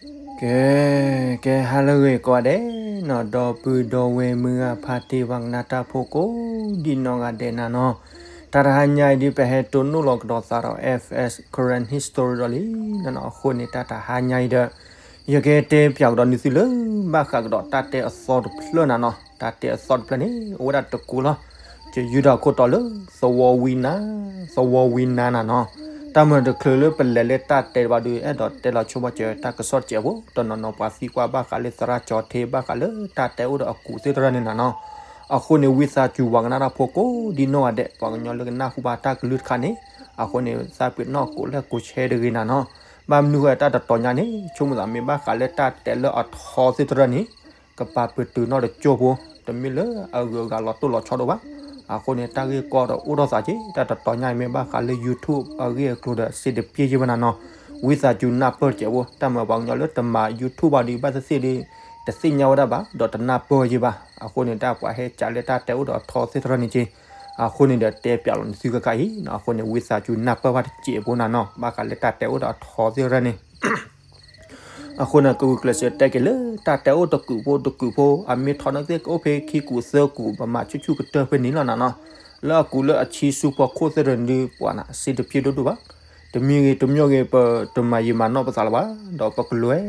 ကဲ, ကဲဟါလၢအဂ့ၤကိးဂၤဒဲးနီၤ, ဒီပုၢ်ဒီဝဲၢ်မုၢ်ဂၤဖါတံၢ်ပှၤကနၣ်တၢ်ဖိကိးဒံနီၢ်ဂၤဒဲးနၤနီၤ, တၢ်တဟါညါအံၤဒုးပဟဲတိၢ်နီၣ်လီၤကဒီးသးဒီး F S Karen History ဒီးလံနီၤနီၤ, အဃိန့ၣ် တၢ်တဟါညါအံၤဒီး ယကတဲပၠးကဒီးနသုလၢ ဘၣ်ဃးကဒီးတၢ်တဲအသီတဖျၢၣ်နၤနီၤ, တၢ်တဲအသီတဖျၢၣ်န့ၣ် အိၣ်ဝဲဒၣ်တကူာ်လီၤ. ယယုၢ်ဒီးခိၣ်တီလၢ သဝီဝံနါ, သဝီဝံနါနၤနီၤ, တၢ်မၤတချုးလၢပလဲၤလၢတၢ်တဲဘၣ်ဒုး အဲၣ်ဒိးတဲလီၤဆိဘၣ်စၢၤတၢ်ကစီၣ်တစဲးဖိ, တနီၤနီၤပှၤသံကွၢ်ဘၣ်ဃးလၢသရၣ်ကၠီထ့ ဘၣ်ဃးလၢတၢ်တဲအိၣ်ဒီးအကူးသ့ၣ်တဖၣ်န့ၣ်နၤနီၤ, အဃိန့ၣ် ဝံသးစူၤပှၤကနၣ်တၢ်ဖိကိးဒံနီၢ်ဂၤဒဲး ပှၤကညီလၢကနၢ်ဟူဘၣ်တၢ်ကလုၢ်တခါန့ၣ်, အဃိန့ၣ် သးပ့ၤနီၣ်ကိးလဲၣ်ကိးဆဲတဂ့ၤနၤနီၤ, ဘၣ်မနုၤဃိတၢ်တတီၤညါန့ၣ် ဆိကမိၣ်သးမ့ၢ်ဘၣ်ဃးလၢတၢ်တဲလၢအထီသ့ၣ်တဖၣ်န့ၣ် ကပာ်ပတုာ်နီၣ်တကၠိၢ်ဖိ, တမ့ၢ်လၢအဂုၤအဂၤလီၤတိၢ်လီၤဆီဒိၣ်ဘၣ်. အဃိန့ၣ် တၢ်ဂ့ၢ်ကီဒီးအိၣ်ထီၣ်သးက့, တၢ်တတီၤညါအံၤမ့ၢ်ဘၣ်ဃးလၢ YouTube အဂ့ၢ်အကျိၤဒီး စံးတပျ့ၢ်ယဲၢ်ဝဲနၤနီၤ, ဝံသးစူၤနၢ်ပၢၢ်တစဲးဖိ, တၢ်မၤပှၤကညီလၢတမၤ YouTube ဘၣ်ဒုး ဘၣ်သ့ၣ်သ့ၣ်ဒုး တသ့ၣ်ညါဝဲဒၣ်ဘၣ် ဒီးတနၢ်ပၢၢ်ယဲၢ်ဘၣ်. အဃိန့ၣ် တၢ်ပှၤဟဲကးလၢတၢ်တဲအိၣ်ဒီးအထီသ့ၣ်တဖၣ်န့ၣ်က့, အဃိန့ၣ်ဒီးတဲပၠးလီၤနသုခဲခါအံၤ, အဃိန့ၣ် ဝံသးစူၤနၢ်ပၢၢ်ဘၣ်တစဲးဖိနၤနီၤ, ဘၣ်ဃးလၢတၢ်တဲအိၣ်ဒီးအထီသ့ၣ်တဖၣ်န့ၣ် အဃိန့ၣ် ကဂုာ်ကျဲးစၢးတဲက့ၤလၢ တၢ်တဲအိၣ်တကုာ်ဖိတကုာ်ဖိ, အမ့ၢ်ထီၣ်န့ၢ်သ့ၣ်ကအိၣ်ဖဲခံကူာ်သၢကူာ် ပမၤဆူၣ်ဆူၣ်ကတၢၢ်ဖဲန့ၣ်လီၤနၤနီၤ, လၢအကူာ်လၢအဆံဆူဖီခိၣ်သ့ၣ်တဖၣ်န့ၣ်ဒုး ပှၤနၤ စံးတပျ့ၢ်ဒိၣ်ဒိၣ်ဘၣ်. တမံၤဂ့ၤတမံၤဂ့ၤ ပတမၤယံာ်မၤနီၢ်ပသးလၢၤဘၣ်, ဒီးပကလဲၤ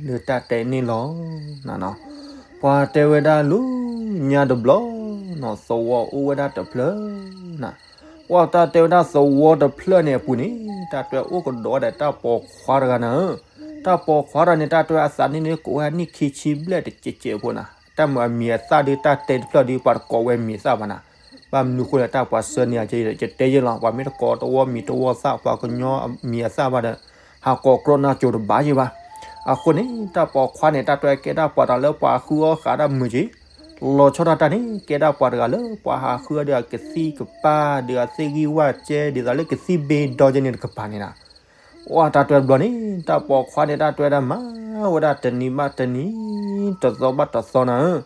လၢတၢ်တဲန့ၣ်လီၤနၤနီၤ. ပှၤတဲဝဲဒၣ်လၢညါတဘျီနီၤ, သဝီအိၣ်ဝဲဒၣ်တဖျၢၣ်နၤ, ပှၤတၢ်တဲဝဲဒၣ်သဝီတဖျၢၣ်န့ၣ်အပူၤန့ၣ် တၢ်တွဲအိၣ်ကဒီးဝဲဒၣ်တၢ်ပိာ်ခွါတဂၤနၤဧၢ, တၢ်ပိာ်ခွါတဂၤန့ၣ် တၢ်တွဲအသးနံၣ်န့ၣ် ကိးဝဲဒၣ်နံၣ်ခံဆံဘျဲၣ်တစဲးစဲးဖိနၤ, တၢ်မၤအမံၤအသၣ်ဒုး တၢ်တဲတဖျၢၣ်ဒုး ပှၤတကိးဝဲမံၤအသၣ်ဘၣ်နၤ, ဘၣ်မနုၤဃိလၢတၢ်ပှၤဆှၢန့ၢ်ယၤက့ ယတဲယဲၢ်လီၤ, ပှၤမ့ၢ်တကိးတဝီမံၤတဝီသၣ် ပှၤကညီမံၤအသၣ်ဘၣ်ဒီး ဟးကိးကြီနၢ်ကၠိတဘၣ်ယဲၢ်ဘၣ်. အဃိန့ၣ် တၢ်ပိာ်ခွါန့ၣ် တၢ်တွဲကဲဒၣ်ပှၤတဂၤလၢပှၤဃုအီၣ်ဃးဒၣ်မုာ်က့, လီၤဆီဒၣ်တၢ်န့ၣ် ကဲဒၣ်ပှၤတဂၤလၢပှၤဟးဃုအီၣ်ဒီးအကသံၣ်ကပၢ် ဒီးအသ့ၣ်ဂံၢ်ဝၣ်ကဲ ဒ်သိးလၢကသံၣ်ဘ့ဒီကဲန့ၣ်တကပၤန့ၣ်နၤ. ပှၤတၢ်တွဲတဘျီန့ၣ် တၢ်ပိာ်ခွါန့ၣ် တၢ်တွဲဒၣ်မၤဝဲဒၣ်တနံၤဘၣ်တနံၤ တသီဘၣ်တသီနၤဧၢ,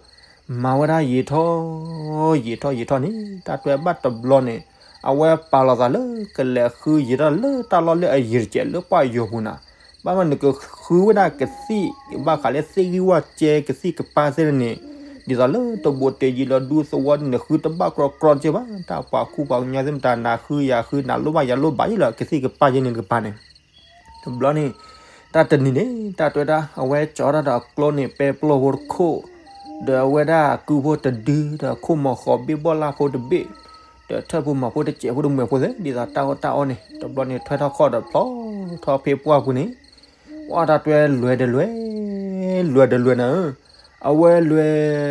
မၤဝဲဒၣ်ယံာ်ထီၣ် ယံာ်ထီၣ်ယံာ်ထီၣ်န့ၣ် တၢ်တွဲဘၣ်တဘျီန့ၣ် အဝဲပာ်လီၤသးလၢကလဲၤဃုယံာ်ထီၣ်လၢတၢ်လီၢ်လၢအယံၤတစဲးလၢပှၤယိၤပူၤနၤ, ဘၣ်မနုၤကဃုဝဲဒၣ်ကသံၣ် ဘၣ်ဃးလၢသ့ၣ်ဂံၢ်ဝၣ်ကဲကသံၣ်ကပၢ်သ့ၣ်န့ၣ်, ဒ်သိးလၢတဘူးတယံၤလီၤဒူသဝီန့ၣ် ဃုတဘၣ်ကြီကြီက့ဘၣ်, တၢ်ပှၤကူပှၤကညီသ့ၣ်မတၤ နၤဃုယၤဃု နၤလိၣ်ဘၣ်ယၤလိၣ်ဘၣ်ယဲၢ်လီၤ ကသံၣ်ကပၢ်ယဲၢ်န့ၣ်တကပၤန့ၣ် တဘျီန့ၣ် တၢ်တနံၤန့ၣ် တၢ်တွဲဒၣ် အဝဲကၠီထီၣ်ဒီးအကျိန့ၣ် ပဲပျိၢ်ဖိတခိၣ်, ဒီးအဝဲဒၣ်ကုဖိတဒု, ဒီးခိၣ်မီၤဃီၤဘ့ၣ်ဘီၣ်လၢ်ဖိတဘ့ၣ်, ဒီးထၢၣ်ဖိမၤဖိတစဲးဖိတမှဲၤဖိသ့ၣ် ဒ်သိးတၢ်အီၣ်တၢ်အီန့ၣ် တဘျီန့ၣ် ထွဲထီၣ်ခီၣ်ဒီးဖျီထီၣ်ဖဲပှၢ်ပူၤန့ၣ်, ပှၤတၢ်တွဲလွဲၤတလွဲၤ လွဲၤတလွဲၤနၤဧၢ, အဝဲလွဲ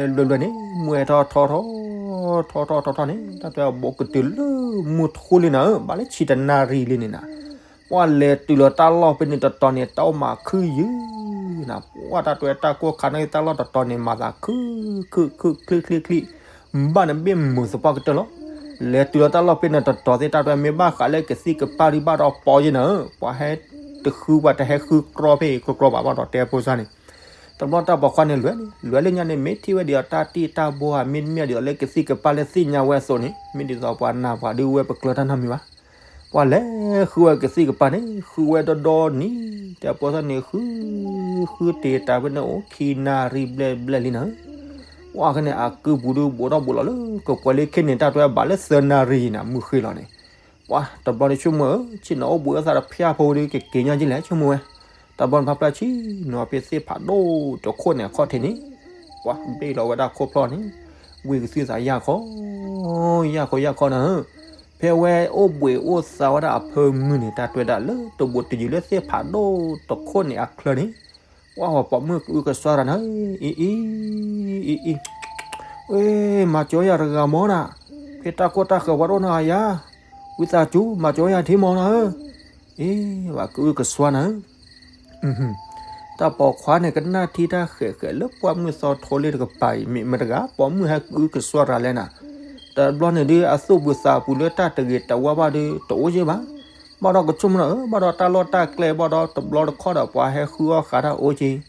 ၤလွဲၤလွဲၤန့ၣ် မုၢ်ဟဲထီၣ်ထီထီၣ် ထီထီၣ်ထီထီၣ်န့ၣ် တၢ်တွဲအဘီကတုၤလၢမုၢ်ထူလံနၤဧၢ, ဘၣ်လၢဆံတနၣ်ရံၣ်လံန့ၣ်နၤ, ပှၤလဲၤတုၤလီၤတၢ်လီၢ်ဖဲန့ၣ်တတီၤန့ၣ် တၢ်အိၣ်မးခုယုၢ်နၤ, ပှၤတၢ်တွဲတၢ်ကိၢ်ခါန့ၣ် တၢ်လီၢ်တတီၤန့ၣ် မၤသးခု ခု ခု ချံချံချံ, ဘၣ်န့ၣ်ဘ့ၣ်မုာ်သပှၢ်ကတၢၢ်လီၤ. လဲၤတုၤလီၤတၢ်လီၢ်ဖဲန့ၣ်တတီၤသ့ၣ် တၢ်တွဲမ့ၢ်ဘၣ်ဃးလၢကသံၣ်ကပၢ်ဒုးဘၣ်ဒီးပီယဲၢ်နၤဧၢ, ပှၤဟဲတဃု ပှၤတဟဲဃုကြီဖဲအံၤကြီကြီဘၣ် ဘၣ်ဒီးတဲဖိစၢ်န့ၣ် တဘျီတၢ်ပိာ်ခွါန့ၣ်လွဲၤန့ၣ် လွဲၤလၢညါန့ၣ် မ့ၢ်ထံၣ်ဝဲဒ်အီၤတၢ်တံၢ်တၢ်ဘိဧါ မ့တမ့ၢ်ဒ်သိးလၢကသံၣ်ကပၢ်လၢသ့ၣ်ညါဝဲအသိးန့ၣ် မ့ၢ်ဒ်သိးပှၤနာ်ပှၤဒုးဝဲပကျၢၤတၢ်နီတမံၤဘၣ်. ပှၤလဲၤဃုဝဲကသံၣ်ကပၢ်န့ၣ် ဃုဝဲဒီဒီနံၤ တဲဖိစၢ်န့ၣ် ဃု ဃုတ့ၢ်တၢ်ဖဲန့ၣ်အိၣ်ခံနၣ်ရံၣ်ဘျဲၣ်ဘျဲၣ်လံနၤဧၢ, ပှၤခဲန့ၣ်အကုပူၤဒုးဘူးထီၣ်ဘူးလီၤလၢကပှဲၤလၢခဲန့ၣ် တၢ်တွဲဘၣ်လၢသၢနၣ်ရံၣ်နၤ မုၢ်ဃ့လီၤန့ၣ် ပှၤတဘျီန့ၣ်ဆိကမိၣ်ဧၢ ဆ့ၣ်နီၤအိၣ်ဘှံးအသးတဖၠၣ်ဖိဒုး ကက့ၤညါက့လဲၣ်ဆိကမိၣ်ဝဲ, တဘျီန့ၣ်ဖးဖျၢၣ်ဆံနီၤဖဲသ့ၣ်ဖးဒိၣ်တခိၣ်န့ၣ်အခီၣ်ထံးန့ၣ်, ပှၤဘ့ၣ်လီၤဝဲဒၣ်ခိၣ်ဖျီၣ်န့ၣ်, ဝံၢ်ကသုသးယၢ်ခီ, ယၢ်ခီယၢ်ခီနၤဧၢ, ဖဲဝဲအိၣ်ဘှံးအိၣ်သါဝဲဒၣ်အဖၢမုၢ်န့ၣ် တၢ်တွဲဒၣ်လၢတဘူးတယံၤလၢသ့ၣ်ဖးဒိၣ်တခိၣ်န့ၣ်အချၢန့ၣ်, ပှၤပိာ်မုၣ်ကအုကစွါတၢ်နၤဧၢ, အံၤအံၤ, အံၤအံၤ, ဝ့ၢ် မၤကၠီယၤတဂၤမီၤနၤ, ဖဲတၢ်ကိၢ်တၢ်ဃၢၤပှၤဒိၣ်နၤယၤ, ဝံသးစူၤ မၤကၠီယၤထံမီၤနၤဧၢ, အ့ ဘၣ်ကအုကစွါနၤဧၢ တၢ်ပိာ်ခွါန့ၣ် ကနၣ်ထံတၢ်ဃဲးဃဲးလၢပှၢ်မုၢ်သီထိလ့ၣ်တကပၤအံၤ မ့ၢ်မတၤတဂၤ ပိာ်မုၣ်ဟဲကအုကစွါတၢ်လဲၣ်နၤ, တဘျီန့ၣ်ဒုး အသူၣ်ပူၤသးပူၤလၢတၢ်တဂ့ၤတဝါဘၣ်ဒုး တအိၣ်ယဲၢ်ဘၣ်, ဘၣ်ဒီးကဆိကမိၣ်နၤဧၢ ဘၣ်ဒီးတၢ်လီၢ်တၢ်ကျဲဘၣ်ဒီး တဘျီတခီၣ်ဒီးပှၤဟဲဃုအီၣ်ဃာ်တၢ်အိၣ်က့ၤ,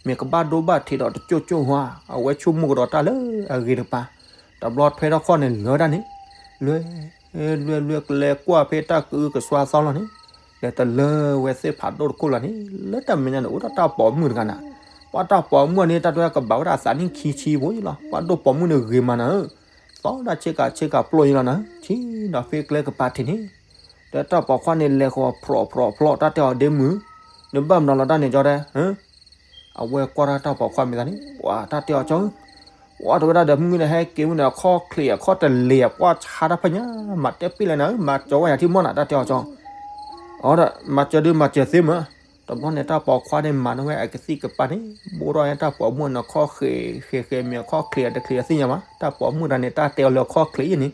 မ့ၢ်ကဘၣ်ဒိဘၣ်ထံးဒီးတကၠိၢ်ကၠိၢ်ဟါ, အဝဲဆိကမိၣ်ကဒီးတၢ်လၢအဂ့ၤတကပၤ, တဘျီထွဲထီၣ်ခီၣ်န့ၣ် လဲၤဝဲဒၣ်န့ၣ်, လဲၤ လဲၤ လဲၤ ကလဲၤကွၢ်ဖဲတၢ်ကအုကစွါသီလီၤန့ၣ်, လဲၤတလၢဝဲသ့ၣ်ဖးဒိၣ်တခိၣ်လီၤန့ၣ် လၢတၢ်မဲာ်ညါန့ၣ် အိၣ်ဒီးတၢ်ပိာ်မုၣ်တဂၤနၤ, ပှၤတၢ်ပိာ်မုၣ်န့ၣ် တၢ်တဲကဘၣ်ဝဲဒၣ်သးနံၣ်ခံဆံဖိလီၤ, ပှၤဒိၣ်ပိာ်မုၣ်န့ၣ်ဂ့ၤမးနၤဧၢ, သီဒၣ်ဆ့ကၤဆ့ကၤပျိယံလီၤနၤ, ဆံဒီးဖ့ကျဲကပၤထံးန့ၣ်, ဒီးတၢ်ပိာ်ခွါန့ၣ်လဲၤဃီၤဖျိးဖျိးဖျိး တၢ်တဲအီၤဒ့မုၣ်, နဘၣ်မနုၤလီၤတၢ်န့ၣ်ကၠီတဲ အဝဲကွၢ်တၢ်တၢ်ပိာ်ခွါမ့ၢ်သးန့ၣ် ပှၤတၢ်တဲအီၤကၠီဧၢ, ပှၤတဝဲဒၣ်ဒီးမုၢ်န့ၣ်ဟဲက့ၤမုၢ်န့ၣ် အခီၣ်ချ့အခီၣ်တလ့ၤ ပှၤဆါတၢ်ဖဲညါ မၤတဲပ့ၣ်လဲၣ်နၤဧၢ, မၤကၠီဝဲယၤထံၣ်မီၢ်နၤ တၢ်တဲအီၤကၠီ, အဒီးမၤစၢၤဒုးမၤစၢၤသ့မၢ်, တဘျီန့ၣ် တၢ်ပိာ်ခွါန့ၣ်မၤန့ၢ်ဝဲအကသံၣ်ကပၤန့ၣ် ဘိးထီၣ်ဝဲတၢ်ပိာ်မုၣ်န့ၣ် ခီၣ်ဃ့ၢ်ဃ့ၢ်ဃ့ၢ်မ့ၢ်အခီၣ်ချ့အတချ့အသ့ၣ်ညါဘၣ်, တၢ်ပိာ်မုၣ်တဂၤန့ၣ် တၢ်တဲအီၤလၢအခီၣ်ချ့အံၤန့ၣ်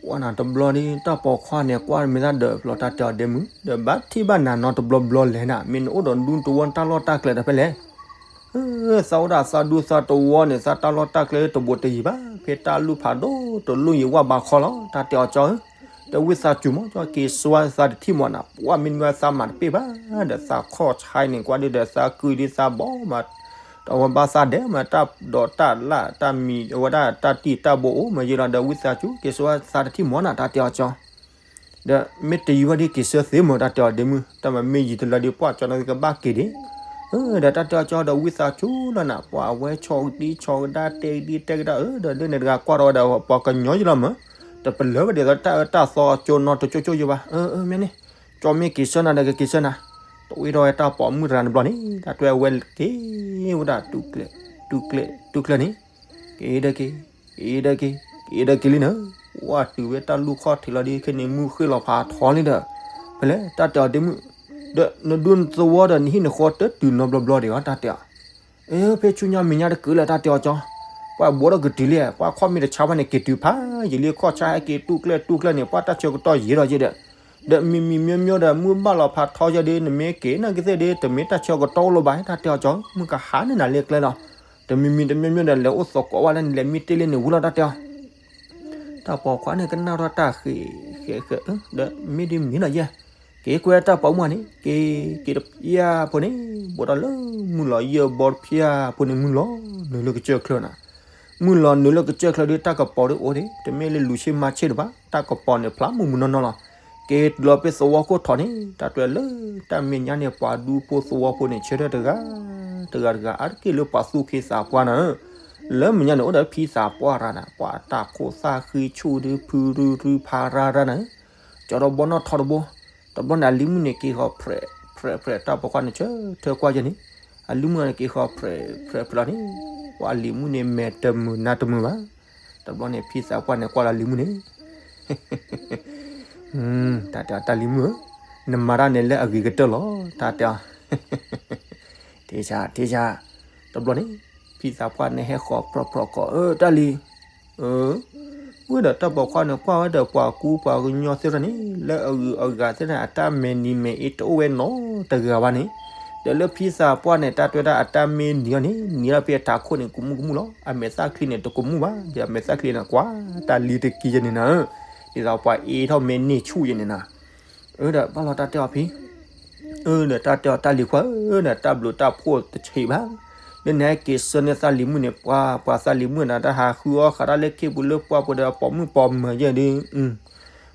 ပှၤနၤတဘျီဒီး တၢ်ပိာ်ခွါန့ၣ် ကွၢ်မ့ၢ်သးဒီးဖျိးတၢ်တဲအီၤဒ့မုၣ် ဒီးဘၣ်ထံၣ်ဘၣ်နၤနီတဘျီဘျီလဲၣ်နၤ, မ့ၢ်နအိၣ်ဒီးဒူတဝီတၢ်လီၢ်တၢ်ကျဲတဖဲလဲၣ်, သးအိၣ်ဒၣ်သးဒူသးတဝီန့ၣ် သးတၢ်လီၢ်တၢ်ကျဲတဘူးတယံၤဘၣ်, ဖဲတၢ်လူၢ်ဖးဒိၣ်တလူၢ်ယံၤဝၣ်ဘးခီလီၤ, တၢ်တဲအီၤကၠီဧၢ, ဒီးဝံသးစူၤမၢ် က့ၤဆှၢသးတထံၣ်မီၢ်နၤ, ပှၤမ့ၢ်နဝဲသးမၤတပ့ၣ်ဘၣ်, ဒီးသးခီၣ်ဆါအံၤန့ၣ် ကွၢ်ဒုးဒီးသးကုၢ်ဒုးသးဘီမး တဝဲဘၣ်သးဒဲးမး တၢ်ဒိးတၢ်လၢ်တၢ်မံၤ အဝဲဒၣ်တၢ်တံၢ်တၢ်ဘိအိၣ်မးယဲလီၤ, ဒီးဝံသးစူၤ က့ၤဆှၢသးတထံၣ်မီၢ်နၤ တၢ်တဲအီၤကၠီ, ဒီးမ့ၢ်တယံၤဝဲဒ်က့ၤဆှၢသ့မၢ် တၢ်တဲအီၤဒ့မုၣ်, တၢ်မၤမ့ၢ်ယံၤတလၢဒ်ပှၤကၠီန့ၣ်ကဘၣ်က့ၤဒံး, ဒီးတၢ်တဲအီၤကၠီဒီးဝံသးစူၤလီၤနၤ, ပှၤအဝဲဆီကဒံဆီကဒါတဲကဒံတဲကဒါဧၢ, ဒီးလၢန့ၣ်တဂၤကွၢ်ထီၣ်ဝဲဒီးပှၤကညီယဲလီၤမၢ်, တပလၢၤဝဲဒ်သိးတၢ်အၢတၢ်သီကၠိနီတကၠိကၠိယဲဘၣ်, အၢ မ့ၢ်န့ၣ်, ကၠီမ့ၢ်က့ၤဆှၢနၤဒီးကက့ၤဆှၢနၤ, တဝံထီၣ်ဝဲတၢ်ပိာ်မုၣ်တဂၤန့ၣ်တဘျီန့ၣ် တၢ်တဲဝဲက့ၤဝဲဒၣ် တူၢ်ကျဲၤ တူၢ်ကျဲၤ တူၢ်ကျဲၤန့ၣ်, က့ၤဒီးက့ၤ, က့ၤဒီးက့ၤ, က့ၤဒီးက့ၤလံနၤ, ဝဲတုၤဝဲတၢ်လူၢ်ခီၣ်ထံးလီၤဒ်ခဲန့ၣ် မုၢ်ဃ့ၢ်လီၤဖးထီလံဒီး, ဖဲလဲၣ် တၢ်တဲအီၤဒ့မုၣ်, ဒီးနဒူနသဝီဒီးနဟံၣ်နဃီတတုၤနီတဘျီဘျီဒံးဧါ တၢ်တဲအီၤ ဖဲဆူညါမဲာ်ညါတကုာ်လၢတၢ်တဲအီၤကၠီ, ပှၤဘိးထီၣ်ကတုၤလံ, ပှၤခီၣ်မ့ၢ်တဆါဘၣ်န့ၣ် က့ၤတုၤဖးယံာ်လံ, ခီၣ်ဆါဟဲက့ၤတူၢ်ကျဲၣ်တူၢ်ကျဲၣ်န့ၣ် ပှၤတၢ်ဆၢကတီၢ်ယံာ်ဒီးယဲဒီး, ဒီးမံၤမံၤမံၤမံၤဒီး မုၢ်ဘၣ်လီၤဖးထီယဲဒီး နမ့ၢ်က့ၤနာ်က့ၤသ့ၣ်ဒီး တမ့ၢ်တၢ်ဆၢကတီၢ်အိၣ်လၢၤဘၣ် တၢ်တဲအီၤကၠီ, မုၢ်ကဟါန့ၣ်နၤလၢကျဲလီၤ, တမံၤမံၤတမံၤမံၤဒီး လဲၤအိၣ်သကိးဝဲလၢနလဲၤမံတ့ၢ်လံန့ၣ်ဝံၤလီၤ တၢ်တဲအီၤ တၢ်ပိာ်ခွါန့ၣ်ကနၣ်ထီၣ်တၢ်ဃဲၤဃဲၤဃဲၤ, ဒီးမ့ၢ်ဒ်မ့ၢ်လီၤယဲ, က့ၤကွဲတၢ်ပိာ်မုၣ်န့ၣ် က့ၤက့ၤတဖျၢၣ်ဖိန့ၣ်, ဘူးဒီးလၢမုၢ်လီၤယဲၢ်ဘီတဖျၢၣ်ဖိန့ၣ် မုၢ်လီၤနုာ်လၢကစၢၢ်ချၢနၤ, မုၢ်လီၤနုာ်လၢကစၢၢ်ချၢဒီး တၢ်ကပီၤဒ်အိၣ်ဒံး တမ့ၢ်လၢလူၤဆ့မၤဆ့တဘၣ်, တၢ်ကပီၤန့ၣ်ဖျါမုၢ်မုၢ်နီၢ်နီၢ်လီၤ, က့ၤတုၤလီၤဖဲသဝီခိၣ်ထီၣ်န့ၣ် တၢ်တဲလၢ တၢ်မဲာ်ညါန့ၣ် ပှၤဒူဖိသဝီဖိန့ၣ် ဆၢထၢၣ်တဂၤ တဂၤတဂၤ အါတက့ၢ်လၢပှၤသူၣ်က့သးပှၢ်နၤဧၢ, လၢမဲာ်ညါန့ၣ် အိၣ်ဒီးဖံသးပှၢ်တဂၤနၤ, ပှၤတၢ်ခိၣ်သၣ်ဃံဆူၣ်ဒုး ဖုရူရူဖးရၢ်ရၢ်နၤဧၢ, ကၠီဒီးဘီနီၣ်ထီတဘိ, တဘျီန့ၣ် အလံၤမုၣ်န့ၣ်က့ၤဃီၤ ဖြဲးဖြဲးဖြဲး တၢ်ပိာ်ခွါန့ၣ်ဆၢထၢၣ်ကွၢ်ယဲန့ၣ်, အလံၤမုၣ်န့ၣ်က့ၤဃီၤ ဖြဲးဖြဲးဖြဲးလီၤန့ၣ်, ပှၤလံၤမုၣ်န့ၣ် မဲာ်တမုာ်နါတမုာ်ဘၣ်, တဘျီန့ၣ် ဖံသးပှၢ်န့ၣ်ကွၢ်လီၤလံၤမုၣ်န့ၣ် တၢ်တဲအီၤတၢ်လံၤမုၣ်ဧၢ, နမၤတၢ်န့ၣ်လၢအဂ့ၤကတၢၢ်လီၤ တၢ်တဲအီၤ, ထံဆး ထံဆး, တဘျီန့ၣ် ဖံသးပှၢ်န့ၣ်ဟဲဃီၤဖြီၣ်ဖြီၣ်ဃီၤ အၢ တၢ်လံၤ, အၢ, ဝဲဒီးတၢ်ပိာ်ခွါန့ၣ် ကွၢ်ဝဲဒီးပှၤကူပှၤကညီသ့ၣ်တဖၣ်န့ၣ် လၢအဂုၤအဂၤသ့ၣ်တဖၣ်န့ၣ် အတၢ်မဲာ်နံၤမဲာ်အ့တအိၣ်ဝဲနီတဂၤဘၣ်န့ၣ်, ဒီးလၢဖံသးပှၢ်န့ၣ် တၢ်တဲဝဲဒၣ်အတၢ်မ့ၢ်နံၤအီၤန့ၣ် နံၤလၢဖဲအထးခိၣ်န့ၣ် ကမူၣ်ကမူၣ်လီၤ, အမဲာ်သၣ်ချံန့ၣ် တကမူၣ်ဘၣ်, ဒီးအမဲာ်သၣ်ချံန့ၣ် ကွၢ်တၢ်လံၤတက့ၢ်ယဲန့ၣ်နၤ, ဒ်သိးပှၤအ့ထီၣ်မဲာ်န့ၢ်ဆူၣ်ယဲန့ၣ်နၤ, အၢဒီးဘၣ်လီၤတၢ်တဲအီၤဖံ အၢဒီးတၢ်တဲအီၤတၢ်လံၤခွါဧၢ, ဒီးတၢ်ဘျုးတၢ်ဖှိၣ်တဆံးဘၣ်, လၢနဟဲက့ၤဆှၢန့ၢ်သးလံၤမုၣ်န့ၣ် ပှၤပှၤသးလံၤမုၣ်န့ၣ် တၢ်ဟးဃုအီၣ်ဃးတၢ်လၢခ့ပူၤလၢပှၢ်ပူၤဒီးအပိာ်မုၣ်ပိာ်မၢၤယဲဒုး,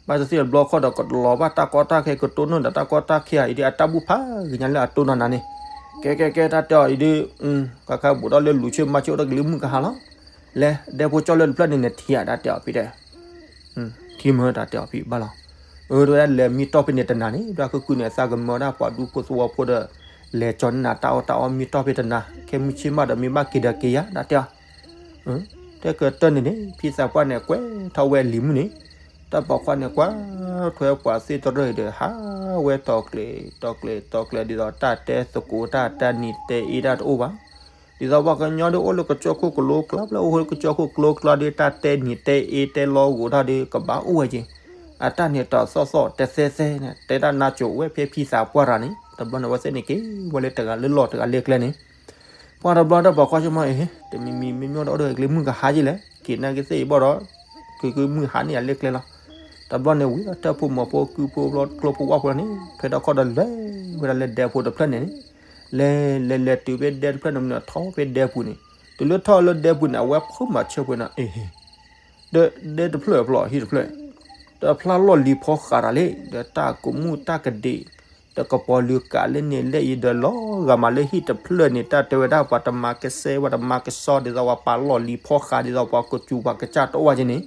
ဘၣ်သ့ၣ်သ့ၣ်တဘျီခီဒီးကလီၤဘၣ်တၢ်ကီတၢ်ခဲကတိၢ်နီၣ်ဒီးတၢ်ကီတၢ်ခဲအံၤဒုး အတၢ်ဘူၣ်ဖးဂ့ၤညါလၢအတိၢ်နီၣ်နၤန့ၣ်, ကဲကဲကဲ တၢ်တဲအီၤအံၤဒုး, ကခါဘူးဒီးလၢလူၤဆ့မၤဆ့အိၣ်တက့ၤလၢမုၢ်ကဟါလီၤ, လဲၤဒဲဖိကၠီလၢတဖျၢၣ်န့ၣ်နထံၣ်ဧါ တၢ်တဲအီၤဖံတဲ ထံမၢတၢ်တဲအီၤဖံဘၣ်လီၤ, အၢ တဝဲဒၣ်လဲၤမံတီၢ်ဖဲန့ၣ်တနၤန့ၣ် ဒွးခုကုန့ၣ် သးကမၢဒၣ်ပှၤဒူဖိသဝီဖိဒီး လဲၤကၠီန့ၢ်နၤတၢ်အီၣ်တၢ်အီမံတီၢ်ဖဲတနၤ ခဲမုၢ်ဆ့ၣ်မးဒီးမ့ၢ်ဘၣ်က့ၤဒီးက့ၤယၤ တၢ်တဲအီၤ, တဲကတၢၢ်န့ၣ်န့ၣ် ဖံသးပှၢ်န့ၣ် ကွဲထီၣ်ဝဲလံၤမုၣ်န့ၣ်, တၢ်ပိာ်ခွါန့ၣ် ကွၢ်ထွဲပှၤသ့ၣ်တရၢၣ်အံၤဒီး ဟးဝဲတီၤကျဲၤ တီၤကျဲၤ တီၤကျဲၤ ဒ်သိးတၢ်တဲသကိးတၢ်တၢ်နံၤတဲအ့တၢ်တအိၣ်ဘၣ် ဒ်သိးပှၤကညီဒုးအိၣ်လၢကစၢၢ်ခိၣ်ကလိကျါ ဖဲအိၣ်လၢကစၢၢ်ခိၣ်ကလိကျါဒီး တၢ်တဲနံၤတဲအ့တဲလီၤဂိၤထီၣ်ဒီး ကဘၣ်အိၣ်ဝဲက့ၤ, အတၢ်န့ၣ်တၢ်သီၣ်သီၣ်တဲသဲသဲန့ၣ် တဲတၢ်နါစိၤဝဲဖဲဖံသးပှၢ်တဂၤန့ၣ် တဘျီန့ၣ် အဝဲသ့ၣ်န့ၣ်က့ၤဝဲလၢတဂၤလၢလီၢ်တဂၤလၢကျဲန့ၣ်, ပှၤတဘျီတၢ်ပိာ်ခွါဆိကမိၣ်အံၤ တမံၤမံၤမ့ၢ်မ့ၢ်ဒီးအိၣ်ဒီးကျဲမုၢ်ကဟါက့ၤလဲၣ် က့ၤနာ်က့ၤသ့ၣ်အံၤဘၣ်ဒီး က့ၤက့ၤမုၢ်ဟါန့ၣ်ယၤလၢကျဲလီၤ, တဘျီန့ၣ်ဝံၤဒီးတၢ်ဖိမီၤဖိကုဖိကျိဖိဝၣ်ဖိန့ၣ် ဖဲတၢ်ခီဒီးလဲၤဝဲဒၣ်လၢဒဲဖိတဖျၢၣ်န့ၣ်န့ၣ် လဲၤလဲၤလဲၤတုၤဖဲဒဲတဖျၢၣ်န့ၣ်မ့ၢ်ထီၣ်ဖဲဒဲပူၤန့ၣ်, တုၤလၢထီၣ်လၢဒဲပူၤန့ၣ် အဝဲဖိမၤဆၢပှဲၤနီၤ အ့ၣ်, ဒီးဒဲတဖျၢၣ်အဖျိးဟံၣ်တဖျၢၣ်, တဖျါလီၢ်လံၤဖီဃာ်တၢ်လံ, ဒီးတၢ်ကမူၣ်တၢ်ကဒံး, ဒီးကပီၤလုာ်ကးလၢန့ၣ်လဲၣ်အံၤဒီးလီၤဂာ်မးလၢဟံၣ်တဖျၢၣ်န့ၣ် တၢ်တဲဝဲဒၣ်ပှၤတမၤကစဲ ပှၤတမၤကစီ ဒ်သိးပှၤပာ်လီၢ်လံၤဖီဃာ် ဒ်သိးပှၤကစူၤပှၤကစၢ်တအိၣ်ဘၣ်က့န့ၣ်,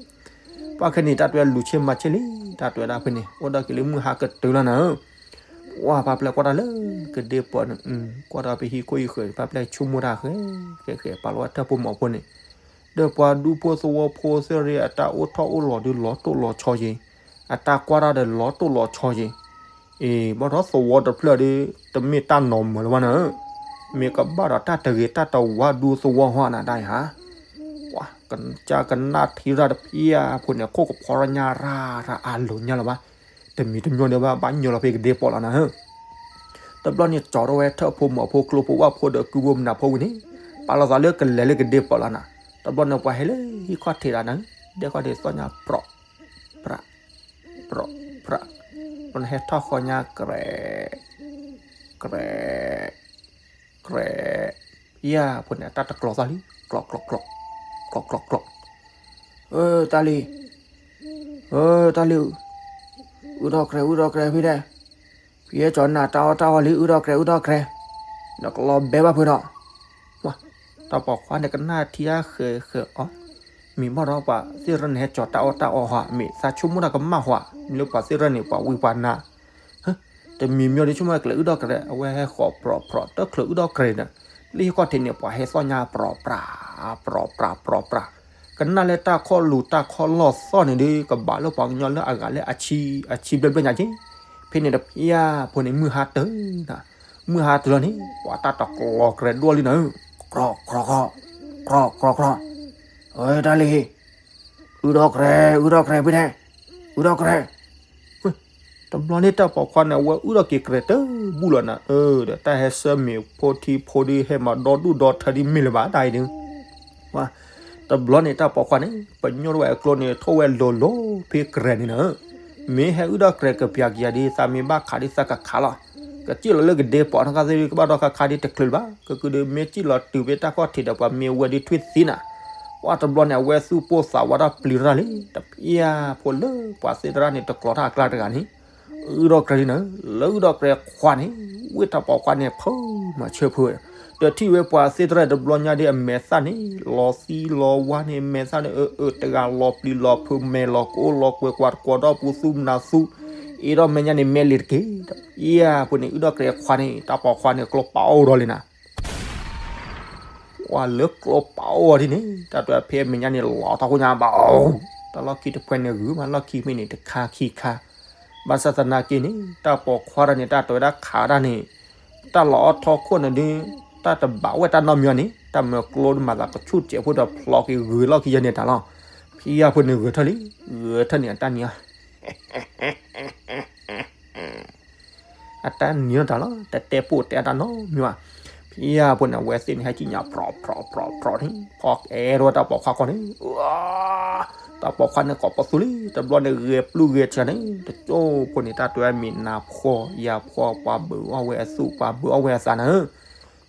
ပှၤခဲန့ၣ် တၢ်တဲဝဲလူၤဆ့မၤဆ့လံ, တၢ်တဲဝဲဒၣ်ဖဲန့ၣ် အိၣ်ဒီးက့ၤလၢမုၢ်ဟါကတုၤလီၤနၤဧၢ, ပှၤပာ်ပျဲၢ်ကွၢ်တၢ်လၢကဒ့ပီၤန့ၣ်, ကွၢ်တၢ်ဖဲဟံၣ်ခိၣ်အံၤဃဲၤ ပာ်ပျဲၢ်ဆိကမိၣ်တၢ်ဃဲၤဃဲၤဃဲၤ ပာ်လီၤဝဲထၢၣ်ဖိမီၤဖိန့ၣ် ဒီးပှၤဒူဖိသဝီဖိသ့ၣ်ရ့ၣ် အတၢ်အိၣ်ထီၣ်အိၣ်လီၤဒုးလီၤတိၢ်လီၤဆီယ့ၤ, အတၢ်ကွၢ်တၢ်ဒီးလီၤတိၢ်လီၤဆီယ့ၤ, အ့ ဘၣ်ဒီးသဝီတဖျၢၣ်ဒီး တမ့ၢ်တၢ်နီၤမၢၤလၢၤဘၣ်နၤဧၢ, မ့ၢ်ကဘၣ်ဒီးတၢ်တဂ့ၤတၢ်တဝါဒူသဝီဟီနၤဒၣ်ယၤ, ပှၤကစၢ်ကနၣ်ထံရၣ်တဖျၢၣ်ဖိန့ၣ် ခိၣ်ကဖီရၣ်ညါရၣ်ရၣ်အလိၤညါလၢၤဘၣ်, တမံၤတမံၤဒီးဘၣ် ဘၣ်ညိလီၤဖဲကဒ့ပီၤလီၤနၤဧၢ တဘျီန့ၣ် ကၠီထီၣ်ဝဲထၢၣ်ဖိမီၤဖိကျိဖိဝၣ်ဖိဒီးကုဖိမနၤဖိဝံၤန့ၣ်, ပာ်လီၤသးလၢကလဲၤလၢကဒ့ပီၤလီၤနၤ, တဘျီန့ၣ် ပှၤဟဲလၢဟံၣ်ခီၣ်ထံးတၢ်နၤ, ဒဲခီၣ်ထံးသီၣ်ညါပြီး, ပြး, ပြီး, ပြး, ဘျီန့ၣ်ဟဲထီၣ်ဃီညါ ကြဲး, ကြဲး, ကြဲး, ယၤဖိန့ၣ် အတၢ်တကျီသီၣ်လံ, ကျီ ကျီ ကျီ, ကျီ ကျီ ကျီ, အၢ တၢ်လံၤ အၢ တၢ်လံၤ, အုၣ်ထီၣ်ကြဲး အုၣ်ထီၣ်ကြဲးဖဲဒဲး, ဖံဟဲကၠီနၤတၢ်အီၣ်တၢ်အီလံ အုၣ်ထီၣ်ကြဲး အုၣ်ထီၣ်ကြဲး, နကလီၤဘဲဘၣ်ဖုးဒီး, တၢ်ပိာ်ခွါန့ၣ်ကနၣ်ထံအါဃဲၤဃဲၤအီၤ, မ့ၢ်ဘၣ်ဒီးပှၤသ့ၣ်ရၢန့ၣ်ဟဲကၠီတၢ်အီၣ်တၢ်အီဟီ မ့ၢ်သးဆိကမိၣ်တၢ်ကမၣ်ဟီ, မ့ၢ်လၢပှၤသ့ၣ်ရၢန့ၣ် ပှၤဝံပှၤနါ တမံၤမံၤဒီးဆိကမိၣ်ကျဲအုၣ်ထီၣ်ကြဲး အဝဲဟဲဃီၤပြီးပြီး တချုးအုၣ်ထီၣ်ကြဲးဒီး, လၢဟံၣ်ခီၣ်ထံးန့ၣ် ပှၤဟဲသီၣ်ညါပြီးပြး, ပြီးပြး ပြီးပြး, ကနၣ်လၢတၢ်ခီၣ်လူၤတၢ်ခီၣ်လီၢ်သီၣ်န့ၣ်ဒီး ကဘၣ်လၢပှၤကညီလၢအဂၤလၢအဆံ, အဆံဘျဲၣ်ဘျဲၣ်ညါက့, ဖဲန့ၣ်တဖျၢၣ်ဖိန့ၣ် မုၢ်ဟါတုၤနၤ, မုၢ်ဟါတုၤလီၤန့ၣ် ပှၤတၢ်တကျီကြဲးဒိၣ်လံနၤဧၢ, ကြီ ကြီ ကြီ, ကြီ ကြီ, အၢ တၢ်လံၤ အုၣ်ထီၣ်ကြဲး အုၣ်ထီၣ်ကြဲးဖဲဒဲး, အုၣ်ထီၣ်ကြဲး, တဘျီန့ၣ်တၢ်ပိာ်ခွါန့ၣ် အဝဲအုၣ်ထီၣ်က့ၤကြဲးတဘူၣ်လီၤနၤဧၢ, ဒီးတၢ်ဟဲဆၢမ့ၤဖိထံဖိဒုး ဟဲမၤဒီဒူၣ်ဒီထၢဒ်မ့ၢ်လၢၤဘၣ်တၢ်အံၤဒုး, တဘျီန့ၣ်တၢ်ပိာ်ခွါန့ၣ် ပညိၣ်ထီၣ်ဝဲအကျိန့ၣ် ထိၣ်ဝဲလိၤလိၤဖဲကြဲးန့ၣ်နၤဧၢ, မ့ၢ်ဟဲအုၣ်ထီၣ်ကြဲးကပျၢ်ကယၤဒုး သးမ့ၢ်ဘၣ်ခးဒုးသးကခးလီၤ, ကစံၣ်လီၤလၢကဒ့ပိာ်နခါသ့ၣ်ဒုး ကဘၣ်ဒီးခါခါဒုးတချုးလၢၤဘၣ်, ကကုဒုးမ့ၢ်စံၣ်လီၤတုၤဖဲတၢ်ခီၣ်ထံးဒီး ပှၤမ့ၢ်ဝဲဒုးထွံၣ်သံနၤ, ပှၤတဘျီန့ၣ် အဝဲသူၣ်ပိၢ်သးဝးတၢ်ပျံၤရၣ်လံ, တဖျၢၣ်ဖိလၢပှၤသ့ၣ်တရၣ်န့ၣ် တကျီထီၣ်အကျါတဂၤန့ၣ် အုၣ်ထီၣ်ကြဲးလံနၤ, လၢအုၣ်ထီၣ်ကြဲးခွါန့ၣ် ဝ့ၢ်တၢ်ပိာ်ခွါန့ၣ် ဖုမၤဆၢဖုဝဲ, ဒီးထံၣ်ဝဲပှၤသ့ၣ်တရၣ်တဘျီညါဒုးအမဲာ်သၣ်န့ၣ် လီၤသံလီၤဝါန့ၣ် မဲာ်သၣ်န့ၣ် အၢ အၢ တဂၤလီၤပျံၤလီၤဖုး မဲာ်လီၤကအိၣ်လီၤကွဲၤကွၢ်တကွီဒီးပူၤသူၣ်နၤသူၣ်, အ့ဒီးမဲာ်ညါန့ၣ် မဲာ်လံၤတက့ၢ်, ယၤဖိန့ၣ် အုၣ်ထီၣ်ကြဲးခွါန့ၣ် တၢ်ပိာ်ခွါန့ၣ် ကျိပာ်အိၣ်ဒီးလံနၤ ပှၤလၢကျိပာ်အိၣ်အီၤဒ်န့ၣ် တၢ်တဲဖဲအမဲာ်ညါန့ၣ် လီၤထီၣ်ခိၣ်ညါဘၣ်, တၢ်လီၢ်ခံတဖှဲန့ၣ်ဂုၤမး လီၢ်ခံမ့ၢ်န့ၣ် တခါခံခါ, ဘၣ်ဆၣ်သနာ်က့န့ၣ် တၢ်ပိာ်ခွါတၢ်န့ၣ် တၢ်တဲဝဲဒၣ်ခးတၢ်န့ၣ် တၢ်လီၤအီၣ်ထီၣ်ခိၣ်န့ၣ်ဒုး တၢ်တဘၣ်ဝဲတၢ်နီတမံၤန့ၣ် တၢ်မၢကျိဒုးမၤသးကဆူၣ်စဲးဖိဒီးဖျီက့ၤဂုၤလီၢ်ခံယဲန့ၣ်တၢ်လီၤ, ဖံယၤဖိန့ၣ်ဂဲၤထၢၣ်လံ, ဂဲၤထၢၣ်န့ၣ်အတၢ်နံၤ အတၢ်နံၤတၢ်လီၤ တတဲပိာ်တဲအတၢ်နီတမံၤဘၣ်, ဖံယၤဖိန့ၣ် အဝဲသ့ၣ်န့ၣ် ဟဲကံၣ်ညါ ပြီးပြီးပြီးပြီးန့ၣ် ဖီအဲၣ်ဒိၣ်တၢ်ပိာ်ခွါခီန့ၣ် တၢ်ပိာ်ခွါန့ၣ်ကိးပသူလံ တဘျီန့ၣ် ဂဲၤပျုၢ်ဂဲၤဆှးန့ၣ် တကၠိဖိန့ၣ် တၢ်တဲဝဲမ့ၢ်နၤဖှီၣ်ယၤဖှီၣ် ပှၤဘုးအီၣ်ဝဲအသူၣ် ပှၤဘုးအီၣ်ဝဲအသးနၤဧၢ,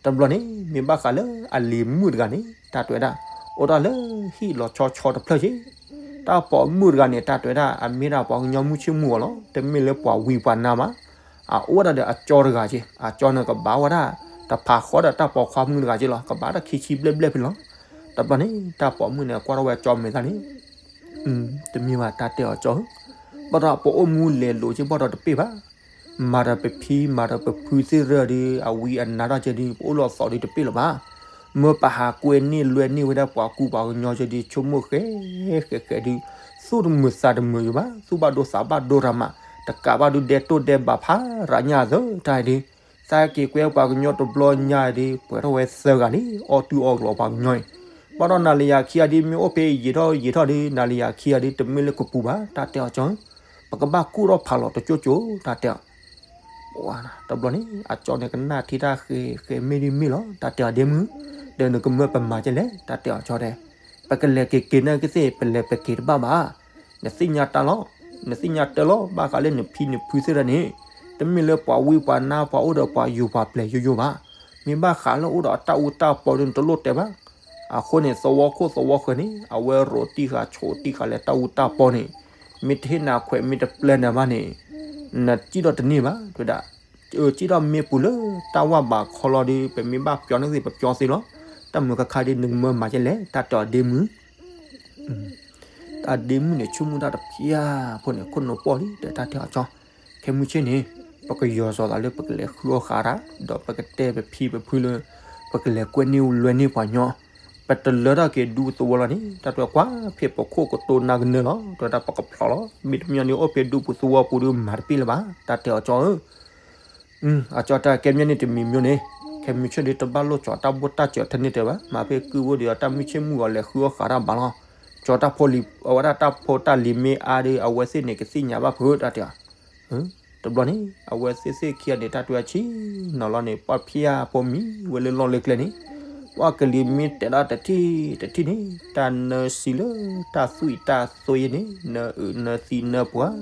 တဘျီန့ၣ် မ့ၢ်ဘၣ်ဃးလၢအလံၤမုၣ်တဂၤန့ၣ် တၢ်တဲဝဲဒၣ် အိၣ်ဒၣ်လၢဟံၣ်လီၤဆီဆီတဖျၢၣ်က့ၤ တၢ်ပိာ်မုၣ်တဂၤန့ၣ် တၢ်တဲဝဲဒၣ် အမ့ၢ်ဒၣ်ပှၤကညီမုၢ်ဆ့ၣ်မုၢ်ဂီၤလီၤ. တမ့ၢ်လၢပှၤဝံပှၤနါဘၣ်. အအိၣ်ဝဲဒၣ်ဒီးအကၠီတဂၤက့ၤ, အကၠီန့ၣ်ကဘၣ်ဝဲဒၣ် တဖးဃီဒီးတၢ်ပိာ်ခွါမုၣ်တဂၤက့ၤလီၤ. ကဘၣ်တၢ်ခံဆံဘျဲၣ်ဘျဲၣ်ဖဲလီၤ. တဘျီန့ၣ် တၢ်ပိာ်မုၣ်န့ၣ် ကွၢ်ထီၣ်ဝဲအကၠီမဲာ်သၣ်န့ၣ် တမ့ၢ်ဘၣ် တၢ်တဲအီၤကၠီဧၢ, ဘၣ်ဒီးပအိၣ်မူလဲၤလိာ်က့ၤဘၣ်ဒီးတပ့ၢ်ဘၣ်. မၤဒီးပဖံမၤဒီးပဖုသ့ၣ်ရၢဒီး အဝံအနါထီၣ်က့ၤဒီး ပအိၣ်လီၤသိးဒီးတပ့ၢ်လၢၤဘၣ်. မၢပဟးကွဲန့ၢ်လွဲန့ၢ်ဝဲဒၣ်ပှၤကူပှၤကညီက့ၤဒီး ဆိကမိၣ်ဃဲဃဲဃဲဒီး သူၣ်တမုာ်သးတမုာ်ယိာ်ဘၣ်, သူၣ်ဘၣ်ဒိသးဘၣ်ဒိတၢ်မး, တကးဘၣ်ဒုးဒဲတိၢ်ဒဲဘးဖးရၤညါသၢတၢ်ဒီး သးက့ၤကွဲပှၤကညီတဘျီညါဒီး ပှဲၤထီၣ်ဝဲသၢဂၤလံ အီၣ်တူၢ်အီၣ်ကျိၤပှၤကညီအံၤ. ဘၣ်ဒီးနၤလံယၤခံဂၤဒီး မ့ၢ်အိၣ်ဖဲယံာ်ထီၣ်ယံာ်ထီၣ်ဒီး နၤလံယၤခံဂၤဒီး တမ့ၢ်လၢကပူၤဘၣ် တၢ်တဲအီၤကၠီဧၢ, ပကဘၣ်ကူၣ်ထီၣ်ဖးလီၤတကၠိကၠိ တၢ်တဲအီၤ တဘျီန့ၣ် အကၠီန့ၣ်ကနၣ်ထံတၢ်ဃဲဃဲမ့ၢ်ဒ်မ့ၢ်လီၤ တၢ်တဲအီၤဒ့မုၢ်, ဒီးနကမၢပမၤကဲလဲၣ် တၢ်တဲအီၤကၠီတဲ, ပကလဲၤက့ၤက့ၤန့ၣ်ကသ့ၣ် ပလဲၤပက့ၤတဘၣ်ဘၣ်. နသ့ၣ်ညါတၢ်လီၤ, နသ့ၣ်ညါတၢ်လီၤ ဘၣ်ဃးလၢနဖံနဖုသ့ၣ်တဖၣ်န့ၣ်, တမ့ၢ်လၢပှၤဝံပှၤနါပှၤအိၣ်ဒီးပှၤယူၤပှၤပျဲၤယိယိဘၣ်. မ့ၢ်ဘၣ်ဃးလၢအိၣ်ဒီးအတၢ်အူတၢ်ပီဒီးနတလိၣ်တဲဘၣ်. အဃိန့ၣ် သဝီခိၣ်သဝီဃၢၤန့ၣ် အဝဲရိးတံၢ်ဃာ်ဆိးတံၢ်ဃာ်လၢတၢ်အူတၢ်ပီန့ၣ်, မ့ၢ်တဟ့ၣ်နၤခွဲး မ့ၢ်တပျဲနၤဘၣ်န့ၣ် နစံၣ်ထီၣ်တန့ၢ်ဘၣ် တဲဝဲဒၣ်. စံၣ်ထီၣ်မ့ၢ်ပူၤလၢတၢ်ဝၢ်ဘးခီလီၤဒီး ပမ့ၢ်ဘၣ်ပျီန့ၢ်သ့ၣ် ပပျီသ့လီၤ. တၢ်မုာ်ခါခါဒီး နကမၢမၤကဲလဲၣ် တၢ်တဲအီၤဒ့မုၣ် တၢ်ဒ့မုၣ်န့ၣ် ဆိကမိၣ်တၢ်တဖျၢၣ်ဖိန့ၣ် ခိၣ်နူာ်ပှီၢ်လံ ဒီးတၢ်တဲအီၤကၠီ, ခဲမုၢ်ဆ့ၣ်န့ၣ် ပကယီၤစီၤသးလၢပကလဲၤဃုအီၣ်ဃးတၢ် ဒီးပကတဲပဖံပဖုလၢ ပကလဲၤကွဲန့ၢ်လွဲန့ၢ်ပှၤညီ, ပတလၢထီၣ်က့ၤဒူသဝီလီၤန့ၣ် တၢ်တဲကွၢ်ဖဲပခိၣ်ကတိၤနၢ်ကနၢလီၤ တဲဝဲဒၣ်ပကဖျီလီၤ မ့တမ့ၢ်န့ၣ်အိၣ်ဖဲဒူပူၤသဝီပူၤဒီးမၤတပ့ၢ်လၢၤဘၣ် တၢ်တဲအီၤကၠီဧၢ အကၠီတၢ်ကဲမ့ၢ်န့ၣ်တမံၤမ့ၢ်န့ၣ်, ခဲမုၢ်ဆ့ၣ်ဒီးတဘၣ်လိၣ်ကၠီတၢ်ဘိၣ်တၢ်စၢၤထဲန့ၣ်တဲဘၣ်, မၤဖဲကုၢ်ဝိဒီးတၢ်မုၢ်ဆ့ၣ်မုၢ်ဂီၤလဲၤဃုအီၣ်ဃးတၢ်ဘၣ်လီၤ, ကၠီတၢ်ဖိလံၤ အဝဲဒၣ်တၢ်ဖိတၢ်လံၤမ့ၢ်အါဒီး အဝဲသ့ၣ်န့ၣ်ကသ့ၣ်ညါဘၣ်ဖုးတၢ်တဲအီၤ, တဘျီန့ၣ် အဝဲသ့ၣ်သ့ၣ်ခံဂၤန့ၣ် တၢ်တဲအီၤဆံးနီၤလီၤန့ၣ် ပှၢ်ဖၠၣ်ဖိမံၤဝဲလၢလီၢ်လၢကျဲန့ၣ်, ပှၢ်ကလံၤမ့ၢ်တဲဒၣ်တထံၣ်တထံၣ်န့ၣ် တၢ်နၢစံးလၢတၢ်သွံၣ်တၢ်သွ့န့ၣ် နအုးနသံနပှၢ်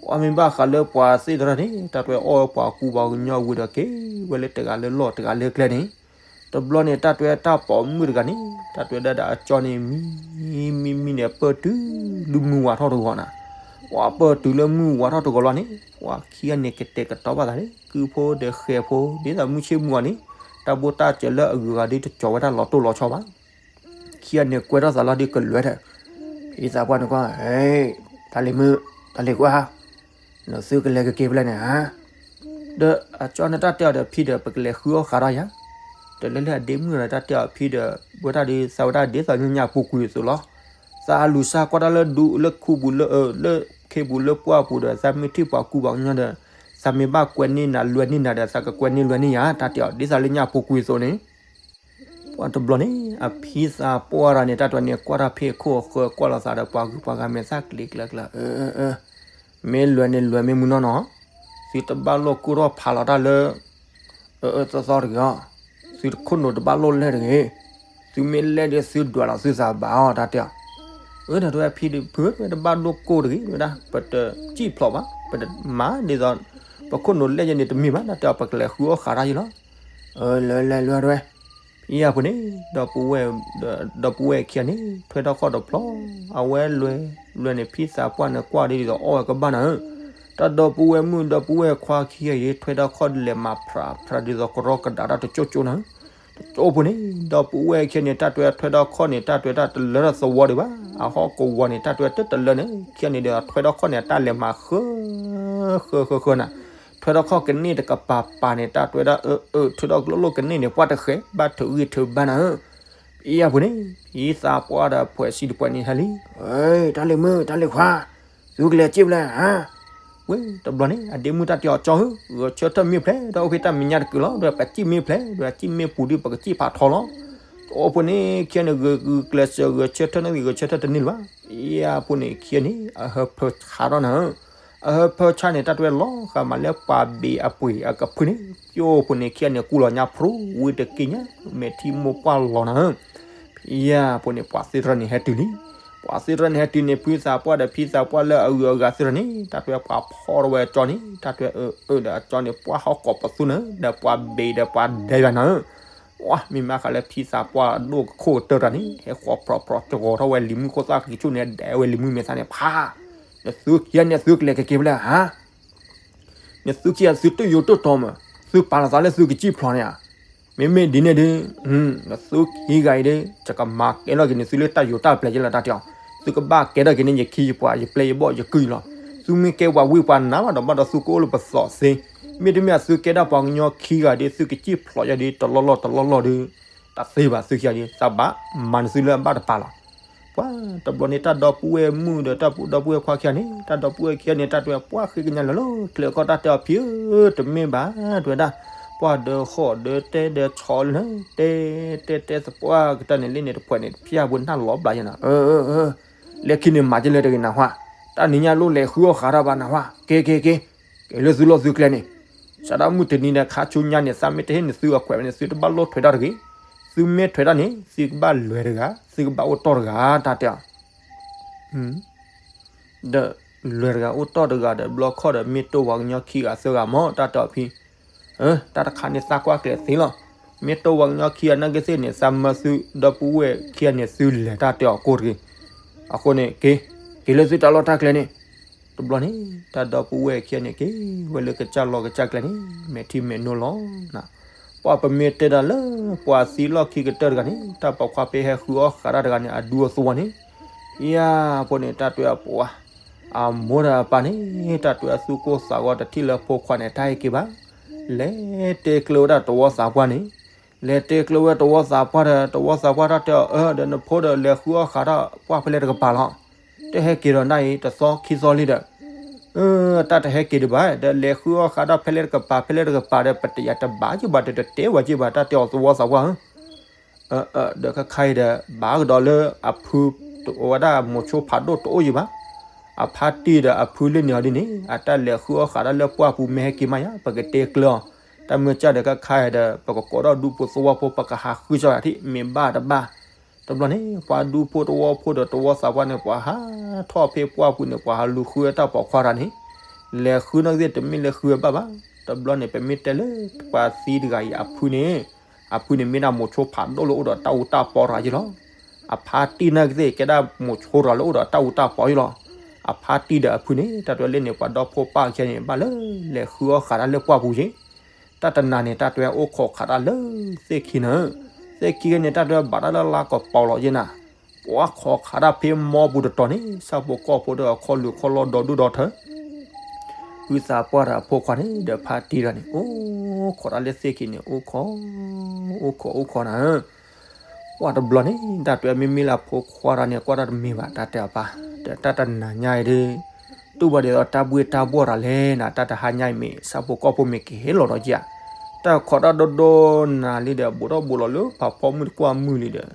ပှၢ်မ့ၢ်ဘၣ်ဃးလၢပှၤသ့ၣ်တဖၣ်န့ၣ် တၢ်တဲအီၣ်ဝဲပှၤကူပှၤကညီဝံၤဒီးက့ၤဝဲလၢတဂၤလၢလီၢ်တဂၤလၢကျဲန့ၣ်, တဘျီန့ၣ် တၢ်တဲတၢ်ပိာ်မုၣ်တဂၤန့ၣ် တၢ်တဲဒၣ်ဒီးအကၠီန့ၣ် မံမံမံန့ၣ် ပၢၢ်တုၤလၢမုၢ်ဝါထီၣ်တဂီၤနၤ, ပှၢ်ပၢၢ်တုၤလၢမုၢ်ဝါထီၣ်တဂီၤလီၤန့ၣ် ပှၤခံဂၤန့ၣ်ကတဲာ်ကတီၤဘၣ်သးလၢ ကုၢ်ဖိဒီးဃဲၤဖိ ဒ်သိးမုၢ်ဆ့ၣ်မုၢ်ဂီၤန့ၣ် တၢ်ဘိၣ်တၢ်စၢၤလၢအဂုၤအဂၤဒ်တကၠီၤဝဲဒၣ်လီၤတိၢ်လီၤဆီဘၣ် ခံဂၤန့ၣ်ကွဲထီၣ်သးလီၤဒီးကလွဲၤထၢၣ်, ဖံသးပှၢ်န့ၣ်ကွၢ်, တၢ်လံၤမုၣ်, တၢ်လံၤကွၢ်, နသုကလဲၤကက့ၤဖဲလဲၣ်န့ၣ်ဧါ, ဒီးအကၠီန့ၣ်တၢ်တဲအီၤဒီးဖံဒီး ပကလဲၤဃုအီၣ်ဃးဒီးယၤ, ဒီးလၢလၢအဒ့မုၣ်ဒီးတၢ်တဲအီၤဖံဒီး ဝဲဒၣ်ဒီးသးဝဲဒၣ်ဒ်သိးလၢညၣ်ပူၤကွံာ်အသိးလီၤ, သးလူၤစၢ်ကွၢ်တၢ်လၢဒူလၢခူပူၤလၢ လၢခ့ပူၤလၢပှၢ်ပူၤဒီး သးမ့ၢ်ထံၣ်ပှၤကူပှၤကညီဒီး သးမ့ၢ်ဘၣ်ကွဲန့ၢ်နၤလွဲန့ၢ်နၤဒီး သးကကွဲန့ၢ်လွဲန့ၢ်ယၤ တၢ်တဲအီၤဒ်သိးလၢညၣ်ပူၤကွံာ်အသိးန့ၣ် ပှၢ်တဘျီန့ၣ် အဖံသးပှၢ်တဂၤန့ၣ် တၢ်တဲန့ၣ် ကွၢ်တၢ်ဖဲခိၣ်အဃၢၤ ကွၢ်လီၤသးဒီးပှၤဂုၤပှၤဂၤမဲာ်သၣ်ကျ့ကျၢၤကျၢၤ, မ့ၢ်လွဲန့ၣ်လွဲမ့ၢ်မုၢ်နီၢ်နီၢ်, သုတဘၣ်လိၣ်ကိၢ်ထီၣ်ဖးလီၤတၢ်လၢ အၢအၢသီသီတဂ့ၤအီၤ, သုတခိၣ်နူာ်တဘၣ်လိၣ်လဲၢ်တဂ့ၤ, သုမ့ၢ်လဲၢ်ဒီးသုဒွးလီၤသုသးဘၣ်အီၤ တၢ်တဲအီၤ, အၢ တၢ်တဲဝဲဖံဒီး ဖုတဘၣ်လိၣ်ကိၢ်တဂ့ၤ တဝဲဒၣ် ပတစံၣ်ဖျိးဘၣ် ပတမၤဒ်သိး ပခိၣ်နူာ်လဲၢ်ယဲန့ၣ်တမ့ၢ်ဘၣ် တၢ်တဲအီၤ ပကလဲၤဃုအီၣ်ဃးတၢ်ယံၤလီၤ, အၢ လဲၤလဲၤလဲၤတဝဲ ဖံအပူၤန့ၣ် ဒီပုၢ်ဝဲၢ်ခံဂၤန့ၣ် ထွဲထီၣ်ခီၣ်တဖျီ, အဝဲလွဲ လွဲန့ၣ် ဖံသးပှၢ်န့ၣ်ကွၢ်ဒ်သိးအီၣ်ဝဲကဘၣ်နၤဧၢ, တၢ်ဒီပုၢ်ဝဲၢ်မုၣ်ဒီပုၢ်ဝဲၢ်ခွါခံဂၤအံၤ ထွဲထီၣ်ခီၣ်လဲၤမၤဖြးဖြးဒ်သိးကရီကဒါတၢ်တကၠိကၠိနၤဧၢ, တကၠိဖိန့ၣ် ဒီပုၢ်ဝဲၢ်ခံဂၤန့ၣ် တၢ်တဲထွဲထီၣ်ခီၣ်န့ၣ် တၢ်တဲတၢ်တလၢထီၣ်သဝီဒံးဘၣ်, အဟီၣ်ကဝီၤန့ၣ် တၢ်တဲတတလၢန့ၣ် ခံဂၤန့ၣ်ဒီး ထွဲထီၣ်ခီၣ်န့ၣ် အတၢ်လဲၤမၤဃၢ ဃၢဃၢဃၢနၤ, ထွဲထီၣ်ခီၣ်ကန့ၢ်တကပၤပၤန့ၣ် တၢ်တဲဒၣ်အၢအၢ ထုးထီၣ်ကျိၣ်လိၣ်ကန့ၢ်န့ၣ် ပှၢ်တဃဲးဘၣ်ထုးဂံၢ်ထုးဘါနၤဧၢ, ဖံအပူၤန့ၣ် ဖံသးပှၢ်ဒီးဖှဲးစံးတပှဲၤန့ၣ်ဟဲလံ, တၢ်လံၤမုၣ် တၢ်လံၤခွါ, သုကလဲၤစံၣ်ဖဲလဲၣ်ဧါ, ဝဲတဘျီန့ၣ် အဒ့မုၣ်တၢ်တဲအီၤကၠီဧၢ, ဂဲၤဆၢထၢၣ်မ့ၢ်ဖျဲးဒီးအိၣ်ဖဲတၢ်မဲာ်ညါတကုာ်လီၤ, ဒီးပစံၣ်မ့ၢ်ဖျဲး ဒီးအစံၣ်မ့ၢ်ပူၤဒီးပကစံၣ်ဖးထီလီၤ, တအီဖိန့ၣ် ခံဂၤန့ၣ် ဂုာ်ကျဲးစၢးဂဲၤဆၢထၢၣ်န့ၣ် ဂဲၤဆၢထၢၣ်တန့ၢ်လၢၤဘၣ်, ဖံအပူၤန့ၣ် ခံဂၤန့ၣ် အဟၢဖၢဆါထီၣ်နၤဧၢ အဟၢဖၢဆါန့ၣ် တၢ်တဲလီၤဃာ်မးလၢပှၤဘ့ၣ်အပှ့ၤအကဖုန့ၣ် ကၠိဖိန့ၣ် ခံဂၤန့ၣ် ကူလီၤညါဖျိဝံၤတက့ၢ်ညါ မဲာ်ထံမိၢ်ပှၢ်လီၤနၤဧၢ, ဖံအပူၤန့ၣ် ပှၤသ့ၣ်တဖၣ်န့ၣ်ဟဲတုၤလံ, ပှၤသ့ၣ်တဖၣ်န့ၣ်ဟဲတုၤန့ၣ် ဖံသးပှၢ်ဒီးဖံသးပှၢ်လၢအဂုၤအဂၤသ့ၣ်တဖၣ်န့ၣ် တၢ်တဲပှၤဖီၣ်ထီၣ်ဝဲအကၠီန့ၣ် တၢ်တဲအၢအၢဒီးအကၠီန့ၣ် ပှၢ်ဟီၣ်ကိးပသူနၤဧၢ ဒီးပှၤဘ့ၣ်ဒီးပှၤဒဲးယၤနၤဧၢ ပှၢ်မ့ၢ်မးဃးလၢဖံသးပှၢ်ဒိၣ်ကခိၣ်ကတၢၢ်တဂၤန့ၣ် ဟဲဃီၤဖြီဖြီကဝီၤထီၣ်ဝဲလံၤမုၣ်ခိၣ်သၣ်ဃံဆူၣ်န့ၣ် ဒဲးဝဲလံၤမုၣ်မဲာ်သၣ်န့ၣ် ဖး, နသုခံဂၤန့ၣ်သုကလဲၤကက့ၤဖဲလဲၣ်ဧါ, နသုခံဂၤသုတယိၤတတီၤမး, သုပာ်လီၤသးလၢသုကစံၣ်ဖျိးန့ၣ်ဧါ, မ့မ့ၢ်ဒ်န့ၣ်ဒီး နသုခံဂၤအံၤဒီး ယကမၤကဲထီၣ်က့ၤန့ၣ် သုလၢတၢ်ယိၤတၢ်ပျဲၤက့လီၤတၢ်တဲအီၤ, သုကဘၣ်ကဲထီၣ်က့ၤန့ၣ် ယခံယပှၤ ယပျဲၢ်ယဘီၣ်ယကုၢ်လီၤ, သုမ့ၢ်ကဲပှၤဝံပှၤနါဘၣ်ဒီးဘၣ်ဒီးသုကအိၣ်လၢပသီၣ်သ့, မ့တမ့ၢ်သုကဲဒၣ်ပှၤကညီခံဂၤဒီး သုကစံၣ်ဖျိးယၤဒီး တလီၢ်လီၢ်တလီၢ်လီၢ်ဒီး တၢ်သ့ဘၣ် သုခံဂၤဒီး သးဘၣ်မၤန့ၢ်သုလၢအဘၣ်တပၤလီၤ. ပှၤတဘျီန့ၣ် တၢ်ဒီပုၢ်ဝဲၢ်မုၣ်ဒီးတၢ်ဒီပုၢ်ဝဲၢ်ခွါခံဂၤန့ၣ် တၢ်ဒီပုၢ်ဝဲၢ်ခံဂၤန့ၣ် တၢ်တဲပှၢ်ဃ့ကညးလၢလၢချ့အခီၣ် တၢ်တဲအီၤဖံဧၢ တမ့ၢ်ဘၣ် တဲဝဲဒၣ်, ပှၢ်ဒီးဃီၣ်ဒီးတဲဒီးဆီလၢ တဲတဲတဲသပှၢ်ကတၢၢ်န့ၣ် လၢန့ၣ်တဖှဲးန့ၣ် တဖျၢၣ်ဖိနၢ်လီၤဘျးယဲနၤ, လၢခံန့ၣ်မၤကလဲၣ်တဂ့ၤနၢ်ဟူ, တၢ်နံၤညါလိၣ်လဲၤဃုအီၣ်ဃးတၢ်ဘၣ်နၢ်ဟူ, က့ၤက့ၤက့ၤ, က့ၤလၢသုလီၢ်သုကျဲန့ၣ်, စးထီၣ်မုၢ်တနံၤဒီးခါဆူညါန့ၣ် သးမ့ၢ်တဟ့ၣ်န့ၢ်သုအခွဲးဘၣ်န့ၣ် သုတဘၣ်လိၣ်ထွဲတၢ်တဂ့ၤ, သုမ့ၢ်ထွဲတၢ်န့ၣ် သုကဘၣ်လွဲၤတဂၤ သုကဘၣ်အိၣ်တီၢ်တဂၤ တၢ်တဲအီၤ ဒီးလွဲၤတဂၤအိၣ်တီၢ်တဂၤဒီး ဘျီခီၣ်ဒီး မ့ၢ်တိၢ်ပှၤကညီခံဂၤသၢဂၤမး တၢ်တဲအီၤဖံ, တၢ်တခါန့ၣ်သးကွၢ်ကျဲၤသ့လီၤ, မ့ၢ်တိၢ်ပှၤကညီခံဂၤနာ်က့သ့ၣ်န့ၣ် သးမၢသုဒီပုၢ်ဝဲၢ်ခံဂၤန့ၣ် သုလဲၤတၢ်တဲအီၤကိၢ်တဂ့ၤ, အဃိန့ၣ်က့ၤ, က့ၤလၢသုတၢ်လီၢ်တၢ်ကျဲန့ၣ်. တဘျီန့ၣ် တၢ်ဒီပုၢ်ဝဲၢ်ခံဂၤန့ၣ် က့ၤဝဲလၢကစၢ်လီၢ်ကစၢ်ကျဲန့ၣ် မဲာ်ထံမဲာ်နိလီၤနၤ. ပှၢ်ပမ့ၢ်တဲတၢ်လၢ ပှၤသံလီၢ်ခံကတၢၢ်တဂၤန့ၣ် တၢ်ပိာ်ခွါဖဲဟဲဃုအီၣ်ဃးတၢ်တဂၤန့ၣ် အဒူအသဝီန့ၣ်, ယၤဖိန့ၣ် တၢ်တဲအပှၤ အမိၢ်ဒီးအပၢ်န့ၣ် တၢ်တဲအသူၣ်ကိၢ်သးဂီၤ တထံၣ်လၢဖိခွါန့ၣ် တၢ်ဟဲက့ၤဘၣ်. လဲၤတဲကျၢၤဝဲဒၣ်တဝီသးပှၢ်န့ၣ်, လဲၤတဲကျၢၤဝဲတဝီသးပှၢ်ဒီး တဝီသးပှၢ်တၢ်တဲအီၤ အၢ ဒီးနဖိဒီးလဲၤဃုအီၣ်ဃးတၢ်ပှၢ်ဖဲလဲၣ်တကပၤလီၤ. တဟဲက့ၤဒီးနၢ်အံၤ တသီခံသီလံဒီး တၢ်တဟဲက့ၤဒံးဘၣ် ဒီးလဲၤဃုအီၣ်ဃးတၢ်ဖဲလဲၣ်တကပၤ ဖဲလဲၣ်တကပၤဒီး ပတယၤတဘၣ်က့ၤဘၣ်ဒီး တတဲဝဲက့ၤဘၣ် တၢ်တဲအီၤတဝီသးပှၢ်ဧၢ. ဒီးခါခါအံၤဒီး ဘၣ်ကဒီးလၢအဖုတအိၣ်ဝဲဒၣ် မိၤဆိဖးဒိၣ်တအိၣ်ယံၤဘၣ်. အဖါတံၢ်ဒီးအဖုလၢန့ၣ်အီၤဒ်န့ၣ် အတၢ်လဲၤဃုအီၣ်ဃးတၢ်လၢပှၢ်ပူၤမ့ၢ်ဟဲက့ၤမးယါ ပကတဲကျၢၤအီၤ. တၢ်မ့ၢ်ကၢ်ဒီးခါခါအံၤဒီး ပကကိးထီၣ်ဒူဖိသဝီဖိ ပကဟးဃုကၠီယၤထံၣ် မ့ၢ်ဘၣ်တဘၣ်. တဘျီန့ၣ် ပှၤဒူဖိတဝီဖိဒီးတဝီသးပှၢ်န့ၣ် ပှၤဟးထီၣ်ဖဲပှၢ်ပူၤန့ၣ် ပှၤဟးလူၤဃုဝဲတၢ်ပိာ်ခွါတဂၤန့ၣ်, လဲၤဃုနီၢ်ကသ့ၣ်တမ့ၢ်လဲၤဃုဝဲဘၣ်ဘၣ်. တဘျီန့ၣ် ပမ့ၢ်တဲလၢပှၤသံတဂၤအံၤအဖုန့ၣ်, အဖုန့ၣ်မ့ၢ်ဒၣ်မိၤဆိဖးဒိၣ်လၢအိၣ်ဒီးတၢ်အူတၢ်ပီတဂၤယ့ၣ်လီၤ. အဖါတံၢ်နီၢ်ကသ့ၣ်ကဲဒၣ်မိၤဆိတဂၤလၢအိၣ်ဒီးတၢ်အူတၢ်ပီယ့ၣ်လီၤ. အဖါတံၢ်ဒီးအဖုန့ၣ် တၢ်တဲလၢန့ၣ် ပှၤဒီဖိပၢ်ခဲန့ၣ် ဘၣ်လၢလဲၤဃုအီၣ်ဃးတၢ်လၢပှၢ်ပူၤယ့ၣ်. တၢ်တနၤန့ၣ် တၢ်တဲအိၣ်ခိးခးတၢ်လၢသ့ၣ်ခံန့ၣ်, သ့ၣ်ခံခဲန့ၣ် တၢ်တဲဘၣ်တၢ်လၢလါကပီၤလီၤယ့ၣ်နၤ. ပှၤခိးခးတၢ်ဖဲမီပူၤတတီၤန့ၣ် ဆၣ်ဖိကီၢ်ဖိဒီးအခီၣ်လူၤခီၣ်လီၢ်ဒီဒူၣ်ဒီထၢ ဟုသးပှၢ်ဒီးအဖိခွါန့ၣ် ဒီးဖါတံၢ်တဂၤန့ၣ် အိၣ်ခိးတၢ်လၢသ့ၣ်ခံန့ၣ် အိၣ်ခိး, အိၣ်ခိးအိၣ်ခိးနၤ. ကွၢ်တဘျီန့ၣ် တၢ်တဲမ့မ့ၢ်လၢအဖိခွါတဂၤန့ၣ် ကွၢ်တၢ်တမ့ၢ်ဘၣ် တၢ်တဲအီၤပၢ်, ဒီးတၢ်တနၤညါအံၤဒီး တူၢ်ဘၣ်ဒ်သိးတၢ်ဘှ့ၣ်တၢ်ဘှီၣ်တၢ်လဲၣ်နၤ တၢ်တဟါညါအံၤမ့ၢ် ဆၣ်ဖိကီၢ်ဖိမ့ၢ်ကဟဲလီၤဒီးက့ဧါ. တၢ်ခိးတၢ်ဒိၣ်ဒိၣ်နၤလံဒီး ဘူးထီၣ်ဘူးလီၤလၢဖးဖီမုၢ်တကွၢ်မုၢ်လံဒီး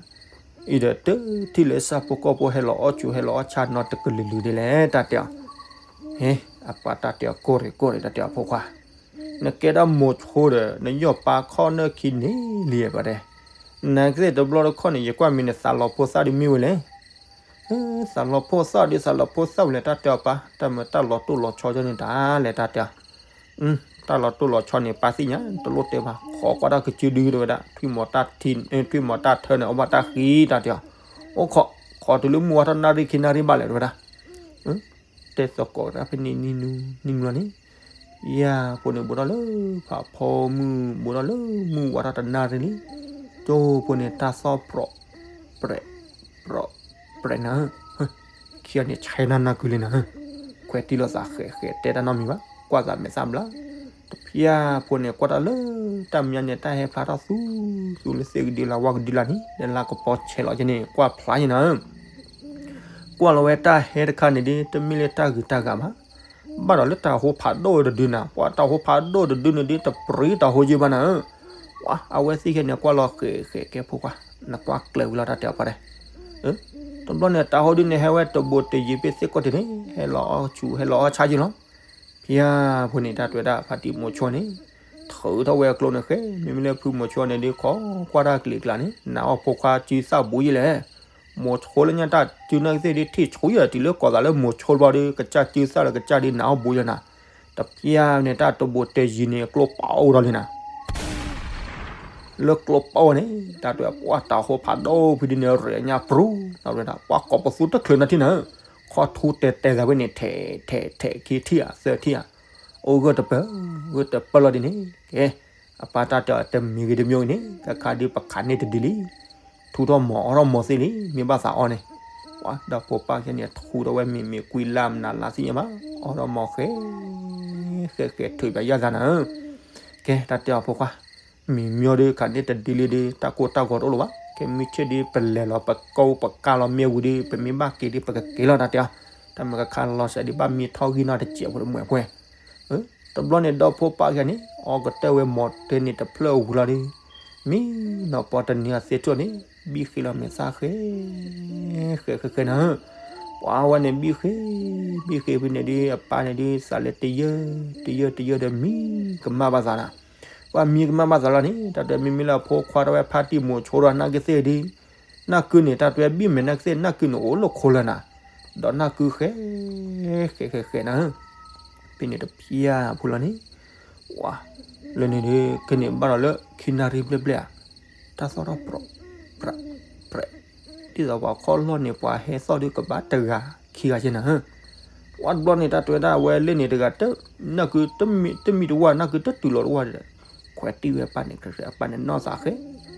အံၤဒီးတထံၣ်လၢဆၣ်ဖိကီၢ်ဖိဟဲလီၤအီၣ်ဆူၣ် ဟဲလီၤအီၣ်ဆၣ်နီတကလုာ်လုာ်ဒ်လဲၣ် တၢ်တဲအီၤ. ဟ့ အပှၤတၢ်တဲအီၤ ကိၢ်ရ့ၣ်ကိၢ်ရ့ၣ် တၢ်တဲအီၤဖိခွါ, နကဲဒၣ်မိၤဆိဒီး နယီၢ်ပၢ်ခီၣ်နၢၣ်ခံန့ၣ်လံ ပှၤတဲ, နကသ့ၣ်တဘျီတခီၣ်န့ၣ် ယကွၢ်မံၤန့ၣ် သးလီၤဖိသၣ်ဒ်မ့ၢ်ဝဲလဲၣ်. သးလီၤဖိသၣ်ဒ် သးလီၤဖိသၣ်ဝဲလဲၣ် တၢ်တဲအီၤပၢ်, တၢ်မ့ၢ်တၢ်လီၤတိၢ်လီၤဆီကၠီန့ၣ်တၢ်လဲၣ် တၢ်တဲအီၤ. တၢ်လီၤတိၢ်လီၤဆီန့ၣ် ပၢ်သ့ၣ်ညါ တလိၣ်တဲဘၣ်, ခိးကွၢ်တၢ်ကစုဒုတဝဲဒၣ်, ထွံၣ်မီၤတၢ်ထၢန့ၣ် အိၣ်ဘၣ်တၢ်ဃံ တၢ်တဲအီၤ, အိၣ်ခိး, ခိးတုၤလၢမုၢ်ဝါထီၣ်နၣ်ရံၣ်ခံနၣ်ရံၣ်ဘၣ်လဲၣ်တဝဲဒၣ်. တဲသကိးတၢ်ဖဲန့ၣ်နံၤနံၤလီၤန့ၣ်, ယၤဖိန့ၣ်ဘူးထီၣ်လၢဖးဖီမုၢ် ဘူးထီၣ်လၢမုၢ်ဝါထီၣ်တနၣ်ရံၣ်လံ, ကၠိဖိန့ၣ် တၢ်သီၣ်ပြီး ပြီး ပြီး ပြီးနၤ, ခံဂၤန့ၣ် ဆဲးနၢ်နၢ်ကုလံနၤ, ခွဲးတံၢ်လိာ်သးဃဲးဃဲး တဲတၢ်နီတမံၤဘၣ်, ကွၢ်သးမဲာ်သၣ်ဘျါ. တဖျၢၣ်ဖိန့ၣ် ကွၢ်တၢ်လၢ တၢ်မညါန့ၣ် တၢ်ဟဲဖျါထီၣ်သူသူလၢသ့ၣ်ကဒုလၢဝၣ်ကဒုလၢန့ၣ် လၢလါကပီၤဆဲးလီၤက့န့ၣ် ကွၢ်ဖျါယဲနၤ ကွၢ်လီၤဝဲတၢ်ဟဲတခါန့ၣ်ဒ် တမ့ၢ်လၢတၢ်ဂ့ၤတၢ်ဂၤဘၣ်, ဘၣ်ဒီးလၢတၢ်ဟိဖးဒိၣ်တဒုနၤ, ပှၤတၢ်ဟိဖးဒိၣ်တဒုန့ၣ်ဒ် တပြံတၢ်ဟိယဲဘၣ်နၤဧၢ. ပှၤအဝဲသ့ၣ်ခဲန့ၣ် ကွၢ်လီၤဃဲးဃဲးကဲဖိခွါ, နကွၢ်ကျၢၤဝံၤလီၤတၢ်တဲအီၤပှၤတဲ တဘျီန့ၣ် တၢ်ဟိဒ်န့ၣ် ဟဲဝဲတဘိးတယံၤဖဲသ့ၣ်ကီၢ်တ့ၢ်န့ၣ် ဟဲလီၤအီၣ်ဆူၣ် ဟဲလီၤအီၣ်ဆါယဲလီၤ. ဖျၢၣ်ဖိန့ၣ် တၢ်တဲဝဲဒၣ်ဖါတံၢ်မိၤဆိန့ၣ် ထုးထီၣ်ဝဲအကျိန့ၣ်ဃဲ, မ့မ့ၢ်လၢဖုမိၤဆိန့ၣ်ဒ် ခိးကွၢ်တၢ်ကလံၤကျါန့ၣ် နးအီၣ်ဖိခွါစုသၣ်ဘူးယဲလဲၣ်. မိၤဆိလၢညါတၢ်စုနီၢ်ကသ့ၣ်ဒ် ထံၣ်ဆူယဲတုၤလၢကီၤသးလၢမိၤဆိတဘျီဒီး ကစၢ်စုသၣ်ဒီးကစၢ်ဒ်နးအီၣ်ဘူးယဲနၤ. တဖျၢၣ်န့ၣ် တၢ်တဘိးတယံၤန့ၣ် ကျိပာ်အိၣ်ဒီးလံနၤ လၢကျိပာ်ဝဲန့ၣ် တၢ်တဲပှၤတၢ်ဟိဖးဒိၣ်ဖဲဒ်န့ၣ် ရဲၣ်ညါပြူၤ တၢ်တဲဒၣ် ပှၤကိးပသူတချုးနၤထံၣ်နၤ, ခီထူတဲာ်တဲာ်သးဝဲန့ၣ် ထဲးထဲးထဲးခံထံၣ်ဧါ သၢထံၣ်ဧါ, အိၣ်ဂၢၢ်တပၢၢ် ဂၢၢ်တပၢၢ်လီၤဒ်န့ၣ် ကဲ အပၢ်တၢ်တဲအီၤတမံၤဂ့ၤတမံၤဂ့ၤန့ၣ် ကခါဒ်ပခးန့ၢ်တဒုလံ ထူထီၣ်မီၤအီထီၣ်မီၤသ့လံ မ့ၢ်ဘၣ်သးအီန့ၣ်, ပှၤဒီဖိပၢ်ခဲန့ၣ် ထူထီၣ်ဝဲမ့ၢ်မ့ၢ်ကွံလၢ်မနုၤလၢ်သ့ၣ်ညါဘၣ် အီထီၣ်မီၤဃဲ ဃဲဃဲထုးဘၣ်ယၢ်သးနၤဧၢ, ကဲ တၢ်တဲအီၤဖိခွါ မံၤမံၤဒီး ခးန့ၢ်တဒုလံဒီး တၢ်ကိၢ်တၢ်ဂီၤတအိၣ်လၢၤဘၣ်, ကဲမုၢ်ဆ့ၣ်ဒီး ပလဲၤလီၤ ပကိးပကါလီၤမ့ၢ်ဝံၤဒီး ပမ့ၢ်ဘၣ်က့ၤဒီး ပကက့ၤလီၤတၢ်တဲအီၤ, တၢ်မ့ၢ်ကခါလီၤစဲးဒီး ဘၣ်မံထီၣ်ဂံၢ်နီၢ်တစဲးဖိတမှဲၤပှဲၤ တဘျီန့ၣ် ဒီဖိပၢ်ခံဂၤန့ၣ် အီကတၢၢ်ဝဲမီၤတ့န့ၣ်တဖျၢၣ်ဝံၤလီၤဒီး မံနီၤပီတနံၤအသ့ၣ်ထီၣ်န့ၣ် ဘံၣ်ဃ့လီၤမဲာ်သၣ်ဃဲ ဃဲဃဲဃဲနၤဧၢ, ပှၤဝဲန့ၣ်ဘံၣ်ဃ့ ဘံၣ်ဃ့ဖဲန့ၣ်ဒီး အပၢ်န့ၣ်ဒီး သးလဲၤတယၢၢ် တယၢၢ်တယၢၢ်ဒီး မံကမၣ်ဘၣ်သးနၤ, ပှၤမံကမၣ်ဘၣ်သးလီၤန့ၣ် တၢ်တဲမ့မ့ၢ်လၢအဖိခွါတဝဲဖါတံၢ်မိၤဆိဒီးနၢ်ကသ့ၣ်ဒီး နၢ်ကုန့ၣ် တၢ်တဲဘံၣ်မဲာ်နၢ်ကသ့ၣ် နၢ်ကုန့ၣ်အိၣ်လၢခိလၢနၤ, ဒီးနၢ်ကုဃဲ ဃဲဃဲဃဲနၤဧၢ, ဖဲန့ၣ်တဖျၢၣ်ဖိလီၤန့ၣ် ပှၤ လၢန့ၣ်ဒီး ကန့ၣ်ဘၣ်ဒီးလၢခံနၣ်ရံၣ်ဘျဲၣ်ဘျဲၣ်ဧါ, တၢ်သီၣ်ထီၣ်ပြီး ပြး ပြး ဒ်သိးပှၤခီၣ်လီၢ်န့ၣ် ပှၤဟဲသီၣ်ဒီးကဘၣ်တဂၤ ခံဂၤယဲနၤဧၢ. ပှၤတဘျီန့ၣ် တၢ်တဲဝဲဒၣ် အဝဲလၢန့ၣ်တဂၤ နၢ်ကုတမံတဝၢ် နၢ်ကုတတုၤလီၤတဝၢ်ဒီး ခွဲးတံၢ်ဝဲအပၢ်န့ၣ် ကရၢအပၢ်န့ၣ်နီၢ်သးဃဲ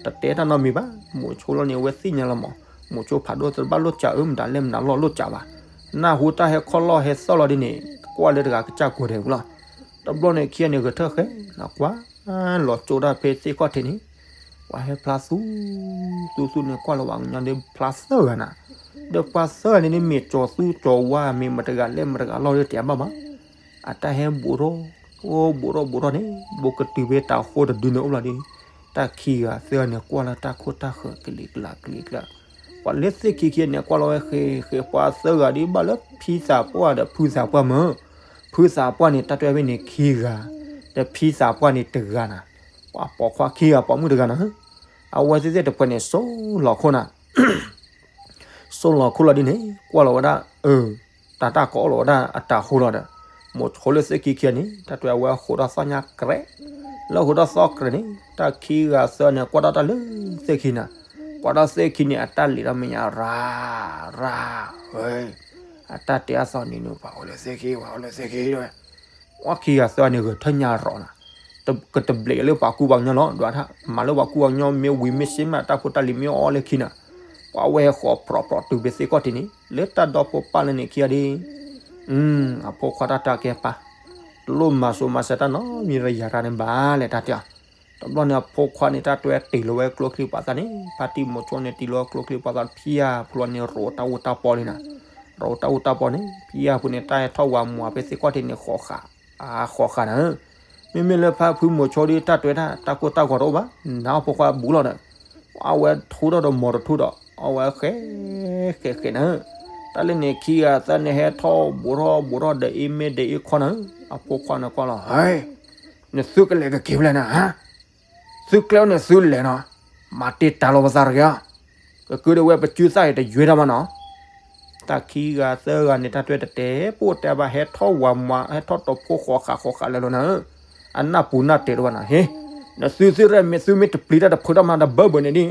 တတဲတၢ်နီတမံၤဘၣ်. မိၤဆိလီၤန့ၣ် အဝဲသ့ၣ်ညါလီၤမး, မိၤဆိဖးဒိၣ်တဘၣ်လိၣ်စးအၢ မတၤလဲၣ်မတၤလီၢ်လိၣ်စးဘၣ်. နၢ်ဟူတၢ်ဟဲခီၣ်လီၢ်ဟဲသီၣ်လီၤဒ်န့ၣ် ကွၢ်လၢတဂၤကစၢ်ကိးဒဲးဝံၤလီၤ. တဘျီန့ၣ်ခံဂၤန့ၣ်ဂဲၤထၢၣ်ဃဲ နကွၢ် လီၤကၠိတၢ်ဖဲသ့ၣ်ခီၣ်ထံးန့ၣ် ပှၤဟဲဖျါသူ သူသူန့ၣ် ကွၢ်လၢပှၤကညီဒီးဖျါသၢဂၤနၤ, ဒီးပှၤသၢဂၤန့ၣ် မ့ၢ်ကၠီၤသူကၠီၤဝါ မ့ၢ်မတဂၤလဲၣ်မတဂၤလီၢ်ဒီးတဲဘၣ်မး, အတၢ်ဟဲဘူးထီၣ် အိၣ်ဘူးထီၣ်ဘူးထီၣ်န့ၣ် ဘူးကတုၤဖဲတၤဃိတဒုန့ၣ်အိၣ်လီၤဒီး တၢ်ခံဂၤသၢဂၤန့ၣ် ကွၢ်လၢတၢ်ခိၣ်တၢ်ဃၢၤကလံၤကျါကလံၤကျါ, ပှၤလၢသ့ၣ်ခံခံန့ၣ် ကွၢ်လီၤဝဲဃဲဃဲ ပှၤသၢဂၤဒ်ဘၣ်လၢဖံသးပှၢ်ဒီးဖုသးပှၢ်မး, ဖုသးပှၢ်န့ၣ် တၢ်တဲဝဲန့ၣ်ခံဂၤ, ဒီးဖံသးပှၢ်န့ၣ်တဂၤနၤ, ပှၤပိာ်ခွါခံဂၤပိာ်မုၣ်တဂၤနၤ, အဝဲသ့ၣ်သ့ၣ်တဖှဲးန့ၣ် စိလီၤခိၣ်နၤ စိလီၤခိၣ်လီၤဒ်န့ၣ် ကွၢ်လီၤဝဲဒၣ် အၢ တၢ်တၢ်ကီအိၣ်လီၤဝဲဒၣ်အတၤဃိလီၤဒီး မိၤဆိလၢသ့ၣ်ခံခံန့ၣ် တၢ်တဲဝဲအဝဲဟိးထီၣ်သီၣ်ညါကြဲး, လၢဟိးထီၣ်သီၣ်ကြဲးန့ၣ် တၢ်ခံဂၤသၢဂၤန့ၣ်ကွၢ်ထီၣ်တၢ်လၢသ့ၣ်ခံနၤ, ကွၢ်ထီၣ်သ့ၣ်ခံန့ၣ် အတၢ်လံၤထီၣ်မဲာ်ညါရၤ ရၤ, အတၢ်တဲအသီၣ်နံၤန့ၣ် ပှၤအိၣ်လၢသ့ၣ်ခံ ပှၤအိၣ်လၢသ့ၣ်ခံဝဲ, ပှၤခံဂၤသၢဂၤန့ၣ်ဂဲၤထၢၣ်ညါရီၤနၤ ကတဘျဲးလၢပှၤကူပှၤကညီလီၤ ဒွးထၣ် မၤလၢပှၤကူပှၤကညီမ့ၢ်ဝံၤမ့ၢ်စ့မး တၢ်ဖိတၢ်လံၤမ့ၢ်အီၣ်လၢခံနၤ, ပှၤဝဲဟဲဃီၤပြီၤပြီၤတုၤဖဲသ့ၣ်ခီၣ်ထံးန့ၣ် လၢတၢ်ဒီဖိပၢ်လၢန့ၣ်ခံဂၤဒ် အဖိခွါတၢ်တဲကဲပၢ်, တလိၣ်မၤစိၤမၤစၢၤတၢ်နီတမံၤဒီးယၤတၢ်န့ၣ်ဘၣ်လဲၣ်တၢ်တဲအီၤ, တဘျီန့ၣ်အဖိခွါန့ၣ် တၢ်တဲတ့ၢ်လီၤဝဲကျိချံပာ်သးန့ၣ် ဖါတံၢ်မိၤဆိန့ၣ် တ့ၢ်လီၤကျိချံပာ်သးဖၠါဖိလီၤန့ၣ် ရိးတၢ်အူတၢ်ပီန့ၣ်နၤ, ရိးတၢ်အူတၢ်ပီန့ၣ် ဖၠါဖိန့ၣ် တၢ်ဟဲထီၣ်ဝၤမွၤဖဲသ့ၣ်ခီၣ်ထံးန့ၣ် ဃီၤဃာ် ဃီၤဃာ်နၤ မ့မ့ၢ်လၢဖါဖုမိၤဆိဒီး တၢ်တဲတၢ် တၢ်ကိၢ်တၢ်ဂီၤတအိၣ်ဘၣ်, နၤအဖိခွါဘူးလီၤဒီး အဝဲထူထီၣ်ဒီးမီၤတထူဒီး အဝဲဃဲ ဃဲ ဃဲနၤ, တၢ်လၢန့ၣ်ခံဂၤသၢန့ၣ်ဟဲထီၣ်ဘူးထီၣ်ဘူးထီၣ်ဒီးအ့မ့ၢ်ဒီးအ့ခီနၤ, အဖိခွါန့ၣ်ကွၢ်လီၤ ဟဲ နသုကလဲၤကက့ၤဖဲလဲၣ်နၤ, သုကျဲအိၣ်န့ၣ်သုလဲၤနီၤ, မၤတ့ၢ်တၢ်လီၤပသးတဂ့ၤဧါ, ကကၢဒီးဝဲပစုသၣ်အံၤတယွဲဒၣ်မးနီၤ တၢ်ခံဂၤသၢဂၤန့ၣ် တၢ်တဲတတဲပိၢ်တဲဘၣ် ဟဲထီၣ်ဝၤမွၤ ဟဲထီၣ်တဖိဃီၤဃာ်ဃီၤဃာ်လဲၤလီၤနၤ, အနၢ်ပူၤနၢ်တဲာ်တဘၣ်နၤ ဟ့, နသုသုရဲၣ်မ့ၢ်သုမ့ၢ်တပျံၤတၢ်တဖုးတၢ်မၤတဘၢဘၢန့ၣ်ဒ်,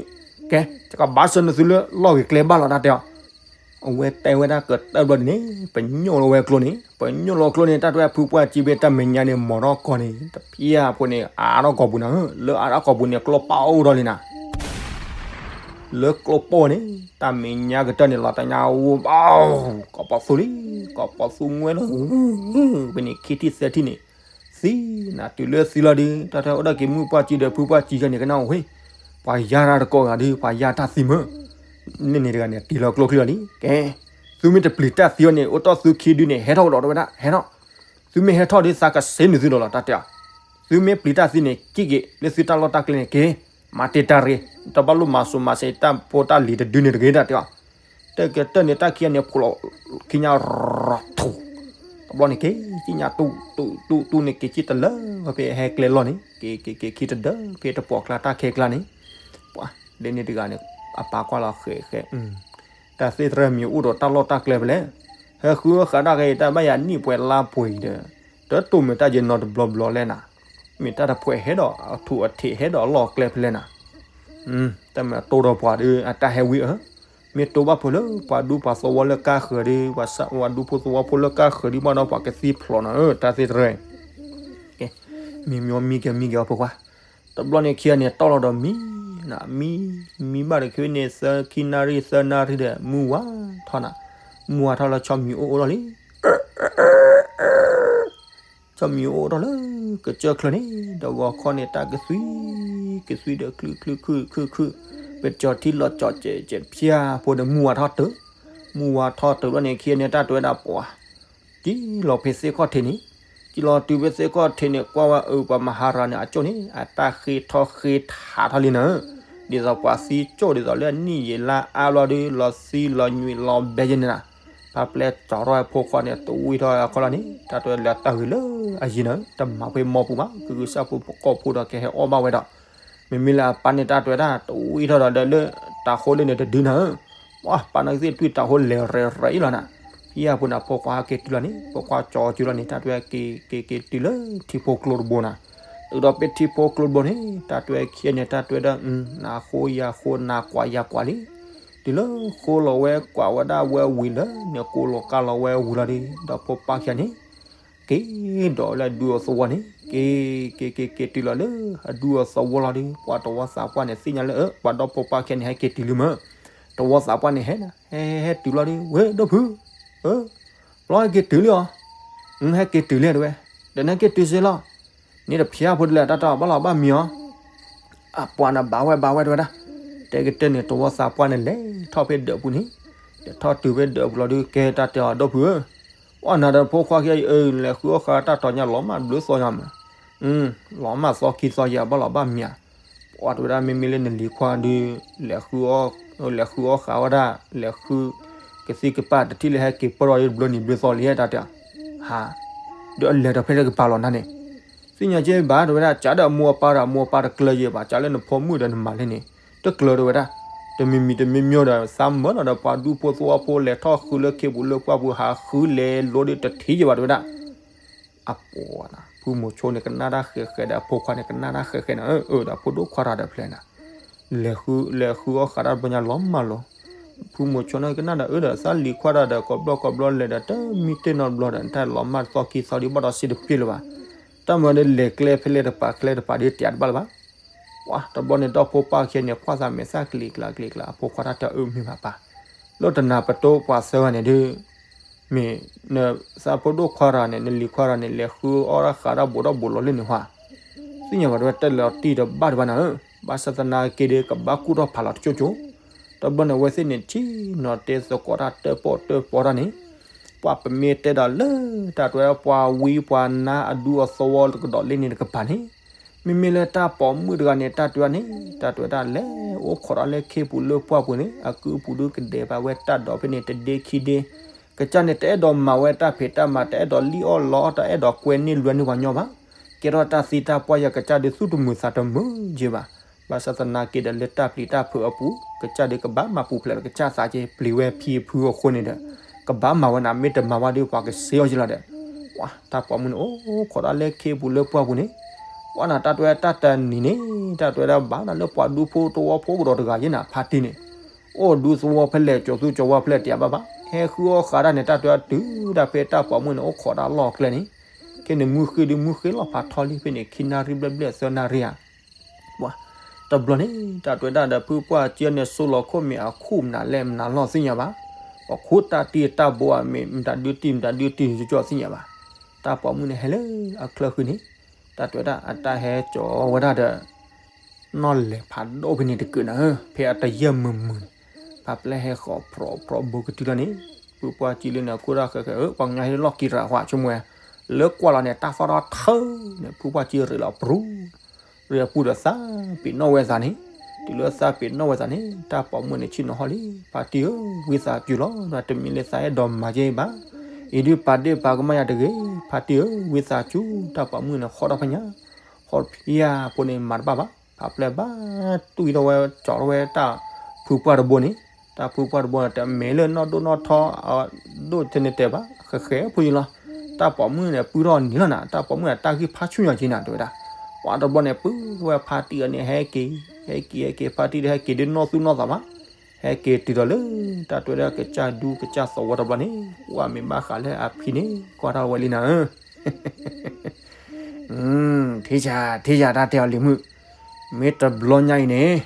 ကဲ ယကဘၣ်ဆၢနသုလၢလီၢ်ဂ့ၤကျဲဘၣ်လီၤ တၢ်တဲအီၤ, အဝဲတဲဝဲဒၣ်ကတၢၢ်ဘျီန့ၣ် ပညိၣ်လီၤဝဲကျိန့ၣ် ပညိၣ်လီၤကျိန့ၣ် တၢ်တဲဖုပှၢ်ကံဖဲတၢ်မဲာ်ညါန့ၣ် မီၤထီၣ်ကီၢ်န့ၣ် တဖၠါဖိန့ၣ် အါထီၣ်ကီၢ်ပူၤနၤဧၢ, လၢအါထီၣ်ကီၢ်ပူၤန့ၣ် ကျိပာ်အိၣ်ထီၣ်လံနၤ လၢကျိပိၢ်န့ၣ် တၢ်မဲာ်ညါကတၢၢ်န့ၣ် လီၤတၢ်ညါဝဲဘၣ်, ကီၢ်ပီသူလံ, ကီၢ်ပီသူငွဲလီၤ, ဖဲန့ၣ်ခံထံၣ်သၢထံၣ်န့ၣ်, သံနၤတုၤလၢသံလီၤဒုး တၢ်တဲအိၣ်ဒၣ်က့ၤမုၣ်ပှၢ်ကံဒီးဖုပှၢ်ကံယဲန့ၣ် ကနၣ်ဝဲ, ပှၤယါတၢ်တကိးဂၤဒုး ပှၤယါတၢ်သံမၢ, န့ၣ်န့ၣ်တဂၤန့ၣ် တ့ၢ်လီၤကျိချံလီၤလံ, ကဲ, သုမ့ၢ်တပျံၤတၢ်သံအီၤန့ၣ် အိၣ်တီၢ်သုခံဒုန့ၣ် ဟဲထီၣ်ကဒီးတဝဲဒၣ် ဟဲထီၣ် သုမ့ၢ်ဟဲထီၣ်ဒီး သးကစ့နုာ်သုဒီးလီၤ တၢ်တဲအီၤ, သုမ့ၢ်ပျံၤတၢ်သံန့ၣ် ကံၣ်က့ၤလၢသုတၢ်လီၢ်တၢ်ကျဲန့ၣ်က့ၤ, မၤတ့ၢ်တၢ်ရ့, တဘၣ်လိၣ်မၤစိၤမၤစဲးတၢ်ဖိတၢ်လံၤတဒုန့ၣ်တဂ့ၤ တၢ်တဲအီၤ, တၢ်ကတၢၢ်န့ၣ် တၢ်ခံဂၤန့ၣ် ဖိးလီၤခံညါရၤထူ, တဘျီန့ၣ်က့ၤ ကံၣ်ညါတူတူတူန့ၣ် က့ၤကံၣ်တလၢဖဲဟဲကျဲလီၢ်န့ၣ် က့ၤက့ၤက့ၤခံတဒၢဖဲတပှီၢ်ကျါတၢ်ခဲကျါန့ၣ်, ပှၤလၢန့ၣ်တဂၤန့ၣ် အပၢ်ကွၢ်လီၤဃဲးဃဲး တၢ်သ့ၣ်တရၢမံၤအိၣ်ဒီးတၢ်လီၢ်တၢ်ကျဲဖဲလဲၣ်, ဟဲဃုဃးဒၣ်က့ၤတၢ်ဘၣ်ယၤနံၣ်ပှဲၤလါပှဲၤအံၤဒီး, တတိၢ်မုာ်တၢ်ယဲနီတဘျီဘျီလဲၣ်နၤ, မ့ၢ်တၢ်တဖှဲးဟဲဒီးအထူးအထံးဟဲဒီးအလီၢ်ကျဲဖဲလဲၣ်နၤ, တၢ်မ့ၢ်အတိၢ်ဒီးပှၤဒီး အတၢ်ဟဲဝံၤဧၢ, မ့ၢ်တိၢ်ဘၣ်ဖိလၢပှၤဒူပှၤသဝီလၢကါဃၢၤဒီး ပှၤဒူဖိသဝီဖိလၢကါဃၢၤဒီး ဘၣ်ဒီးပှၤကသံဖျိးနၤဧၢ တၢ်သ့ၣ်တရၢ ကဲ, မံမံမံက့ၤမံက့ၤအီၤဖိခွါ, တဘျီန့ၣ်ခံဂၤန့ၣ် တီၢ်လီၤဒီးမံ, နမံ, မံဘၣ်တခီန့ၣ် သၢခံနၣ်ရံၣ်သၢနၣ်ရံၣ်ဒီး မုၢ်ဝါထီၣ်နၤ, မုၢ်ဝါထီၣ်လၢဆီမံၤအိၣ်အိၣ်ထီၣ်လံ, ဆီမံၤအိၣ်အိၣ်ထီၣ်လၢ ကစၢၢ်ချၢန့ၣ် ဒီးဂီၤခီန့ၣ် တၢ်ကသွံ, ကသွံဒီး ချုးချုးခုၣ်ခုၣ်ခုၣ်, ပကၠီၤထံလီၤကၠီၤကဲးကဲးဖၠါဖိဒီး မုၢ်ဝါထီၣ်တုၤ, မုၢ်ဝါထီၣ်တုၤဘျီန့ၣ် ခံဂၤန့ၣ် တၢ်တဲဝဲဒၣ်ပှၤ ကံၣ်လီၤဖဲသ့ၣ်ခီၣ်ထံးန့ၣ်, ကံၣ်လီၤတုၤဖဲသ့ၣ်ခီၣ်ထံးန့ၣ် ကွၢ်ဝဲအၢ ပှၤမဟါရၤန့ၣ် အကၠိၣ်န့ၣ် အတၢ်ဃ့ထီၣ်ဃ့ထးထီၣ်လံနၤ, ဒ်သိးပှၤသံကၠိၣ်ဒ်သိးလၢအနံၣ်ယံာ်လါအါဘျီဒီး လီၤသံလီၤညွံးလီၤဘဲယဲန့ၣ်နၤ, ဖါပျဲကၠီၤထီၣ်အဖိခွါန့ၣ် တဝံထီၣ်အခီၣ်လီၤန့ၣ် တၢ်တဲလၢတၢ်ဂ့ၤလၢအယံၤနၤ, တမၤဖဲမီပူၤဘၣ် ကဂုာ်စၢ်ဖိကီၢ်ဖိဒီးကဟဲအီၣ်ဘၣ်ဝဲဒီး မ့မ့ၢ်လၢအပၢ်န့ၣ် တၢ်တဲဝဲဒၣ် တဝံထီၣ်ဒီးလၢ တၤဃိလၢန့ၣ်တဒုနၤ, ပှၤပၢ်န့ၣ်ကသ့ၣ်တွံၢ်တၤဃိလဲၤရဲၣ်ရဲၣ်အံၤလီၤနၤ, ဖဲအပူၤန့ၣ် ဖိခွါဟဲက့ၤတုၤလီၤန့ၣ် ဖိခွါကၠီၤကၠီၤလီၤန့ၣ် တၢ်တဲဝဲက့ၤက့ၤက့ၤတုၤလၢ ထံဖိကျိတဘိနၤ, တုၤဒီးဖဲထံဖိကျိတဘိန့ၣ် တၢ်တဲဝဲခံဂၤန့ၣ် တၢ်တဲဝဲဒၣ် နၤဃိယၤဃိ နၤကွၢ်ယၤကွၢ်လံ, တုၤလၢဃိလီၤဝဲကွၢ်ဝဲဒၣ်ဝဲဝံၤလၢန့ၣ် ကိးလီၤကါလီၤဝဲဝံၤလီၤဒီး ဒီဖိပၢ်ခံဂၤန့ၣ် က့ၤဒီးလၢအဒူအသဝီန့ၣ် က့ၤ က့ၤ က့ၤ က့ၤ က့ၤတုၤလီၤလၢအဒူအသဝီလီၤဒီး ပှၤတဝီသးပှၢ်န့ၣ်သ့ၣ်ညါလၢ ပှၤဒီဖိပၢ်ခံဂၤန့ၣ် ဟဲက့ၤတုၤလံမၢ်. တဝီသးပှၢ်န့ၣ်ဟဲ ဟဲ ဟဲတုၤလီၤဒီး ဝဲဒီပုၢ် လီၤဟဲက့ၤတုၤလံအီၤ, ဟဲက့ၤတုၤလံတဲဝဲ, ဒီးနဟဲက့ၤတုၤစ့လီၤ, န့ၣ်တဖျါဖိဒ်လဲၣ် တၢ်တဘၣ်လီၤဘၣ်မံၤအီၤ, အပှၤန့ၣ်ဘၣ်ဝဲဘၣ်ဝဲတဲဝဲဒၣ်, တဲကတၢၢ်န့ၣ် တဝီသးပှၢ်န့ၣ်လဲၤထီၣ်ဖဲဒၢးပူၤန့ၣ်, လဲၤထီၣ်တုၤဖဲဒၢးပူၤလီၤဒီး ကဲတၢ်တဲအီၤ ဒီပုၢ်ဧၢ, ပှၤနၤဒီးဖိခွါခံဂၤအံၤ လဲၤဃုအီၣ်ဃာ်တၢ်တီၤညါလီၤမၢ်ဘျုးသီညါမၢ်, လီၤမၢ်သီခံသီယဲၢ် ဘၣ်လီၤဘၣ်မံၤဧါ, ပှၤတဲဝဲဒၣ် မ့မ့ၢ်လၢနလံၤခွါဒီး လဲၤဃုအီၣ်ဃာ်ဝဲဒၣ် လဲၤဃု ကသံၣ်ကပၢ်တထံၣ်လၢဟဲက့ၤပၢၢ်ထီၣ်ဒီး ဘျီနံၤဘျုးသီလံဟဲတၢ်တဲ, ဟါ, ဒီးအလဲၤဒီးဖဲလဲၣ်ကပၤလီၤနၤန့ၣ်, သ့ၣ်ညါက့ဘၣ်တဲဝဲဒၣ် ကးဒီးအမိၢ်အပၢ်ဒီး အမိၢ်အပၢ်တကျၢၤယဲၢ်ဘၣ် ကးလၢနဖိမုၣ်ဒီးနမၤလဲၣ်န့ၣ် တကျၢၤတဲဝဲဒၣ်, တမံၤမံၤတမံၤမံၤဒီး သးမၢလီၤဒီးပှၤဒူဖိသဝီဖိ လဲၤထီၣ်ဃုလၢခ့ပူၤလၢပှၢ်ပူၤ ဟးဃုလဲၤလိဒီးတထံၣ်ယဲၢ်ဘၣ်တဲဝဲဒၣ် အပှၤနၤ ဖုမိၤဆိန့ၣ်ကနၣ်တၢ်ဃဲးဃဲးဒီး အဖိခွါန့ၣ်ကနၣ်တၢ်ဃဲးဃဲးနၤ အၢ ဒီးဖိဒိၣ်ခွါတၢ်ဒီးဖျဲနၤ, လဲၤဃု လဲၤဃုအီၣ်ဃာ်တၢ်တဘျီညါလီၤမၢ်လီၤ, ဖုမိၤဆိန့ၣ်ကနၣ်ဒီး အၢ ဒီးသးလံၤခွါတၢ်ဒီး ကိးဘျီကိးဘျီလဲၤဒီး တမံတ့ၢ်နီတဘျီဒီး တၢ်လီၤမၢ်သီခံသီဒီး ဘၣ်ဒီးစ့တပ့ၢ်လၢၤဘၣ်, တၢ်မၤဒီးလဲၤကျဲဖဲလဲၣ်တပၤ ကျဲတပၤဒီးတၢ်တဘၣ်လၢၤဘၣ် ပှၤတဘျီန့ၣ် ဒီဖိပၢ်ခံဂၤန့ၣ် ကွၢ်သးမဲာ်သၣ်ကလံၤကျါကလံၤကျါ အဖိခွါတၢ်တဲအၢမ့ၢ်ဘၣ်ပၢ်, လၢတနၤပတိပှၤသၢဂၤန့ၣ်ဒီး, မ့ၢ်နသးဖိဒိၣ်ခွါတၢ်န့ၣ် နလံၤခွါတၢ်န့ၣ် လဲၤဃုအီၣ်တၢ်ဃာ်တၢ်ဘိးထီၣ်ဘိးလီၤလၢန့ၣ်ဟါ, သ့ၣ်ညါဘၣ်တဲဝဲတၢ်လီၤတံၢ်တဘၣ်တဘၣ်နၤဧၢ, ဘၣ်ဆၣ်သနာ်က့ဒီး ကဘၣ်ကူၣ်ထီၣ်ဖးလီၤတကၠိကၠိ, တဘျီန့ၣ် အဝဲသ့ၣ်န့ၣ် ထံၣ်နီၤတဲသကိးတၢ်တၢၣ်ပီၣ်တၢၣ်ပီတၢ်န့ၣ်, ပှၤပမ့ၢ်တဲဒီးလၢ တၢ်တဲဝဲပှၤဝံပှၤနါအဒူအသဝီတကဒီးလၢန့ၣ်တကပၤန့ၣ်, မ့မ့ၢ်လၢတၢ်ပိာ်မုၣ်တဂၤန့ၣ် တၢ်တဲဝဲန့ၣ် တၢ်တဲဝဲဒၣ်လဲၤအိၣ်ခိးဒီးလၢခ့ပူၤလၢပှၢ်ပူၤန့ၣ် အကုပူၤဒုကဒဲးဘၣ်ဝဲတၢ်ဒီးဖဲန့ၣ်တဒ့ခံဒ့, ကစၢ်န့ၣ်တအဲၣ်ဒိးမၤဝဲတၢ်ဖံးတၢ်မၤ တအဲၣ်ဒိးလံၣ်အီၣ်လီအီၣ် တအဲၣ်ဒိးကွဲန့ၢ်လွဲန့ၢ်ပှၤညီဘၣ်, ကဲထီၣ်တၢ်သံတၢ်ပှၢ်ယၤကစၢ်ဒုးသူၣ်တမုာ်သးတမုာ်က့ဘၣ်, ဘၣ်ဆၣ်သနာ်က့ဒီးလၢတၢ်ပျံၤတၢ်ဖုးအပူၤ ကစၢ်ဒုးကဘၣ်မၤပူၤဖျဲးလီၤကစၢ်သးက့ ပျံၤဝဲဖံဖုအဃိန့ၣ်ဒီး, ကဘၣ်မၤဝဲနၤ မ့ၢ်တမၤဝဲဒီးပှၤကစ့အီၤက့လီၤဒီး, ပှၤတၢ်ပိာ်မုၣ်န့ၣ် အိၣ်ခိးဒၣ်လၢခ့ပူၤလၢပှၢ်ပူၤန့ၣ်, ပှၤနၤတၢ်တဲဝဲတၢ်တနံၤန့ၣ် တၢ်တဲဝဲဒၣ်ဘၣ်နၤလၢပှၤဒူဖိတဝီဖိကဒီးတဂၤယဲနၤ ဖါတံၢ်န့ၣ်, အိၣ်ဒူသဝီဖဲလဲၣ် ကၠီၤသူကၠီၤဝါဖဲလဲၣ်တယၤဘၣ်ဘၣ် ဟဲဃုအီၣ်ဃာ်တၢ်န့ၣ် တၢ်တဲဝဲတုၤဒၣ်ဖဲတၢ်ပိာ်မုၣ်န့ၣ် အိၣ်ခိးတၢ်လီၢ်ကျဲန့ၣ်, ခဲန့ၣ်မုၢ်ဃ့ဒုးမုၢ်ဃ့လီၤဖးထီလံ ဖဲန့ၣ် ခံနၣ်ရံၣ်ဘျဲၣ်ဘျဲၣ်သၢနၣ်ရံၣ်ဧါ ပှၤ, တဘျီန့ၣ် တၢ်တဲဝဲဒၣ်ဒီး ဖုပှၢ်ကၠံန့ၣ် ဆိလီၤခိၣ်မ့ၢ်အခိၣ်မနုၤလဲၣ်မနုၤလီၤသ့ၣ်ညါဘၣ်, ပှၤခိၣ်တၢ်တံၢ်တၢ်ဘိအမ့ၢ် မတၤဒုးတံၢ် မတၤဒုးတံၢ်ကၠီသ့ၣ်ညါဘၣ်, တၢ်ပိာ်မုၣ်န့ၣ်ဟဲလၢအချၢဃုာ်န့ၣ်, တၢ်တဲဝဲဒၣ်အတၢ်ဟဲကၠီဝဲဒၣ်ဒီး နီၣ်လဲၤဖးဒိၣ်ဖဲန့ၣ်တကုာ်နၤဧၢ ဖဲအတယဲၢ်မုာ်မုာ်န့ၣ်, ဖးပျဲၢ်ဟဲဃီၤဖြီဖြီဘိကတုၤလီၤန့ၣ်, ဖုပှၢ်ကၠံလၢန့ၣ် အခိၣ်တၢ်ဃဲးဃဲးဧၢ ပှၤကညီဟဲလီၢ်ကံရၤဟွးဆိကမိၣ်ဝဲ, လၢကွၢ်လီၤန့ၣ် တၢ်သီၣ်ထီၣ်ထၢန့ၣ် ဖုပှၢ်ကၠံရ့းလီၤပြူၤ ရ့းအပူၤဒီးသးပ့ၤနီၣ်ဝဲသးန့ၣ်, တုၤလၢသးပ့ၤနီၣ်ဝဲသးန့ၣ် တၢ်ပိာ်မုၣ်န့ၣ်ဆ့ၣ်နီၤဟီၣ်လံ, ဖါတံၢ်ဧၢ ဝံသးစူၤလီၤ တမ့ၢ်လၢသးအဲၣ်ဒိးမၤကဲဘၣ်, အံၤဒုးပာ်ဒ့ၣ်ပာ်ကမၣ်ယၤတဂ့ၤ, ဖါတံၢ်ဧၢ ဝံသးစူၤ တၢ်ပိာ်မုၣ်န့ၣ် ဟီၣ်ထီၣ်ဖဲညါ, ဟီၣ်ဖဲယဖိန့ၣ် မၤတဘၣ်ဘၣ်, ဖးပျဲၢ်ဘၣ်တွံၢ်ထီၣ်ဝဲ ကၠီထီၣ်ဝဲတၢ်ဖုပှၢ်တဘိန့ၣ်, တၢ်ဖုပှၢ်တဘိန့ၣ် တမ့ၢ်လၢနီၢ်ဒိၣ်နီၢ်ထီ ဒိၣ်ထဲန့ၣ်တဲဘၣ် ဃဲးဃဲးဖိယံၤလီၤ, တၢ်ပိာ်မုၣ်န့ၣ် ပုၢ်ထီၣ်နံၤလီၤနၤ တၢ်ပိာ်မုၣ်န့ၣ် တၢ်ဂံၢ်ဖးဆူၣ်ညီက့နၤ တဲဝဲဒၣ်, ပှၤတဘျီန့ၣ် ပုၢ်ဝဲဖါတံၢ်အန့ၣ် ဟဲက့ၤ ဟဲက့ၤ ဟဲက့ၤ ဖါတံၢ်ဒီးဟဲက့ၤဒုးနီၢ်သူၣ်နီၢ်သးဘၣ်, ဟဲက့ၤတုၤဒီးလၢ တၢ်တဲဝဲဒၣ်ကစၢ်ဒူကစၢ်သဝီတဘျီန့ၣ် ပှၤမ့ၢ်ဘၣ်ဃးလၢအဖံန့ၣ် ကွၢ်ထီၣ်ဝဲလံနၤဧၢ ထံၣ်ယၤ ထံၣ်ယၤတၢ်တဲအီၤလံၤမုၣ်, မ့ၢ်တဘျီညါအံၤန့ၣ်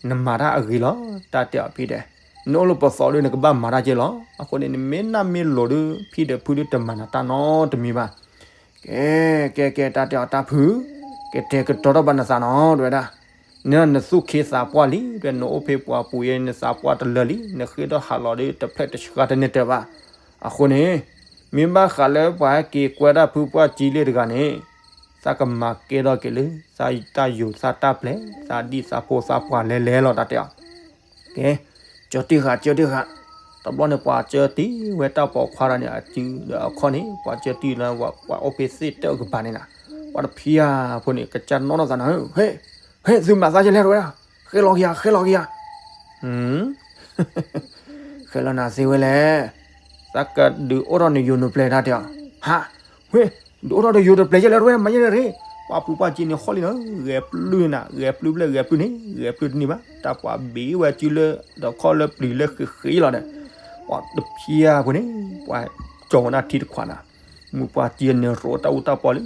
နမၤတၢ်အဂ့ၤလီၤ တၢ်တဲအီၤဖံဒီး, နအိၣ်လၢပသီဒီး နကဘၣ်မၤတၢ်ကဲလီၤ, အဃိန့ၣ် နမ့ၢ်နၢ်မ့ၢ်လိၤဒီး ဖံဒီးဖုဒီးတမၤနၤတၢ်နီတမံၤဘၣ်, ကဲ ကဲ ကဲ တၢ်တဲအီၤတၢ်ဖု, ကတဲာ်ကတီၤထီၣ်ဘၣ်နသးနီၤ တဲဝဲဒၣ်, နနသူၣ်ခ့သးပှၢ်လံ တဲ နအိၣ်ဖဲပှၤပူၤအံၤ နသးပှၢ်တလၢာ်လံ နဃ့ထီၣ်ဟးလီၤဒီး တဖျဲၣ်တဆှါတန့ၢ်တၢၢ်ဘၣ်, အဃိန့ၣ် မ့ၢ်ဘၣ်ဃးလၢပှၤဟဲက့ၤကွဲတၢ်ဖုပှၢ်ကၠံလ့ၣ်တဂၤန့ၣ်, သးကမၤကဲထီၣ်က့ၤလၢ သးတၢ်ယိာ်သးတၢ်ပျဲ သးဒံၣ်သးဖိသးပှၢ်လဲၤလဲၤလီၤ တၢ်တဲအီၤ, ကဲ, ကၢတံၢ်ဃာ် ကၢတံၢ်ဃာ်, တဘျီန့ၣ် ပှၤကၢတံၢ်ဝဲတၢ်ပိာ်ခွါတဂၤန့ၣ် အစုဒီးအခီၣ်န့ၣ် ပှၤကၢတံၢ်လၢ ပှၤအိၣ်ဖဲသ့ၣ်တၢၣ်ကပၤန့ၣ်နၤ, ပှၤတဖံးဧါဖိန့ၣ် ကစၢ်နီၣ်ထီၣ်သးနၤဧၢ, ဟဲ, ဟဲ သုမၤသးကလဲၣ်တဝဲဒၣ်, ဃဲလီၤက့ၤယၤ ဃဲလီၤက့ၤယၤ ဃဲလီၤနၤသ့ဝဲလဲၣ်, သးကဒုးအိၣ်ထီၣ်နယိာ်နပျဲၤ တၢ်တဲအီၤ, ဟး, ဝဲ, ဒုးအိၣ်ထီၣ်တယိာ်တပျဲၤယဲလဲၣ်တဝဲ မၤယဲလဲၣ်ရ့, ပှၤပူၤပှၢ်ကံန့ၣ် ဟီၣ်လံနၤ, ဂဲၤပျုၢ်နၤ, ဂဲၤပျုၢ်ဖျဲၣ်ဂဲၤပျုၢ်န့ၣ်, ဂဲၤပျုၢ်တန့ၢ်ဘၣ်, တၢ်ပှၤဘ့ၣ်ဝဲစုလၢ ဒီးခီၣ်လၢပျံၤလၢဃ့ဃ့လီၤဒီး, ပှၤတဖၠၣ်ဖိန့ၣ် ပှၤကၠီၤဝဲဒၣ်ထံတခွးနၤ, မုၢ်ပှၢ်ကံန့ၣ် ရိးတၢ်အူတၢ်ပီလံ,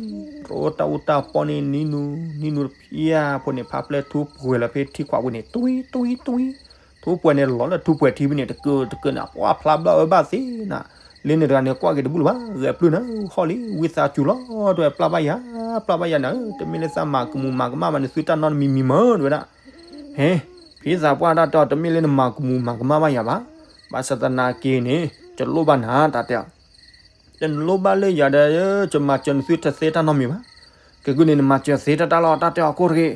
ရိးတၢ်အူတၢ်ပီန့ၣ် နံၤနူၤ နံၤနူၤတဖၠၣ်ဖိန့ၣ် ဖါပျဲၢ်ထူပှဲၤလီၤဖဲထံခွးပူၤန့ၣ် တွံတွံတွံ, ထူပှဲၤန့ၣ် လီၤလၢထူပှဲၤထံဖဲန့ၣ် တကၢတကၢနၤ, ပှၤဖျါဘၣ်ဝဲဘၣ်သ့နၤ, လၢန့ၣ်တဂၤန့ၣ် ကွၢ်က့ၤတဘူၣ်လၢၤဘၣ်, ဂဲၤပျုၢ်နၤ, ဟီၣ်လံ, ဝံသးစူၤလီၤ, တဲဝဲပျၢ်ဘၣ်ယၤ, ပျၢ်ဘၣ်ယၤနၤ, တမ့ၢ်လၢသးမၤကမူၤမၤကမၣ်ဘၣ်န့ၣ် သုတၢ်နီတမံၤမံၤမၢ, တဲဝဲဒၣ်, ဟ့, ဖံသးပှၢ်တၢ်တဲအီၤ တမ့ၢ်လၢနမၤကမူၤမၤကမၣ်ဘၣ်ယၤဘၣ်, ဘၣ်ဆၣ်သနာ်က့န့ၣ် တလိၣ်ဘၣ်နၤ တၢ်တဲအီၤ တနလိၣ်ဘၣ်လၢယၤဒီး ယမၤစၢၤနသုတသ့တၢ်နီတမံၤဘၣ်, ကဲကုၢ်န့ၣ် နမၤစၢၤသ့တၢ်တၢ်လီၤ တၢ်တဲအီၤကိၢ်တဂ့ၤ,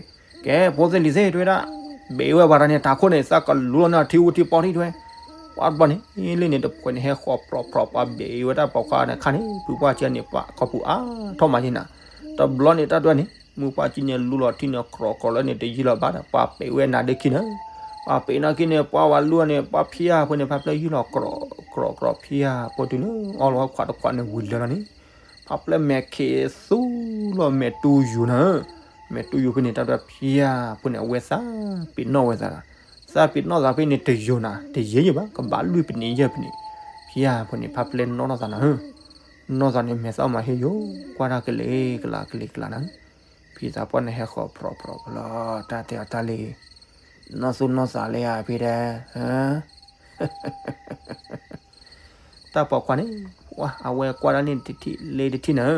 ကဲ ဖိသ့ၣ်လံၤသ့ၣ် တဲဝဲဒၣ်, ဘ့ၣ်ဝဲပှၤတဂၤန့ၣ် တၢ်ခိၣ်န့ၣ် သးကလူလီၤန့ၢ်ထံအူထံပီထံတဲဝဲ, ပှၤတဘျီန့ၣ် လၢန့ၣ်တဖှဲးန့ၣ် ဟဲဃီၤပြီၤပြီၤ ပှၤဘ့ၣ်ဝဲဒၣ်ပိာ်ခွါန့ၣ်ခါန့ၣ် ဖုပှၢ်ကံန့ၣ် ပှၤခီပူၤအါထီၣ်မးယဲနၤ, တဘျီန့ၣ်တၢ်တဲန့ၣ် မုၢ်ပှၢ်ကံန့ၣ် လူလီၤထံန့ၣ် ကြီၤကြီၤလၢန့ၣ် တယံာ်လီၤဘၣ်ဒီး ပှၤဘ့ၣ်ဝဲနၤဒၣ်ခံန့ၣ်, ပှၤဘ့ၣ်နၤခံန့ၣ် ပှၤဝဲလူန့ၣ် ပှၤဖၠၣ်ဖိန့ၣ် ဖါပျဲၢ်ယံာ်လီၤကြီၤကြီၤ ဖၠၣ်ဖိတုၤလၢ အီလီၤဝဲခွးတခွးန့ၣ် ဝံၤလၢာ်လီၤန့ၣ်, ဖါပျဲၢ်မဲာ်ခ့သူလီၤမဲာ်တူယိာ်နၤ, မဲာ်တူယိာ်ဖဲန့ၣ် တၢ်တဲဖၠၣ်ဖိန့ၣ် အဝဲသးပ့ၤနီၣ်ဝဲသးဒီး, သးပ့ၤနီၣ်သးဖဲန့ၣ် တယိာ်နၤ တယဲၢ်ယဲၢ်ဘၣ် ကဘၣ်လွံၢ်ပနံးယဲၢ်ပနံး, ဖၠၣ်ဖိန့ၣ် ဖါပျဲၢ်နီၣ်ထီၣ်သးနၤ, နီၣ်သးန့ၣ် မဲာ်သၣ်မၤဟ့ၣ်ယိာ် ကွၢ်တၢ်ကလဲၤကလးကလဲၤကလးနၤ, ဖံသးပှၢ်န့ၣ် ဟဲဃီၤပြီၤပြီၤပြီၤလီၤ တၢ်တဲအီၤတၢ်လံ, နီၢ်သူၣ်နီၢ်သးလၢယၤဖံတဲ တၢ်ပိာ်ခွါန့ၣ်, ပှၤအဝဲကွၢ်ဒၣ်န့ၣ်တထံၣ်လၢတထံၣ်နၤ,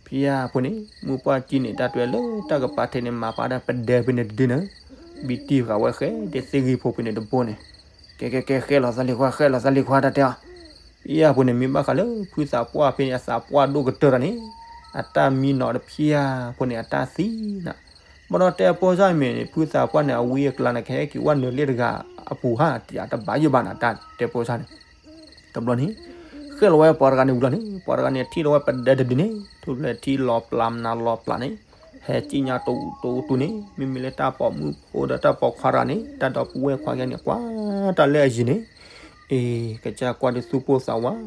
ဖၠၣ်ဖိန့ၣ် မုၢ်ပှၢ်ကံန့ၣ် တၢ်တဲလၢတၢ်ကပၤထဲန့ၣ် မၤပာ်ဒၣ်ပဒဲဖဲန့ၣ်တဒုနၤ, ဘံတံၢ်ဃာ်ဝဲဃဲဒ်သ့ၣ်ဂံၢ်ဖိဖဲန့ၣ်တဘိန့ၣ်, ကဲကဲကဲ ဃဲလီၤသးလံၤခွါ ဃဲလီၤသးလံၤခွါ တၢ်တဲအီၤ, ဖၠၣ်ဖိန့ၣ် မ့ၢ်ဘၣ်ဃးလၢ ဖုသးပှၢ်ဖဲန့ၣ် အသးပှၢ်ဒိၣ်ကတၢၢ်တၢ်န့ၣ်, အတၢ်မံနီၤတဖၠၣ်ဖိန့ၣ် အတၢ်သံနၤ, ဘၣ်ဒီးတဲပိာ်စၢ်မ့ၢ်န့ၣ် ဖုသးပှၢ်န့ၣ် အဝံအကျါန့ၣ် ကဟဲက့ၤဝဲနုာ်လ့ၣ်တဂၤအပူၤဟါ တယၤတဘၣ်ယိၣ်ဘၣ်နၤ တၢ်တဲပိာ်စၢ်န့ၣ်, တဘျီန့ၣ်, ဃဲလီၤဝဲပှၤတဂၤန့ၣ်ဝံၤလီၤန့ၣ် ပှၤတဂၤန့ၣ် ထံၣ်လီၤဝဲပဒဲတဒုန့ၣ် ထူၣ်ဖျဲၣ်ထံလီၤပျၢ်မနၤလီၤပျၢ်န့ၣ်, ဟဲကံၣ်ညါတအိၣ်တအိၣ်တူၢ်န့ၣ် မ့မ့ၢ်လၢတၢ်ပိာ်မုၣ်ဖိဒီးတၢ်ပိာ်ခွါတဂၤန့ၣ် တၢ်ဒီပုၢ်ဝဲၢ်ခွါကဲန့ၣ် ကွၢ်တၢ်လၢအယံၤန့ၣ်, အ့ ကစၢ်ကွၢ်ဒ်သူၣ်ပိၢ်သးဝး,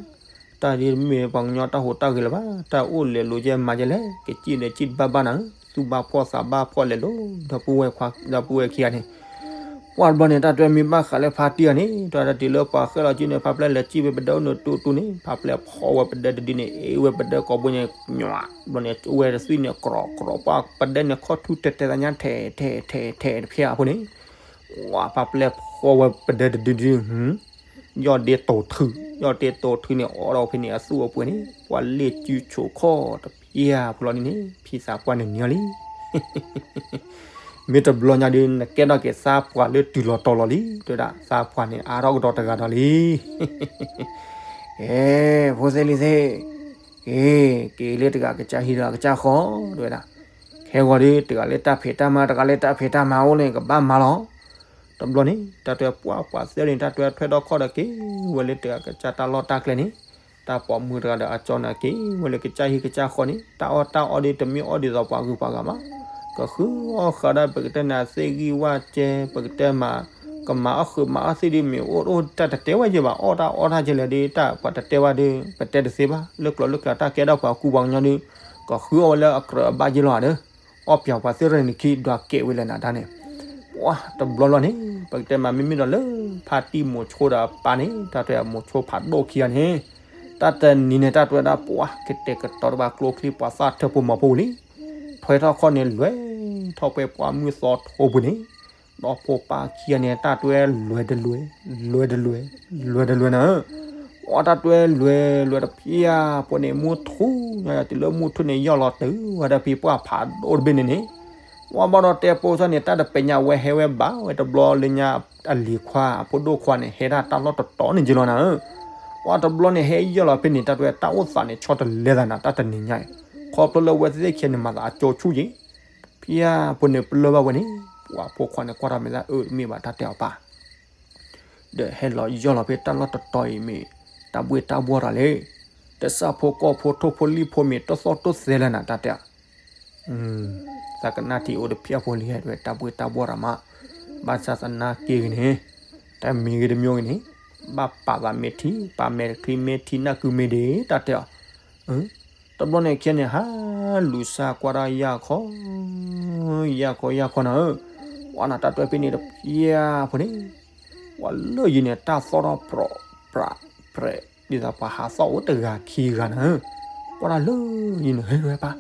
တၢ်ဒ်မ့ၢ်ပှၤကညီတၢ်ဟူးတၢ်ဂဲၤလၢၤဘၣ်, တၢ်အိၣ်လဲၤလိၤကဲမၤကဲလဲၣ်, ကစံၣ်ဒီးစံၣ်တဘၣ်ဘၣ်နၤ, သူၣ်ဘၣ်ဖှီၣ်သးဘၣ်ဖှီၣ်လဲၤလိၤ ဒီပုၢ်ဝဲၢ်ခွါ ဒီပုၢ်ဝဲၢ်ခံဂၤန့ၣ် ပှၤတဘျီန့ၣ် တၢ်တဲမ့ၢ်ဘၣ်ဃးလၢဖါတံၢ်ဂၤန့ၣ် တၢ်တဲတုၤလၢပှၤဃဲလီၤက့န့ၣ် ဖါပျဲၢ်လဲၤစံၣ်ဝဲပဒဲအိၣ်နုာ်တူၢ်တူၢ်န့ၣ် ဖါပျဲၢ်ဖီဝဲပဒဲတဒုန့ၣ် အ့ဝဲပဒဲကိာ်ဘိန့ၣ် ညွး ဘျီန့ၣ် အိၣ်ဝဲတသွံၣ်န့ၣ် ကြီၤကြီၤ ပှၤပဒဲန့ၣ်ခီၣ်ထူတဲတဲသးညါထဲးထဲးထဲးထဲးတဖျၢၣ်အဃိန့ၣ် ပှၤဖါပျဲၢ်ဖီဝဲပဒဲတဒုဒု ယီၢ်ဒ့တိာ်ထုး ယီၢ်ဒ့တိာ်ထုးန့ၣ် အိးထီၣ်ဖဲန့ၣ် အသူၣ်အပှ့ၤန့ၣ် ပှၤလ့ၣ်စုဆိးခီၣ်တဖျၢၣ်ဖိလီၤန့ၣ်န့ၣ် ဖံသးပှၢ်န့ၣ်နံၤလံ မ့ၢ်တဘျီညါဒုး နကဲထီၣ်က့ၤသးပှၢ်လၢတုၤလီၤတီၤလီၤလံ တဲဝဲဒၣ် သးပှၢ်န့ၣ် အါထီၣ်ကဒီးတဂၤဒီးလံ ကဲ ဖိသ့ၣ်လံၤသ့ၣ် က့ၤ က့ၤလၢတဂၤကစၢ်ဟံၣ်ဒီးကစၢ်ဃီ တဲဝဲဒၣ် ခဲဂီၤဒုး တဂၤလၢတၢ်ဖံးတၢ်မၤ တဂၤလၢတၢ်ဖံးတၢ်မၤအိၣ်န့ၣ် ကဘၣ်မၤလီၤ တဘျီန့ၣ် တၢ်တဲပှၢ်ပှၢ်သ့ၣ်န့ၣ် တၢ်တဲထွဲထီၣ်ခီၣ်ဒီးက့ၤဝဲလၢတဂၤကစၢ်တၢ်လီၢ်တၢ်ကျဲန့ၣ် တၢ်ပိာ်မုၣ်တဂၤဒီးအကၠီန့ၣ် က့ၤဝဲလၢကစၢ်ဟံၣ်ကစၢ်ဃီန့ၣ် တၢ်အီၣ်တၢ်အီဒုး တမ့ၢ်အီၣ်ဒ်သိးပှၤဂုၤပှၤဂၤဘၣ် ကဃုအီၣ်ဃာ်ဒၣ်ပကတဲနၤသ့ၣ်ဂံၢ်ဝၣ်ကဲ ပကတဲမး ကမၤအီၣ်ဃုာ်မၤအီၣ်သ့ၣ်ဒုး မ့ၢ်အိၣ်အိၣ်တၢ်တတဲဝဲယဲၢ်ဘၣ် အီၣ်တၢ်အီတၢ်ကဲလဲၣ်ဒုး တၢ်ပှၤတတဲဝဲဒုး ပတဲတသ့ဘၣ် လၢကျိၤလၢကျဲတၢ်ကဲထီၣ်ပှၤကူပှၤကညီဒုး ကဃုအီၣ်ဝဲလၢအကြၢးအဘၣ်ယဲၢ်လီၤဒီး အီၣ်ပၠီၤပှၤသ့ၣ်ရၢန့ၣ်ခံ ဒွးကဲဝဲလဲၣ်နၤတၢ်န့ၣ် ပှၢ်တဘျီလီၤန့ၣ် ပကတဲမးမ့မ့ၢ်ဒီးလၢ ဖါတံၢ်မိၤဆိဒီးအပၢ်န့ၣ် တၢ်တဲမိၤဆိဖးဒိၣ်ခံဂၤန့ၣ် တၢ်တနံၤန့ၣ် တၢ်တဲဝဲဒၣ်ပှၢ် ကတဲာ်ကတီၤတဘၣ်ကျိချံ ပှၤသၣ်ထၢဖိမီၤဖိဝံၤလံ ထွဲထီၣ်ခီၣ်န့ၣ် လွဲၤထီၣ်ပှဲၤပှၢ်မုၢ်သီထိပူၤန့ၣ် ဒီဖိပၢ်ခံဂၤန့ၣ် တၢ်တဲလွဲၤတလွဲၤ လွဲၤတလွဲၤ လွဲၤတလွဲၤနၤ ပှၢ်တၢ်တဲလွဲၤလွဲၤတဖျၢၣ်ဖိန့ၣ် မုၢ်ထူၣ်ညါတုၤလၢမုၢ်ထူၣ်န့ၣ် ယီၢ်လီၤတုၤဝဲဒၣ်ဖံပှၢ်ဖးဒိၣ်တဘ့ၣ်န့ၣ်န့ၣ် ပှၢ်ဘၣ်ဒီးတဲပိာ်စၢ်န့ၣ် တၢ်တပညးဝဲဟဲဝဲဘၣ်ဝဲတဘျီလၢညါအလံၤခွါ အဖိဒိၣ်ခွါန့ၣ် ဟဲဒၣ်တၢ်လီၢ်တတီၤန့ၣ်က့လီၤနၤဧၢ ပှၢ်တဘျီန့ၣ် ဟဲယီၢ်လီၤဖဲန့ၣ် တၢ်တဲတၢ်အိၣ်သးန့ၣ် ဆီတလဲသးနၤ တၢ်တနံၤညါအံၤ ခီဖျိလၢအဝဲသ့ၣ်ခံဂၤန့ၣ် မၤသးအကၠိဆူၣ်ယံၤ ဖံဧၢ ဖိန့ၣ်ပလၢၢ်ဘၣ်ဝဲန့ၣ် ပှၢ်ဖိခွါန့ၣ် ကွၢ်တၢ်မဲာ်သးအၢ တမ့ၢ်ဘၣ်တၢ်တဲအီၤပၢ် ဒီးဟဲလီၤယီၢ်လီၤဖဲတၢ်လီၢ်တတီၤအံၤမ့ၢ် တၢ်ဘှ့ၣ်တၢ်ဘှီၣ်တၢ်လဲၣ် တစၢ်ဖိကီၢ်ဖိထိၣ်ဖိလံၣ်ဖိမ့ၢ်တိၢ်သီၣ်တိၢ်သဲလၢနၤတၢ်တဲအီၤ သးကနၣ်ထံအိၣ်တဖျၢၣ်ဖိလံ ဟဲတဲဝဲတၢ်ဘှ့ၣ်တၢ်ဘှီၣ်တၢ်မး ဘၣ်ဆၣ်သနာ်က့ဂ့ၤန့ၣ် တၢ်မံၤဂ့ၤတမံၤဂ့ၤန့ၣ် ဘၣ်ပာ်သးမ့ၢ်ထံ ပာ်မဲာ်တချံမ့ၢ်ထံနၢ်ကုမ့ၢ်ဒ့ၣ် တၢ်တဲအီၤ တဘျီန့ၣ်ခဲန့ၣ် ဟါ လူၤစၢ်ကွၢ်တၢ်ယၢ်ခီ, ယၢ်ခီယၢ်ခီနၤဧၢ, ပှၤနၤတၢ်တွဲဖဲန့ၣ်တဖျၢၣ်ဖိန့ၣ်, ပှၤလၢယံၤန့ၣ် တၢ်သီၣ်ထီၣ်ပြဲးပြဲး, ဒ်သိးပှၤဟးသီၣ်အိၣ်တဂၤခံဂၤနၤဧၢ, ကွၢ်တၢ်လၢယံၤန့ၣ် ဟဲဝဲပၢ်,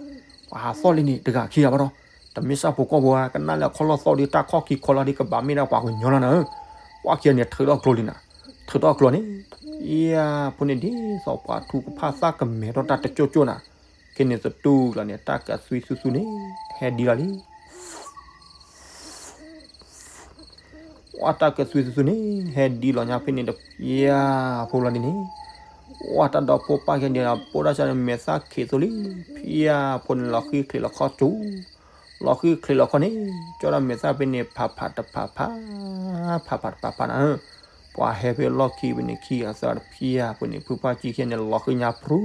ပှၤဟးသီၣ်လံန့ၣ် တဂၤခံဂၤဘၣ်ဒီး, တမ့ၢ်စၢ်ဖိကီၢ်ဖိဧါ, ကနၣ်လၢအခီၣ်လီၢ်သီၣ်ဒီး တၢ်ခီၣ်ခံခီလီၤဒီး ကဘၣ်မ့ၢ်ဒၣ်ပှၤကညီလီၤနၤဧၢ, ပှၤခံဂၤန့ၣ် ထုးထီၣ်ကျိၤလံနၤ, ထုးထီၣ်ကျိၤန့ၣ်, ယဖိန့ၣ်ဒ်သိးပှၤထူကဖၣ်သၣ်ကမဲာ်ထီၣ်တၢ်တကၠိၢ်ကၠိၢ်နၤ, ခဲန့ၣ်သတူၢ်လီၤန့ၣ် တၢ်ကသွံသူသူန့ၣ် ဟဲဒ်လီၤလံ ပှၤတၢ်ကသွံသူသူန့ၣ် ဟဲဒ်လီၤညါဖဲန့ၣ်တဖျၢၣ်ဖိလီၤဒ်န့ၣ်, ပှၤတၢ်ဒီဖိပၢ်ခံဂၤန့ၣ် ပိၢ်တၢ်ဆါန့ၣ် မဲာ်သၣ်ခံးသိလံ, ဖံယဖိန့ၣ် လီၤဃံချ့လီၤခီၣ်ကၠူ, လီၤဃံချ့လီၤခီၣ်န့ၣ် ကၠီဒၣ်မဲာ်သၣ်ဖဲန့ၣ် ဖးဖးတဖးဖး, ဖးဖးတဖးဖးနၤဧၢ, ပှၤဟဲဖဲလီၢ်ခံဖဲန့ၣ် ခံဂၤသၢဂၤတဖျၢၣ်ဖိန့ၣ် ဖုပၢ်ခံဂၤန့ၣ် လီၤဃံညါဖရူ,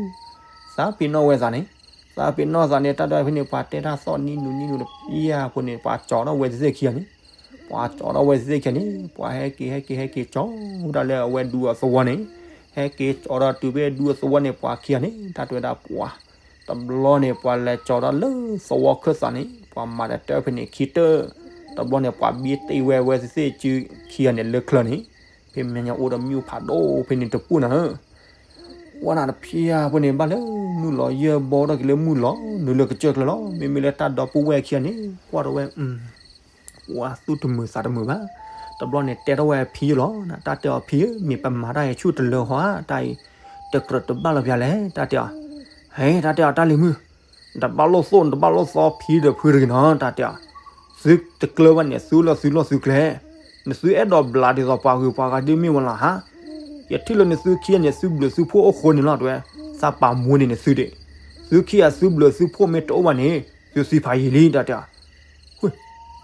သးပ့ၤနီၣ်ဝဲသးန့ၣ်, သးပ့ၤနီၣ်သးန့ၣ် တၢ်ဒွဲၣ်ဖဲန့ၣ် ပှၤတဲတၢ်သီၣ်နံၣ်နူနံၣ်နူတဖျၢၣ်ဖိန့ၣ် ပှၤကၠီထီၣ်ဝဲသ့ၣ်သ့ၣ်ခံဂၤန့ၣ်, ပှၤကၠီထီၣ်ဝဲသ့ၣ်သ့ၣ်ခံဂၤန့ၣ် ပှၤဟဲက့ၤဟဲက့ၤဟဲက့ၤကၠီဝဲဒၣ်လၢအဝဲဒူအသဝီန့ၣ်, ဟဲက့ၤကၠီဒီးတုၤဖဲဒူအသဝီန့ၣ် ပှၤခံဂၤန့ၣ် တၢ်တဲဝဲဒၣ်ပှၤ, တဘျီန့ၣ် ပှၤလဲၤကၠီဒီးလၢသဝီခၢၣ်သးန့ၣ် ပှၤမၤတၢ်တၢၢ်ဖဲန့ၣ်ခံတၢၢ်, တဘျီန့ၣ် ပှၤဘံတ့ၢ်ဝဲဝဲသ့ၣ်သ့ၣ်ခံဂၤန့ၣ်လၢချၢန့ၣ်, ဖဲမဲာ်ညါအိၣ်ဒီးမုၢ်ဖးဒိၣ်ဖဲန့ၣ်တပူၤနၤဧၢ ပှၤနၤတဖျၢၣ်ဖိန့ၣ် ဘၣ်လၢမုၢ်လီၤ ယဲၢ်ဘီထီၣ်က့ၤလၢမုၢ်လီၤ နုာ်လၢကစၢၢ်ကျၢၤလီၤ. မ့မ့ၢ်လၢတၢ်ဒီပုၢ်ဝဲၢ်ခံဂၤန့ၣ် ကွၢ်ထီၣ်ဝဲ ပှၤသူၣ်တမုာ်သးတမုာ်ဘၣ်. တဘျီန့ၣ် တဲထီၣ်ဝဲအဖံလီၤ. တၢ်တဲအီၤဖံဧၢ, မ့ၢ်ပမၤတၢ်အံၤဆူၣ်တလၢဟီဧါ, တၢ်အံၤ တကြၢးတဘၣ်လီၤပျၢၤလဲၣ်, တၢ်တဲအီၤ. ဟဲ တၢ်တဲအီၤ တၢ်လံၤမုၣ်, နတဘၣ်လိၣ်သိၣ် နတဘၣ်လိၣ်သီဖံဒီးဖုတဂ့ၤနီၤ, တၢ်တဲအီၤ. သုတကျၢၤဘၣ်န့ၣ် သုလၢသုလီၢ်သုကျဲ, နသုအဲၣ်ဒိးဘျးဒ်သိးပှၤဂုၤပှၤဂၤဒ်မ့ၢ်ဝဲလီၤဟါ. ယထံၣ်လၢနသုခံဂၤန့ၣ် သုဘျုးသုဖှိၣ်အိၣ်ဃိန့ၣ်လီၤ တဲဝဲ, သးပာ်မူန့ၢ်နသုဒံး. သုခံဂၤသုဘျုးသုဖှိၣ်မ့ၢ်တအိၣ်ဘၣ်န့ၣ် သုသံဖးယံာ်လံ တၢ်တဲအီၤ.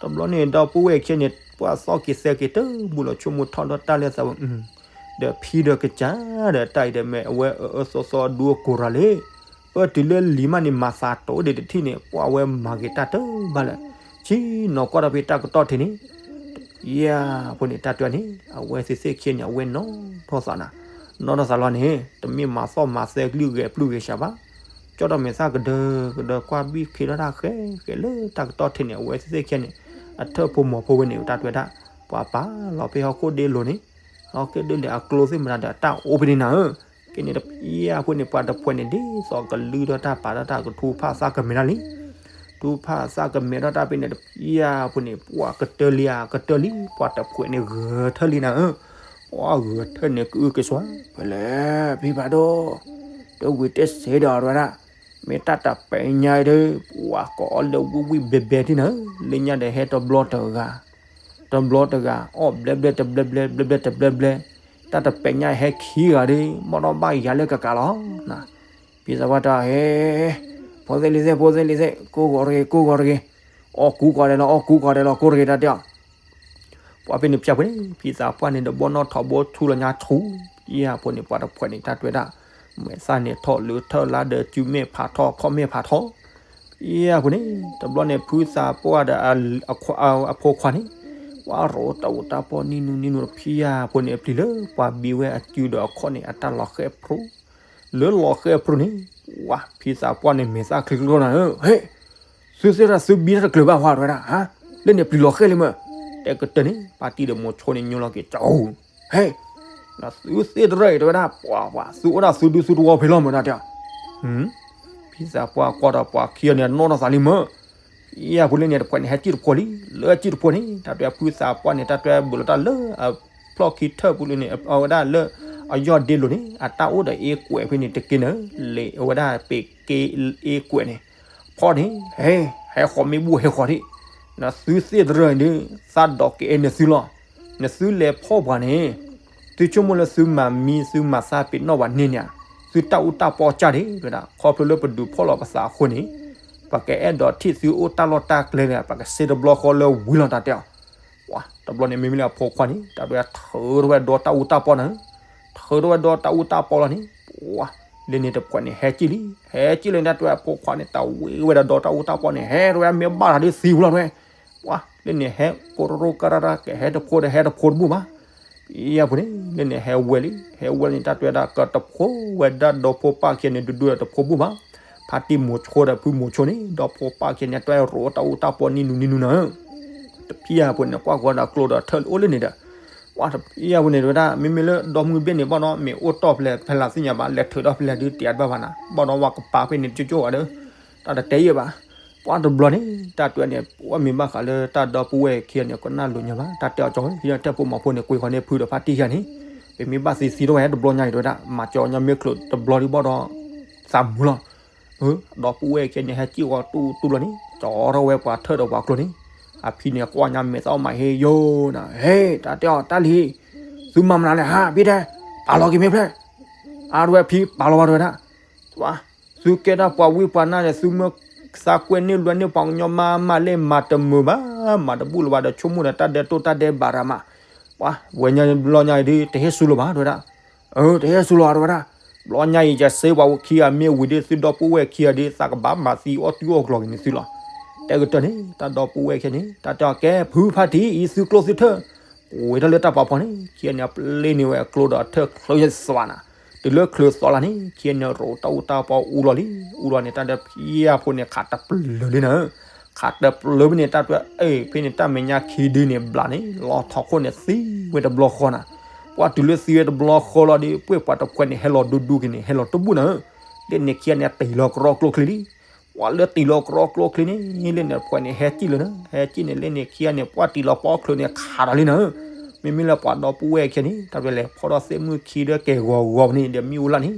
တဘျီန့ၣ် ဒီပုၢ်ဝဲၢ်ခံဂၤန့ၣ် ပှၤသီက့ၤသဲက့ၤတဘူၣ်လီၤ ဆိကမိၣ်ထီၣ်ဒီးတၢ်လၢသးဝဲ ဒီးဖံဒီးကစၢ်ဒီးတၢ်အံၤဒီးမ့ၢ်အဝဲအၢအၢသီသီဒူအကိၤရၤလံ. ပၢၢ်တုၤလၢလံၤမးန့ၣ် မၤသးတအိၣ်ဒံးတထံၣ်န့ၣ် ပှၤဝဲမၤက့ၤတၢ်တဘၣ်လၢၤ. ဆံနီၤကွၢ်ဒီးဖဲတၢ်ကတီၢ်ထံးန့ၣ် ယဖိန့ၣ် တၢ်တဲန့ၣ် အဝဲသ့ၣ်သ့ၣ်ခံဂၤန့ၣ် အဝဲနီၣ်ထီၣ်သးနၤ, နီၣ်ထီၣ်သးလီၤန့ၣ် တမ့ၢ်မၤသီၣ်မၤသဲကလုၢ်ဂဲၤပျုၢ်ဂဲၤဆှးဘၣ်. ကၠီဒီးမဲာ်သၣ်ကဒၢကဒၢကွၢ်ဘံၣ်ခ့ထီၣ်တၢ်ဃဲဃဲလၢတၢ်ကတီၢ်ထံးန့ၣ် အဝဲသ့ၣ်သ့ၣ်ခံဂၤန့ၣ် အထၢၣ်ဖိမီၤဖိဝဲန့ၣ် တၢ်တဲဝဲဒၣ် ပှၤပာ်လီၤဖဲဟီၣ်ခိၣ်ဒ့လိၤန့ၣ် ဟီၣ်ခိၣ်ဒ့လိၤအကျိသ့ၣ်မတၤဒီးတၢ်အိၣ်ဖဲန့ၣ်နၤဧၢ. ကဲန့ၣ်တဖျၢၣ်ဖိန့ၣ် ပှၤတဖှဲးန့ၣ် ဒ်သိးကလုၢ်ထီၣ်တၢ်ပာ်ထီၣ်တၢ်ကထူဖးသးကမဲာ်တၢ်လံ. ထူဖးသးကမဲာ်ထီၣ်တၢ်ဖဲန့ၣ်တဖျၢၣ်ဖိန့ၣ် ပှၤကတၢၢ်လံဧါ ကတၢၢ်လံ ပှၤတဖှဲးန့ၣ်ဂဲၤထၢၣ်လံနၤဧၢ. ပှၤဂဲၤထၢၣ်န့ၣ်ကအုကစွါ ဖဲလဲၣ် ဖံဖးဒိၣ်, တဝံၤတစဲးဒီးတဲဝဲဒၣ်, မ့ၢ်တၢ်တပဲာ်ညါအံၤဒီး ပှၤကအီၣ်လၢဝံၣ်ဝံၣ်ဘဲဘဲထံၣ်နၤဧၢ, လၢညါဒီးဟဲတဘျီတဂၤ တဘျီတဂၤ အီၣ်ဘျဲဘျဲတဘျဲဘျဲ ဘျဲဘျဲတဘျဲဘျဲ, တၢ်တပဲာ်ညါဟဲခံဂၤဒီး မ့ၢ်ဒီးဘၣ်ယၤလၢကကးလီၤ. ဖံသးပှၢ်တဲ ဟဲ, ဖိသ့ၣ်လံၤသ့ၣ် ဖိသ့ၣ်လံၤသ့ၣ် ကိးဂီၤတဂ့ၤ ကိးဂီၤတဂ့ၤ, အီၣ်ကူကီးဒဲးလီၤ အီၣ်ကူကီးဒဲးလီၤ ကိးတဂ့ၤ တၢ်တဲအီၤ. ပှၤဖဲန့ၣ်ဖျါဖဲန့ၣ် ဖံသးပှၢ်န့ၣ် တဘီနီၣ်ထီဘိထူလီၤညါဆူ, ယဖိန့ၣ် ပှၤတဖှဲးန့ၣ် တၢ်တဲဝဲဒၣ်, မဲာ်သၣ်န့ၣ်ထီၣ်လၢထၢၣ်လၢဒီးစုမဲာ်ဖးထီ ခီၣ်မဲာ်ဖးထီ ဖံယဖိန့ၣ် တဘျီန့ၣ် ဖုသးပှၢ်ဒီး အဖိခွါန့ၣ် ပှၤရိးတၢ်အိၣ်တၢ်ပီၢ်နံၣ်နူနံၣ်နူ ဖံယဖိန့ၣ် အပျံၤလၢပှၤဘံဝဲအစုဒီးအခီၣ်န့ၣ် အတၢ်လီၤဃဲၣ်ဖျိ, လၢလီၤဃဲၣ်ဖျိန့ၣ် ပှၤဖံသးပှၢ်န့ၣ် မဲာ်သၣ်ချံကျိနၤဧၢ, ဟဲ, သုသ့ၣ်တၢ်သုဘံတၢ်တကျၢၤဘၣ်ဝဲ တဲဝဲဒၣ်, ဟါ, လၢန့ၣ်ပျံၤလီၤဃဲၣ်လံမ့ၢ်, တဲကတၢၢ်န့ၣ် ပၢ်တံၢ်ဒီးမိၤဆိန့ၣ် ညိလီၤက့ၤကၠီ ဟဲ, သုသ့ၣ်တရၢၢ်အံၤ တဲဝဲဒၣ်, ပှၤ, ပှၤ, သုအိၣ်ဒၣ်သုဒူသုသဝီဖဲလီၤမ့ၢ်ဒၣ်တဲ, ဖံသးပှၢ်ကွၢ်ဒီးပှၤခံဂၤန့ၣ် နီၣ်ထီၣ်သးလံမ့ၢ်, ဖံယဖိလၢန့ၣ်တဖှဲးန့ၣ် ဟဲစံၣ်တဖိလံ, လၢစံၣ်တဖိန့ၣ် တၢ်တဲဖုသးပှၢ်န့ၣ် တၢ်တဲဘုးလီၤတၢ်လၢအဖျီၣ်ခံထၢၣ်ပူၤလံန့ၣ် အဝဲဒၣ်လၢ အယီၢ်ဒ့လိၤန့ၣ် အတၢ်အိၣ်ဒီးအ့ကွဲးဖဲန့ၣ်တက့ၢ်နၤ, လၢအဝဲဒၣ်ပ့ၤက့အ့ကွဲးန့ၣ် ဖီၣ်န့ၣ်, ဟဲ, ဟဲဃီၤမ့ၢ်ဘူၣ်ဟဲဃီၤထံး, နသုသ့ၣ်တရၢၢ်အံၤဒီး သးဒီးကအဲၣ်နသုလီၤ, နသုလဲၤဖီၣ်ပှၤန့ၣ်, သုဆိကမိၣ်လၢသုမၤမံသုမၤသးပ့ၤနီၣ်ပှၤန့ၣ်န့ၣ်, သုတၢ်အူတၢ်ပီၢ်ကၢ်ဒံး တဲဝဲဒၣ်, ခီဖျိလၢပဒုးဖီၣ်လီၤပသးအဃိန့ၣ်, ပကအဲၣ်ဒိးထံၣ်သုအိၣ်တၢ်လီၢ်တၢ်ကျဲန့ၣ် ပကစ့တဘျီဃီလၢဝံၤလီၤတၢ်တဲအီၤ, ပှၤ, တဘျီန့ၣ်မ့မ့ၢ်လၢအဖိခွါန့ၣ် တၢ်တဲထုးထီၣ်ဝဲဒီတၢ်အူတၢ်ပီၢ်နၤ, ထုးထီၣ်ဝဲဒီတၢ်အူတၢ်ပီၢ်လီၤန့ၣ်, ပှၤ, လၢန့ၣ်တဖှဲးန့ၣ် ဟဲစံၣ်လံ, ဟဲစံၣ်လံ တၢ်တဲအဖိခွါန့ၣ် တၢ်ဝံၤဝဲဒၣ်ဒီတၢ်အူတၢ်ပီၢ်န့ၣ် ဟဲတဝဲမ့ၢ်ဘၣ်တၢ်ဒ်သံဝံၤလီၤတဝဲ, ပှၤ, လၢန့ၣ်ဟဲ ကိရိကရၢ ကဟဲတဖိဒီးဟဲတဖိတဘူၣ်ဘၣ် ယဖိန့ၣ် လၢန့ၣ်ဟဲဝဲလံ, ဟဲဝဲလံန့ၣ် တၢ်တဲဝဲဒၣ်ကတဖိဝဲဒၣ်ဒီဖိပၢ်ခံဂၤန့ၣ် ဒူဒူဒီးတဖိဘူၣ်ဘၣ်, ပ ဖါတံၢ်မိၤဆိဒီးဖုမိၤဆိန့ၣ် ဒီဖိပၢ်ခံဂၤန့ၣ် တွဲရိးတၢ်အူတၢ်ပီနံၤနူနံၤနူနၤဧၢ, တဖံယၤဖိန့ၣ် ကွၢ်ဃီဒီးကျိဒီးထၢၣ်လၢအိၣ်လၢန့ၣ်ဒီး, ပှၤတဖံယၤဖိန့ၣ် တဝဲဒၣ် မ့မ့ၢ်လၢဒီမုၢ်ဘ့ၣ်န့ၣ် ဘၣ်ဒီးမ့ၢ်အိၣ်တီၢ်ဖဲလဲၣ် ဖဲလဲၣ်သ့ၣ်ညါဘၣ် လဲၤထုးဒီးဖဲလဲၣ်ဒုးတဲတဘၣ်ဘၣ်နၤ ဘၣ်ဒီးဝဲကပၤဖဲန့ၣ်ကၠိကၠိဝဲဒီး, တၢ်တတဲယဲၢ်ဘၣ်. ပှၤတဘျီန့ၣ် တၢ်တွဲန့ၣ် ပှၤမ့ၢ်ဘၣ်ဃးလၢတၢ်ဒီပုၢ်ဝဲၢ်ခံဂၤန့ၣ် ကနၣ်လိာ်ညါဘၣ် တၢ်တဲအီၤကၠီ ဟံးဒီးတဲဖိမၤဖိန့ၣ် ကွံာ်ဃီန့ၣ်ဖုဒီးဖါတံၢ်ခံဂၤန့ၣ်, ပမ့ၢ်ဘၣ်သံသံထီၣ်ဝဲတဘျီညါအံၤ တဝဲဒၣ် မၤကၠီညါမ့ၢ်ချုးတဘျီဒုးဘၣ်ဒီး သးမုာ်လီၤ. ဒီပုၢ်ဝဲၢ်ခံဂၤန့ၣ် ဟဲစံၣ်ဃီတူၢ်တူၢ်လီၤန့ၣ် ကၠီထီၣ်ဝဲပှၤထၢၣ်ဒီးပှၤကျိန့ၣ်, အဖံန့ၣ် ကွၢ်ညါမဲာ်သၣ်အီၣ်မးဟ့ယိနၤ, ဟဲ တၢ်တဲအီၤ တၢ်လံၤ, သုမၤမနုၤလဲၣ်ဟါ ဖံတဲ, ပာ်လီၤက့ၤမ့ၢ်ဖျဲၣ်, အါတဝဲဖံပာ်လီၤဝဲတဝဲဒၣ် သုကဲတၢ်ပှၤဝံပှၤနါဒီး သုမ့ၢ်သးကွဲန့ၢ်လွဲန့ၢ်ပှၤကညီမါမးလဲၣ် မၤတမုာ်ဘၣ်, မၤတဘူၣ်လၢၤဘၣ်ဒီး ဆိကမိၣ်ဒီးတၢ်ဒဲးတိၢ်တၢ်ဒဲးဘးရၤမး, ပှၤဝဲညါဘျီညါအံၤဒုး တဟ့ၣ်စူၤလၢၤဘၣ် တဝဲဒၣ်, အၢ တဟ့ၣ်စူၤလၢၤဘၣ် တဝဲဒၣ်, ဘျီညါအံၤ ယစ့ပှၤဝဲခံဂၤမ့ၢ်ဝံၤဒုး သုဒီပုၢ်ဝဲၢ်ခံဂၤဒုး သးကဘၣ်မၤသံအီၣ်တုၤအီၣ်ကျီၤက့ၤန့ၢ်သုလီၤ. တဲကတၢၢ်န့ၣ် တၢ်ဒီပုၢ်ဝဲၢ်ခံဂၤန့ၣ် တၢ်တဲအီၤ ကဲ ဖုဖါတံၢ်အံၤ သုကျိသုထၢၣ် ပှ့ၤထီၣ်လၢတၢ်ပာ်ဖီန့ၣ် ခံဂၤန့ၣ် အပျ့ၤန့ၢ်ဝဲအကျိဒီးထၢၣ်ချၢယသးနၤ, တုၤလၢချုးသီလၢ်န့ၣ် ခံဂၤန့ၣ် ရိးတၢ်အူတၢ်ပီအူလီၤလံ, အူလီၤန့ၣ် တၢ်ဒီးဖံယၤဖိန့ၣ် ခးတပျၢၤလံနၤ, ခးတပျၢၤဖဲန့ၣ် တၢ်တွဲ အ့ၣ် ဖဲန့ၣ် တၢ်မဲာ်ညါခံဒုန့ၣ် ဘျးန့ၣ် လီၤထီၣ်ခိၣ်န့ၣ် သံဝဲတဘျီဃီနၤ, ပှၤတုၤလၢသံဝဲတဘျီဃီလီၤဒီး ပှ့ၤပှၤတခွဲးန့ၣ် ဟဲလီၤဒူဒူက့ၤန့ၣ် ဟဲလီၤတဘူၣ်နၤဧၢ, လၢန့ၣ်ခံဂၤန့ၣ်တ့ၢ်လီၤကရီကျိချံလံ ပှၤလၢတ့ၢ်လီၤကရီကျိချံန့ၣ် လၢန့ၣ်တခွဲးန့ၣ် ဟဲစံၣ်လၢၤနၤ, ဟဲစံၣ်န့ၣ် လၢန့ၣ်ခံဂၤန့ၣ် ပှၤတ့ၢ်လီၤပီချုးန့ၣ် ခးဒီးလံနၤဧၢ, မ့မ့ၢ်လၢပှၤဒီပုၢ်ဝဲၢ်ခံဂၤန့ၣ် တၢ်တွဲလဲၤဖီၣ်ထီၣ်သ့ၣ်မုၢ်ခံဒီးကဲၤဂီၤဂီၤဖဲန့ၣ်ဒီးမ့ၣ်အူလၢ်န့ၣ်,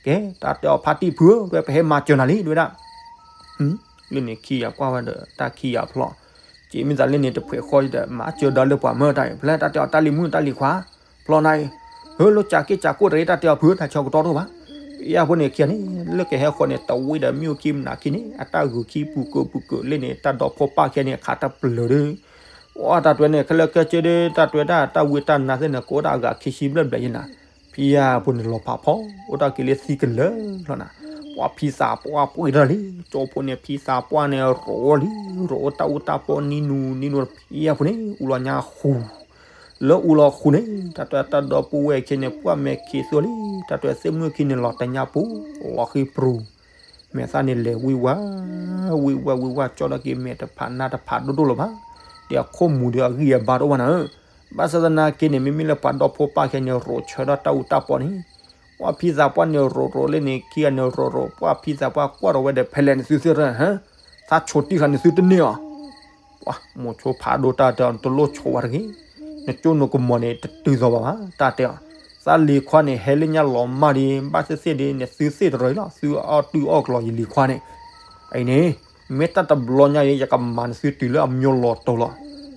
ကဲ တၢ်တဲအီၤဖါတံၢ်ဖုဧၢ တၢ်တွဲပဟဲမၤစၢၤနၤလံ တဝဲဒၣ် လၢန့ၣ်ခံဂၤကွၢ်ဝဲဒီးတၢ်ခံဂၤဖျီၣ်, က့မ့ၢ်သးလၢန့ၣ်တဖှဲးဃီဒီး မၤစၢၤဒီးလၢပှၤမၢတၢ်အံၤ ဖဲတၢ်တဲအီၤတၢ်လံၤမုၣ်တၢ်လံၤခွါ, ဖျီၣ်နၤအံၤ, ဟၢလၢကးက့ၢ်ကးကိၢ်တရံးတၢ်တဲအီၤဖုတၢ်ဆီကတီၢ်တအိၣ်ဘၣ်, ဖံယၤဖိန့ၣ်ခံဂၤန့ၣ် လၢကဟဲဃီန့ၣ် တဝံၤဒီးမ့ၣ်အူခံမနုၤခံန့ၣ် အတၢ်ဂုာ်ခံပူၤကၢပူၤကၢလၢန့ၣ် တၢ်ဒီဖိပၢ်ခံဂၤန့ၣ် ခးတပျၢၤဒီး အတၢ်တွဲန့ၣ် ခဲလၢာ်ခဲဆ့ဒီး တၢ်တွဲဒၣ်တၢ်ဝံတၢ်နါသ့ၣ်န့ၣ် ကအိၣ်ဒၣ်အဂၤခံဆံဘျဲၣ်ဘျဲၣ်ယဲနၤ, ဖံယၤဖိန့ၣ်လီၤဖးဖီ အိၣ်တၢ်က့ၤလၢသံကလၢာ်လီၤနၤ, ပှၤဖံသးပှၢ်ပှ့ၤထီၣ်လံ, ကၠိဖိန့ၣ် ဖံသးပှၢ်န့ၣ်ရိးလံ, ရိးတၢ်အူတၢ်ပီနံနူနံနူ ဖံယၤဖိန့ၣ် အူလီၤညါဃူ လၢအူလီၤဃူန့ၣ် တၢ်တွဲတၢ်ဒီပုၢ်ဝဲၢ်ခံန့ၣ် ပှၤမဲာ်ခံးသူလံ, တၢ်တွဲသ့ၣ်မုၣ်ခံန့ၣ် လီၤတညါပူၤ လီၤဃံပြူၤ, မဲာ်သၣ်န့ၣ်လဲၤဝံဝါ ဝံဝါဝံဝါ ကၠီထီၣ်က့ၤမဲာ်တဖးနါတဖးဒိၣ်ဒိၣ်လၢၤဘၣ်, ဒီးအခိၣ်မူၤဒီးအဂံၢ်အဘါတအိၣ်ဘၣ်နၤဧၢ, ဘၣ်ဆၣ်သနာ်က့န့ၣ် မ့မ့ၢ်လၢပှၤဒီဖိပၢ်ခံန့ၣ် ရိးဆၢထီၣ်တၢ်အူတၢ်ပီန့ၣ်, ပှၤဖံသးပှၢ်န့ၣ်ရိးရိးလၢန့ၣ်ခံဂၤန့ၣ်ရိးရိး ပှၤဖံသးပှၢ်ကွၢ်ထီၣ်ဝဲဒီး ဖဲလဲၣ်န့ၣ်သုသ့ၣ်ရၢ ဟၢ သးဆိးတံၢ်ဃာ်န့ၣ်သုတန့ၢ်အီၤ ပှၤမိၤဆိဖးဒိၣ်တၢ်တဲအီၤ နတလိၣ်ဆိးဝဲတဂ့ၤ, နကၠိနကမီၤန့ၣ် တတုၤသိးဘၣ်ဘၣ် တၢ်တဲအီၤ, သးလံၤခွါန့ၣ် ဟဲလၢညါလီၤမၢ်ဒီး ဘၣ်သ့ၣ်သ့ၣ်ဒီး နသုသ့ၣ်တရၢအံၤလီၤ သုအီၣ်တုၤအီၣ်ကလီၤယလံၤခွါန့ၣ်, အံၤန့ၣ် မ့ၢ်တၢ်တဘျီညါအံၤ ယကမၤနသုတုၤလၢအမျိၤလီၤတိၤလီၤ,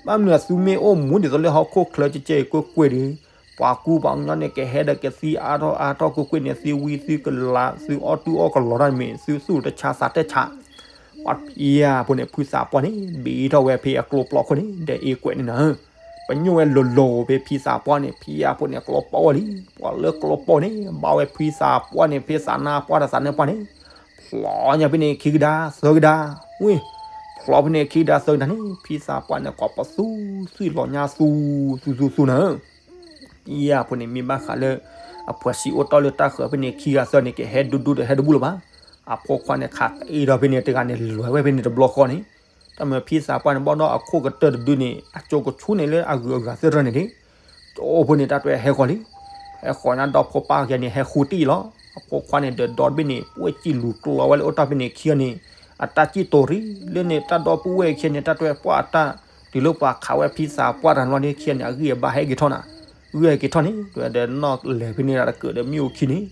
ဘၣ်မနုၤသုမ့ၢ်အိၣ်မူဒ်သိးလၢဟီၣ်ခိၣ်ချၢကဲကဲကွ့ၢ်ကွ့ၢ်ဒီး ပှၤကူပှၤကညီန့ၣ် ကဟဲဒီးကသံအါထီၣ်အါထီၣ်ကွ့ၢ်ကွ့ၢ်န့ၣ် သုဝံသုကလၤ သုအီၣ်တုၤအီၣ်ကလီၤတၢ်မ့ၢ် သုသူၣ်တဆါသးတဆါ ပှၤဖံယၤဖိန့ၣ် ဖုသးပှၢ်န့ၣ် ဘ့းထီၣ်ဝဲဖဲအကျိပျီခိၣ်န့ၣ် ဒီးအ့ကွဲးန့ၣ်နၤ, ပညိၣ်ဝဲလိၤလိၤဖဲဖံသးပှၢ်န့ၣ် ဖံယၤဖိန့ၣ် ကျိပီဝဲလံ, ပှၤလၢကျိပီန့ၣ် ဘၣ်ဝဲဖံသးပှၢ်န့ၣ် ဖဲသးနါပှၢ်ဒီးသးနါပှၢ်န့ၣ် ဖျီညါဖဲန့ၣ်ခံကဒါသၢကဒါ, ဝံၤ ဖျီဖဲန့ၣ်ခံကဒါသၢကဒါန့ၣ် ဖံသးပှၢ်န့ၣ် ကိးပသူသွံၣ်လီၤညါသူ သူသူသူနၤ ဖံယၤဖိန့ၣ် မ့ၢ်ဘၣ်ဃးလၢ အဖှဲးစံးအိၣ်တီၢ်လၢတၢ်ဃၢၤဖဲန့ၣ်ခံဂၤသၢန့ၣ် ကဟဲဒူဒူဒီးဟဲတဘူၣ်လၢၤဘၣ်, အဖိခွါန့ၣ် ခးတအ့ၣ်ဒီးဖဲန့ၣ်တဂၤန့ၣ် လဲၤဝဲဖဲန့ၣ်တဘျီဃီန့ၣ်, တၢ်မ့ၢ်ဖံသးပှၢ်န့ၣ်ဘၣ်ဒီးအခိၣ်ကတၢၢ်တဒုန့ၣ် အကၠိကဆူန့ၣ်လၢအဂုၤအဂၤသ့ၣ်ရၢန့ၣ်ဒၣ်, ကၠိဖိန့ၣ် တၢ်တွဲဟဲဃီၤလံ, ဟဲဃီၤညါဒီဖိပၢ်ခံဂၤန့ၣ် ဟဲဃူတံၢ်လီၤ, အဖိခွါန့ၣ် ဒီးဒီတဘ့ၣ်န့ၣ် ပှဲၤစံၣ်လူၤကျီဝဲလၢအိၣ်တၢ်ဖဲန့ၣ်ခံဂၤန့ၣ်, အတၢ်စံၣ်တိၤရံ လၢန့ၣ်တၢ်ဒီပုၢ်ဝဲၢ်ခံဂၤန့ၣ် တၢ်တွဲပှၢ်အတၢ် တုၤလၢပှၤခးဝဲဖံသးပှၢ်တဂၤန့ၣ်လီၤန့ၣ် ခံဂၤန့ၣ် အဂံၢ်အဘါဟဲက့ၤထီၣ်နၤ, ဂံၢ်ဟဲက့ၤထီၣ်န့ၣ် ဒီးနီၣ်လဲၤဖဲန့ၣ်တၢ်တကၢၢ်ဒီးမ့ၣ်အူခံန့ၣ်,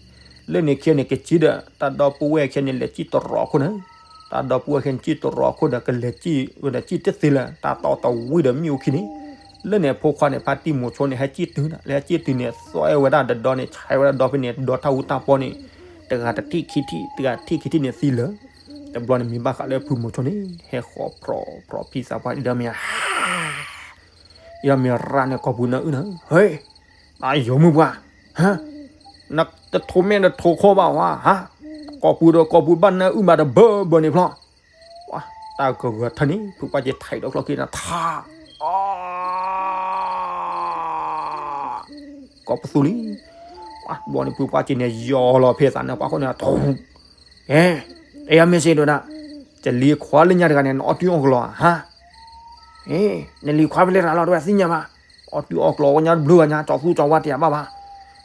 လၢန့ၣ်ခံဂၤန့ၣ် ကစံၣ်ဒီး တၢ်ဒီပုၢ်ဝဲၢ်ခံဂၤန့ၣ် လဲၤစံၣ်တရီခိၣ်နၤ, တၢ်ဒီပုၢ်ဝဲၢ်ခံဂၤန့ၣ် စံၣ်တရီခိၣ်ဒီး ကလဲၤစံၣ်ဝဲဒီးစံၣ်တသ့လၢၤ တၢ်တီတဝံၤဒီးမ့ၣ်အူခံန့ၣ်, လၢန့ၣ်ဖိခွါန့ၣ် ဖါတံၢ်မိၤဆိန့ၣ် ဟဲစံၣ်တုၤနၤ လၢဟဲစံၣ်တုၤန့ၣ် သွဲဝဲဒၣ်ဒီဒီန့ၣ် ဆဲးဝဲဒၣ်ဒီဖဲန့ၣ် ဒီတၢ်အူတၢ်ပီန့ၣ်, တဂၤတထံၣ်ခံထံၣ် တဂၤထံၣ်ခံထံၣ်န့ၣ်သံလၢာ်, တဘျီန့ၣ်မ့ၢ်ဘၣ်ဃးလၢဖုမိၤဆိန့ၣ် ဟဲဃီၤဖြီဖြီဖံသးပှၢ်အံၤဒီးမ့ၢ် အံၤဒီးမ့ၢ်ရၣ်န့ၣ် ကိာ်ပူၤနၢအုၣ်နၤ, ဟဲ, တၢ်ယိၤမုၢ်ပှၢ်, ဟါ, နတထိးမဲာ်တထိးခီဘၣ်ဝဲ, ဟါ, ကိာ်ပူၤဒီးကိာ်ပူၤဘၣ်နၢအုၣ်မးတဘၢဘၢန့ၣ်ဖျီ, တၢ်ဂၢၢ်ဂၢၢ်ထၢန့ၣ် ဖုပှၢ်က့ၤထံးဒီးကျီၢ်ခံနၤ ထါ, ကိးပသူလံ, ဘျီန့ၣ်ဖုပှၢ်က့ၤန့ၣ် ယီၤလီၤဖဲသးန့ၣ် ပှၤဃိန့ၣ် ထူ, ကဲ တဲယၤမ့ၢ်စ့တဲဝဲဒၣ်, ယလံၤခွါလၢညါတဂၤန့ၣ် နအီၣ်တံၢ်အီၣ်ကျီၤဧါ, ဟါ, နလံၤခွါဖဲလဲၣ်တဂၤလီၤ တဲဝဲသ့ၣ်ညါဘၣ်, အီၣ်တံၢ်အီၣ်ကျီၤဝဲညါတဘျုးဘၣ်ညါ ကၠီသူကၠီဝါတယၤဘၣ်ဘၣ်,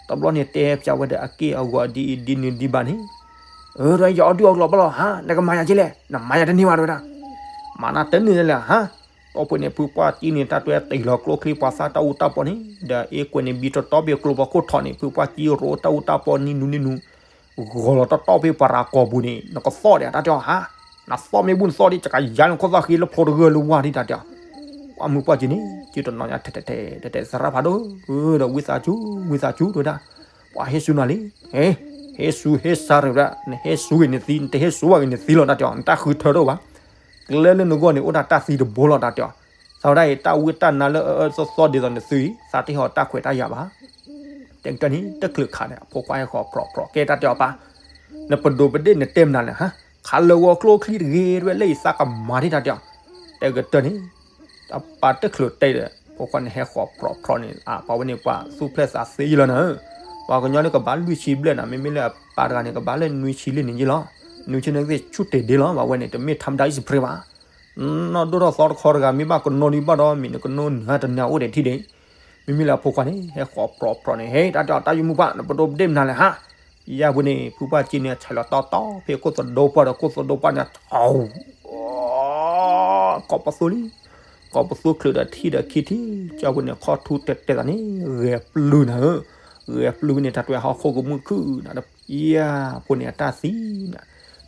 တဘျီန့ၣ်တဲဖျါဝဲဒီးအက့ၢ်အဂီၤဒ်အံၤဒ်နုၤဒ်ဘၣ်န့ၣ်, အၢ တဲဝဲ ယအီၣ်တံၢ်အီၣ်ကျီၤဘၣ်လီၤ ဟါ နကမၤယၤက့လဲၣ် နမၤယၤတန့ၢ်ဘၣ်တဲဝဲဒၣ်, မၤနၤတန့ၢ်လၢၤဟါ, တီၢ်ပှ့ၤန့ၣ် ဖုပှၢ်ကံန့ၣ် တၢ်တွဲတ့ၢ်လီၤကျိချံပှၤသးတၢ်အူတၢ်ပီန့ၣ် ဒီးအ့ကွဲးန့ၣ် ဘံတီတီဖဲကျိပှၤခိၣ်ထီၣ်န့ၣ် ဖုပှၢ်ကံရိတၢ်အူတၢ်ပီနံၤနူနံၤနူ ဂီၤလီၤတီတီဖဲပှၤရၤကီၢ်ပူၤန့ၣ် နကသီၣ်ဒီးတၢ်တဲအီၤဟါ, နသီၣ်မ့ၢ်ဘူၣ်နသီၣ်ဒ် ယကယၤလၢနခိၣ်သီၣ်ဃ့လၢဖျိတဂၢၢ်လၢဝါဒ်တၢ်တဲအီၤ, ပှၢ်မုၢ်ပှၢ်ကံန့ၣ် ကၠုတနီၤညါထဲထဲထဲထဲထဲသရၣ်ဖးဒိၣ်, ဒီးဝံသးစူၤ ဝံသးစူၤတဲဝဲဒၣ်, ပှၤဟ့ၣ်စူၤနၤလံ, ဟ့ၣ်စူၤဟ့ၣ်စါတဲဝဲဒၣ်, နဟ့ၣ်စူၤဂ့ၤနသံ နတဟ့ၣ်စူၤဘၣ်ဂ့ၤနသံလီၤတၢ်တဲအီၤ, နတၢ်ဃုထၢတအိၣ်ဘၣ်, ကျဲလၢနဂီၢ်န့ၣ် အိၣ်ဒၣ်တၢ်သံတဘိလီၤတၢ်တဲအီၤ, သးဝဲဒၣ်အံၤ တၢ်ဝံတၢ်နါလၢအအၢသီသီဒ်သိးနသုအံၤ သးတဟ့ၣ်အီၤတၢ်ခွဲးတၢ်ယာ်ဘၣ်, တဲကတၢၢ်န့ၣ် တချုးခးန့ၣ် အဖိခွါဟဲဃီၤပြီၤပြီၤကဲတၢ်တဲအီၤပၢ်, နပဒိးပဒ့ၣ်နတဲမနုၤလဲၣ်ဟါ, ခးလၢဂီၤကျိချံတဂ့ၤတဲဝဲလၢအံၤသးကမၤဒ်တၢ်တဲအီၤ, တဲကတၢၢ်န့ၣ် အပၢ်တချုးတဲဒီး ဖိခွါန့ၣ်ဟဲဃီၤပြီၤပြီၤန့ၣ် အပှၤဝဲန့ၣ် ပှၤသူၣ်ဖျဲၣ်သးသ့ယလီၤနၤ, ပှၤကညီန့ၣ်ကဘၣ်လွံၢ်ဆံဘျဲၣ်နၤ မ့မ့ၢ်လၢအပၢ်တဂၤန့ၣ် ကဘၣ်လၢနွံဆံလံန့ၣ်ယလီၤ, နွံဆံန့ၣ်ကသ့ၣ်ဆူၣ်တ့ၢ်ဒ့လီၤ ဘၣ်ဝဲန့ၣ် တမ့ၢ်ထါမတၤအံၣ်စပရ့ဘၣ် နီၢ်ဒိၣ်ထီၣ်သီတခီတဂၤ မ့ၢ်ဘၣ်ကနိဒံးဘၣ်ဒီး မ့ၢ်နကနိနၢ်တနၢ်အိၣ်ဒံးထံၣ်ဒံး, မ့မ့ၢ်လၢအဖိခွါန့ၣ် ဟဲဃီၤပြီၤပြီၤန့ၣ် ဟဲတၢ်တဲအီၤ တၢ်ယိၤမုၣ်ပှၢ် နပဒိးပဒ့ၣ်မနုၤလဲၣ်ဟါ, ယၤပူၤန့ၣ် ဖုပှၢ်ကံန့ၣ် ဆဲးလီၤတီတီဖဲခိၣ်သဒိပှၢ်န့ၣ် ထီၣ် ကိးပသူလံ, ကိးပသူချုးဒီးထံၣ်ဒီးခံထံၣ် ကၠီပူၤန့ၣ် ခီၣ်ထူတဲာ်တဲာ်သးန့ၣ် ဂဲၤပျုၢ်နၤဧၢ, ဂဲၤပျုၢ်န့ၣ် တၢ်တွဲဟီၣ်ခိၣ်ကမုၣ်ခုၣ်နၤဒီး ယၤဖိန့ၣ်အတၢ်သံနၤ,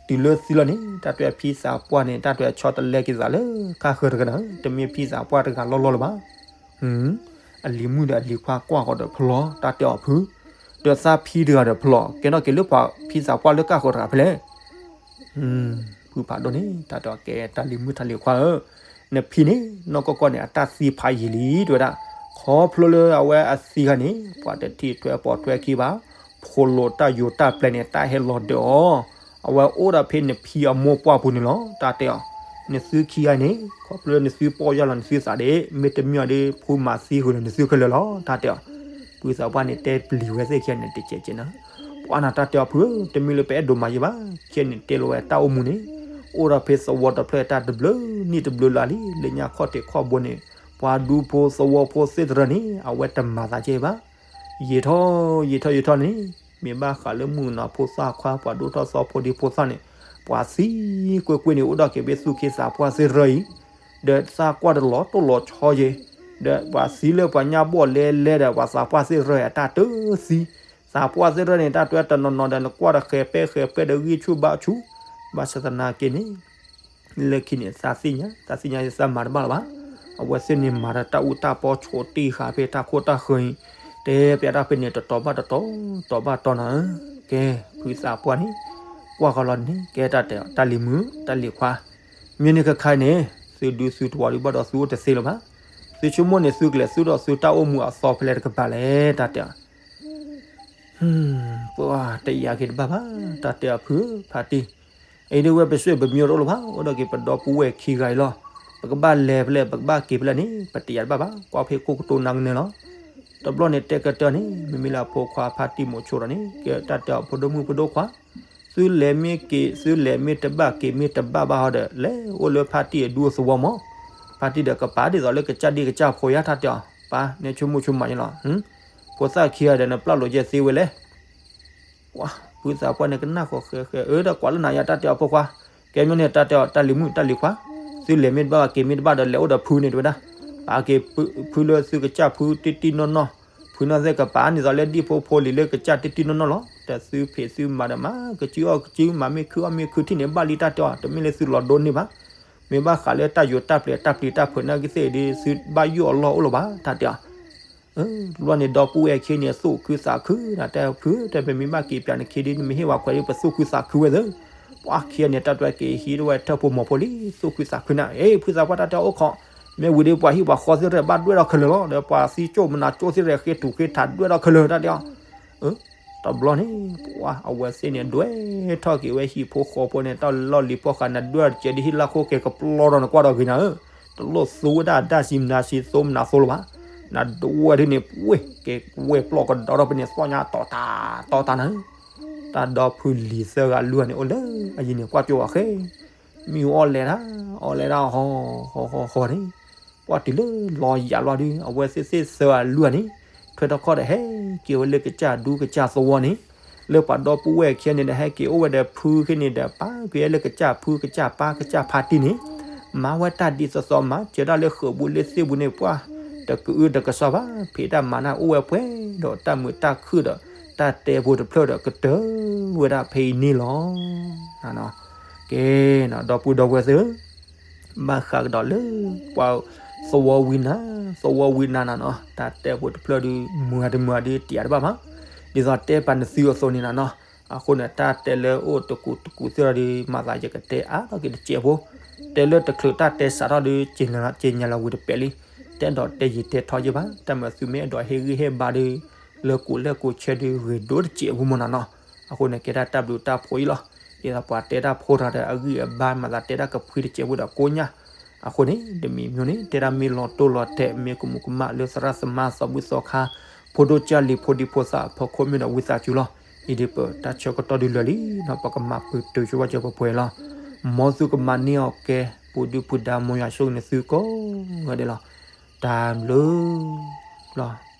တုၤလၢသံလီၤန့ၣ် တၢ်တွဲဖံသးပှၢ်န့ၣ် တၢ်တွဲဆီတလဲက့ၤသးလၢကၢ်ဃၢၤတဂၤနၤဧၢ, တမ့ၢ်ဖံသးပှၢ်တဂၤလီၢ်လီၢ်လၢၤဘၣ် အလံၤမုၣ်ဒီးအလံၤခွါကွၢ်ဃီၤဒီးဖျီ တၢ်တဲအီၤဖု, ဒီးသးဖံတဂၤဒီးဖျီ ကဲထီၣ်က့ၤလၢပှၤဖံသးပှၢ်လၢကၢ်ဃၢၤတဂၤဖဲလဲၣ်, ဖုဖးဒိၣ်န့ၣ် တၢ်တဲအီၤ ကဲတၢ်လံၤမုၣ်တၢ်လံၤခွါဧၢ, နဖံန့ၣ် နီၢ်ကီၢ်ကီၢ်န့ၣ် အတၢ်သံဖးယံာ်လံ တဲဝဲဒၣ်, ခီဖျိလၢအဝဲအသံခါန့ၣ် ပှၤတထံၣ်ထွဲပိာ်ထွဲခံဘၣ်, ဖိလိာ်တၢ်ယိာ်တၢ်ပျဲၢ်န့ၣ် တၢ်ဟဲလီၤဒၢးအီၤ, အဝဲအိၣ်ဒီးဖဲနဖံအမိၢ်ပှၢ်ပူၤန့ၣ်လီၤ တၢ်တဲအီၤ, နသုခံဂၤန့ၣ် ခီဖျိလၢနသုပီၢ်ယၢ်လီၤ နသုသးဒၣ် မ့တမ့ၢ်အီၤဒီး ဖိမၤသံဃုာ်ဒီးနသုခဲလၢာ်လီၤ တၢ်တဲအီၤ, ဖုသးပှၢ်န့ၣ် တဲပျံၤဝဲသ့ၣ်ခံဂၤန့ၣ် တကဲးကဲးနၤ, ပှၤနၤတၢ်တဲအီၤဖုဧၢ တမ့ၢ်လၢပအဲၣ်ဒိးမၤယံၤဘၣ်, ခဲန့ၣ်တဲလီၤဝဲတၢ်အိၣ်မူန့ၣ်, အိၣ်ဒီးဖဲသဝီတဖျၢၣ်တၢ်တဘျုးနံၣ်တဘျုးလါလံ လၢညါခီၣ်ထံးခီၣ်ဘိန့ၣ်, ပှၤဒူဖိသဝီဖိသ့ၣ်တဖၣ်န့ၣ် အဝဲတမၤသးကဲဘၣ် ယံာ်ထီၣ်ယံာ်ထီၣ်ယံာ်ထီၣ်န့ၣ်, မ့ၢ်ဘၣ်ဃးလၢမုၢ်ကနီၤဖိသၣ်ခွါ ပှၤဒိၣ်ထီၣ်သီဖိဒံဖိသၣ်န့ၣ်, ပှၤသံကွ့ၢ်ကွ့ၢ်န့ၣ် အိၣ်ဒီးက့ၤဖဲသူၣ်က့သးပှၢ်သ့ၣ်တဖၣ်အံၤ, ဒီးသးကွၢ်တလီၤတိၢ်လီၤဆီယဲ, ဒီးပှၤသံလၢပှၤညၣ်ဘီၣ်လဲလဲဒီး ပှၤသးပှၢ်သ့ၣ်တဖၣ်အတၢ်တသံ, သးပှၢ်သ့ၣ်တဖၣ်န့ၣ် တၢ်တွဲတနီၤနီၤဒီး နကွၢ်ဒီးဃဲၤပဲဃဲၤပဲဒီးဂံၢ်ဆူၣ်ဘါဆူၣ်, ဘၣ်ဆၣ်သနာ်က့န့ၣ် လၢခံန့ၣ် သးသ့ၣ်ညါ သးသ့ၣ်ညါသးမၤတဘၣ်လၢၤဘၣ်, အဝဲသ့ၣ်န့ၣ်မၤဒီးတၢ်အူတၢ်ပီဆိးတ့ၢ်ဃာ်ဖဲတၢ်ခိၣ်တၢ်ဃၢၤအံၤ, တဲပျးတၢ်ဖဲန့ၣ် တတီၤဘၣ်တတီၤ တီၤဘၣ်တီၤနၤဧၢ, ကဲ ဖုသးပှၢ်န့ၣ် ကွၢ်ဃီလီၤန့ၣ် ကဲတၢ်တဲ တၢ်လံၤမုၣ် တၢ်လံၤခွါ, မ့ၢ်န့ၣ်ခဲခါအံၤန့ၣ် သုဒုးသုတဝီဒုးဘၣ်ဒီးသုအိၣ်တသ့လၢၤဘၣ်, သုဆိကမိၣ်န့ၣ် သုကလဲၤသုဒီးသုတၢ်အိၣ်မူအသီဖဲလဲၣ်တကပၤလဲၣ် တၢ်တဲ ပှၤတယာ်က့ၤတဘၣ်ဘၣ်, တၢ်တဲအီၤဖုဧၢ ဖါတံၢ်, အံၤဒ်ဝဲပစံးပမံၤတအိၣ်လၢၤဘၣ်, အိၣ်ဒီးက့ၤပဒီပုၢ်ဝဲၢ်ခံဂၤအံၤလီၤ, ပကဘၣ်လဲၤဖဲလဲၣ် ပကဘၣ်က့ၤဖဲလဲၣ်န့ၣ် ပတယာ်တဘၣ်ဘၣ်, ကွၢ်ဖဲကိၣ်ကတိၤနၤကနၢၤလီၤ, တဘျီန့ၣ်တဲကတၢၢ်န့ၣ် မ့မ့ၢ်လၢအဖိခွါဖါတံၢ်မိၤဆိဒီးန့ၣ် ကဲတၢ်တဲအီၤဖိဒိၣ်မုၣ်ဖိဒိၣ်ခွါ သုလဲၤမ့ၢ်က့ၤ သုလဲၤမ့ၢ်တဘၣ်က့ၤမ့ၢ်တဘၣ်ဘၣ်ဟီဒီး လဲၤအိၣ်လၢဖါတံၢ်အဒူအသဝီမး, ဖါတံၢ်ဒီးကပာ်ဒ်သိးလၢကစၢ်ဒ့ကစၢ်ဖိယါ တၢ်တဲအီၤ, ပၢ် နဆိကမိၣ်ဆိကမးန့ၣ်လီၤ, ဖိသၣ်ခံဂၤဒီးနပျၢ်လိာ်ကဲသ့ဝဲလဲၣ်, ပှၤ ဖုသးပှၢ်န့ၣ်ကနၣ်ဃီဃဲဃဲ အၢ ဒီးကွၢ်လၢနၤယါ တၢ်တဲအီၤဖိခွါ, ကဲမ့ၢ်န့ၣ် တၢ်တဲအီၤတၢ်လံၤမုၣ်တၢ်လံၤခွါ, သုလဲၤမ့ၢ်တဘၣ်က့ၤမ့ၢ်တဘၣ်ဒီး လဲၤအိၣ်ဒီးဖုန့ၣ်တဲဝဲဒၣ်, ပာ်က့ၤဖုလၢသုကစၢ်ဖုတံၢ်တံၢ်နီၢ်နီၢ်, ဖုနီၢ်သ့ၣ်ကပာ်န့ၢ်သိးလၢဒံၣ်ဖိဖိလံၤလၢကစၢ်တံၢ်တံၢ်နီၢ်နီၢ်လီၤ, ဒီးသုဖံးသုမၤဒီးမၤ ကစုအီၣ်ကစု မၤမ့ၢ်ခုအီၣ်မ့ၢ်ခုထံၣ်န့ၣ် ဘၣ်လံတၢ်တဲအီၤ တမ့ၢ်လၢသုလီၤဒိန့ၢ်ဘၣ်, မ့ၢ်ဘၣ်ဃးလၢတၢ်ယိးတၢ်ပျဲၤတၢ်ပျံၤတၢ်ဖုးနာ်က့သ့ၣ်ဒီး သုဘၣ်ယိၣ်အလီၢ်အိၣ်လၢၤဘၣ် တၢ်တဲအီၤ လီၢ်န့ၣ် ဒီပုၢ်ဝဲၢ်ခံန့ၣ် သူၣ်ခုသးခု တၢ်တဲဖု တၢ်ပမ့ၢ်ဘၣ်က့ၤပၠးနခံဒီး နမ့ၢ်ဟ့ၣ်ဝဲခွဲးဒီး ပသူၣ်ခုသးခုဝဲသ့ၣ်, ပှၤခံဂၤန့ၣ် တၢ်တဲက့ၤဟံးတဝဲထၢၣ်ဖိမီၤဖိလံ သူၣ်ခုသးခုနၤ, အ့ ဖုသးပှၢ်တၢ်တဲအိၣ်ခိး, မ့ၢ်ဝံၤဒီးပှၤဟံၣ်ပှၤဃီသ့ၣ်တဖၣ်ဘၣ်ဒွဲၣ်ထီၣ်ခဲလၢာ်လီၤ, ဒီးပှၤသံကၠိၣ်မနၤကၠိၣ်သ့ၣ်တဖၣ်ဃ့တူာ်ဃ့ထးဒွဲၣ်ထီၣ်ခဲလၢာ် တၢ်တဲအီၤ တဘျီန့ၣ် ပှၤအဝဲသ့ၣ်န့ၣ် ဒွဲၣ်ထီၣ်က့ၤဝဲဟံၣ်ဖိဃီဖိန့ၣ် တၢ်လီၢ်လံၤပီၢ်ဃာ်န့ၣ် ဒွဲၣ်တကဲးဒ်ဟံၣ်လၢခိၣ်ကဲကပျီဒီးနကွၢ်ဒီးဂ့ၤနၤဧၢ, တလိၣ်သူဝဲဒၣ်ဒၣ်ဆံးမနၤဆံးသိမနၤသိလၢၤဘၣ်, နဒွဲၣ်ဒ်န့ၣ် ပှ့ၤကဲဝဲၢ်ပျီၢ်ကဒီးထီၣ်ဖဲန့ၣ် သီၣ်ညါတီၤတၢ်တီၤတၢ်နၤဧၢ, တၢ်ဒီဖုလံၤသၢဂၤလွံၢ်ဂၤန့ၣ် အိၣ်လၢအယံၤန့ၣ် ကွၢ်ကၠိအီၤဃဲ မ့ၣ်အူအီၣ်လဲၤတၢ် အီၣ်လဲၤတၢ်ဟီ ဟီ ဟီ ဟီန့ၣ် ကွၢ်တုၤလၢလီယၤလီၤဒုး အဝဲသ့ၣ်သ့ၣ်သၢဂၤလွံၢ်ဂၤန့ၣ် ထွဲထီၣ်ခီၣ်ဒီးဟဲက့ၤဝဲလၢကစၢ်ဒူကစၢ်သဝီန့ၣ် လၢပှၤဒီပုၢ်ဝဲၢ်ခံဂၤန့ၣ်ဒီး ဟဲက့ၤအိၣ်ဝဲဒီးဖုခံဂၤန့ၣ်ဒီး ပာ်ကွံာ်ဝဲလၢကစၢ်ဖုကစၢ်ပၢ်ကစၢ်ဖါတံၢ်န့ၣ် မၤဝဲတၢ်ဒ်သိးသိး မၤစၢၤတၢ်လၢဃုာ်ဘူးလၢသ့ၣ်ဘူးန့ၣ် ပှၢ်တကအုတကစီၣ်ဘၣ် ဖံးတၢ်မၤတၢ်အိၣ်ဝဲပှဲၤဒီးတၢ်မုာ်တၢ်ခုၣ်ဒီး တၢ်တဲဖိတဖျၢၣ်ဒီး ကတၢၢ်ဝဲဒၣ်ဖဲအံၤန့ၣ်လီၤ. ကဲ ဒီပုၢ်ဒီဝဲၢ်သ့ၣ်ဧၢ ဘၣ်ဃးကဒီးလၢ ပှၤသဝီဝံၤနၤ သဝီဝံၤနၤနၤနီၤ တၢ်တဲဖိတဖျၢၣ်ဒုး မုာ်တမုာ်ဒုး တယာ်တဘၣ်မး ဒ်သိးတဲပာ်နသုအသိးန့ၣ်နၤနီၤ အဃိန့ၣ် တၢ်တဲလၢအိၣ်တကူးတကူးသ့ၣ်ဒီး မၤသးယကတဲအါထီၣ်က့ၤတစဲးဖိ တဲလၢတချုးတၢ်တဲစးထီၣ်ဒီး က့ၤညါလီၤဝံၤတပဲာ်လံ တဲဒီးတဲယံၤတဲထီယဲၢ်ဘၣ် တၢ်မၤသုမ့ၢ်အဲၣ်ဒိးဟ့ၣ်ဂံၢ်ဟ့ၣ်ဘါဒီး လၢကိးလဲၣ်ကိးဆဲဒီး ဂ့ၤဒိၣ်တစဲးဖိမ့ၢ်နၤနီၤ အဃိန့ၣ် ကဲဒၣ်တၢ်ဘျုးတၢ်ဖှိၣ်အံၤလီၤ ဒ်သိးပှၤတဲတၢ်ဖိထီၣ်ဒီး အဂံၢ်အဘါမၤသးတဲတၢ်ကဖှံတစဲးဖိဒီးကိညၢ် အဃိန့ၣ် တမံၤမံၤန့ၣ် တဲဒၣ်မ့ၢ်လီၤတိၢ်လီၤတဲာ် မ့ၢ်ကမူးကမၣ်လၢသရၣ်သမါသးဘုၣ်သီခါ ဖိဒိၣ်ကၢ်လံၤဖိဒံဖိသၣ်အဖီခိၣ်မ့ၢ်ဒီးဝံသးစူၤလီၤ အံၤဒ်ပတၢ်ဆၢကတီၢ်ဒုးလၢာ်လံနီၤ ပကမၤပတုာ်ဆိဝဲကၢၤပှဲၤပှဲၤလီၤ မ်သုကမၤန့ၢ်အီၤကဲ ပူၤဒုၣ်ပူၤဒါ မ်ယွၤဆိၣ်ဂ့ၤနသုကိးဂၤဒဲးလီၤ တၢ်ဘျုးလီၤ.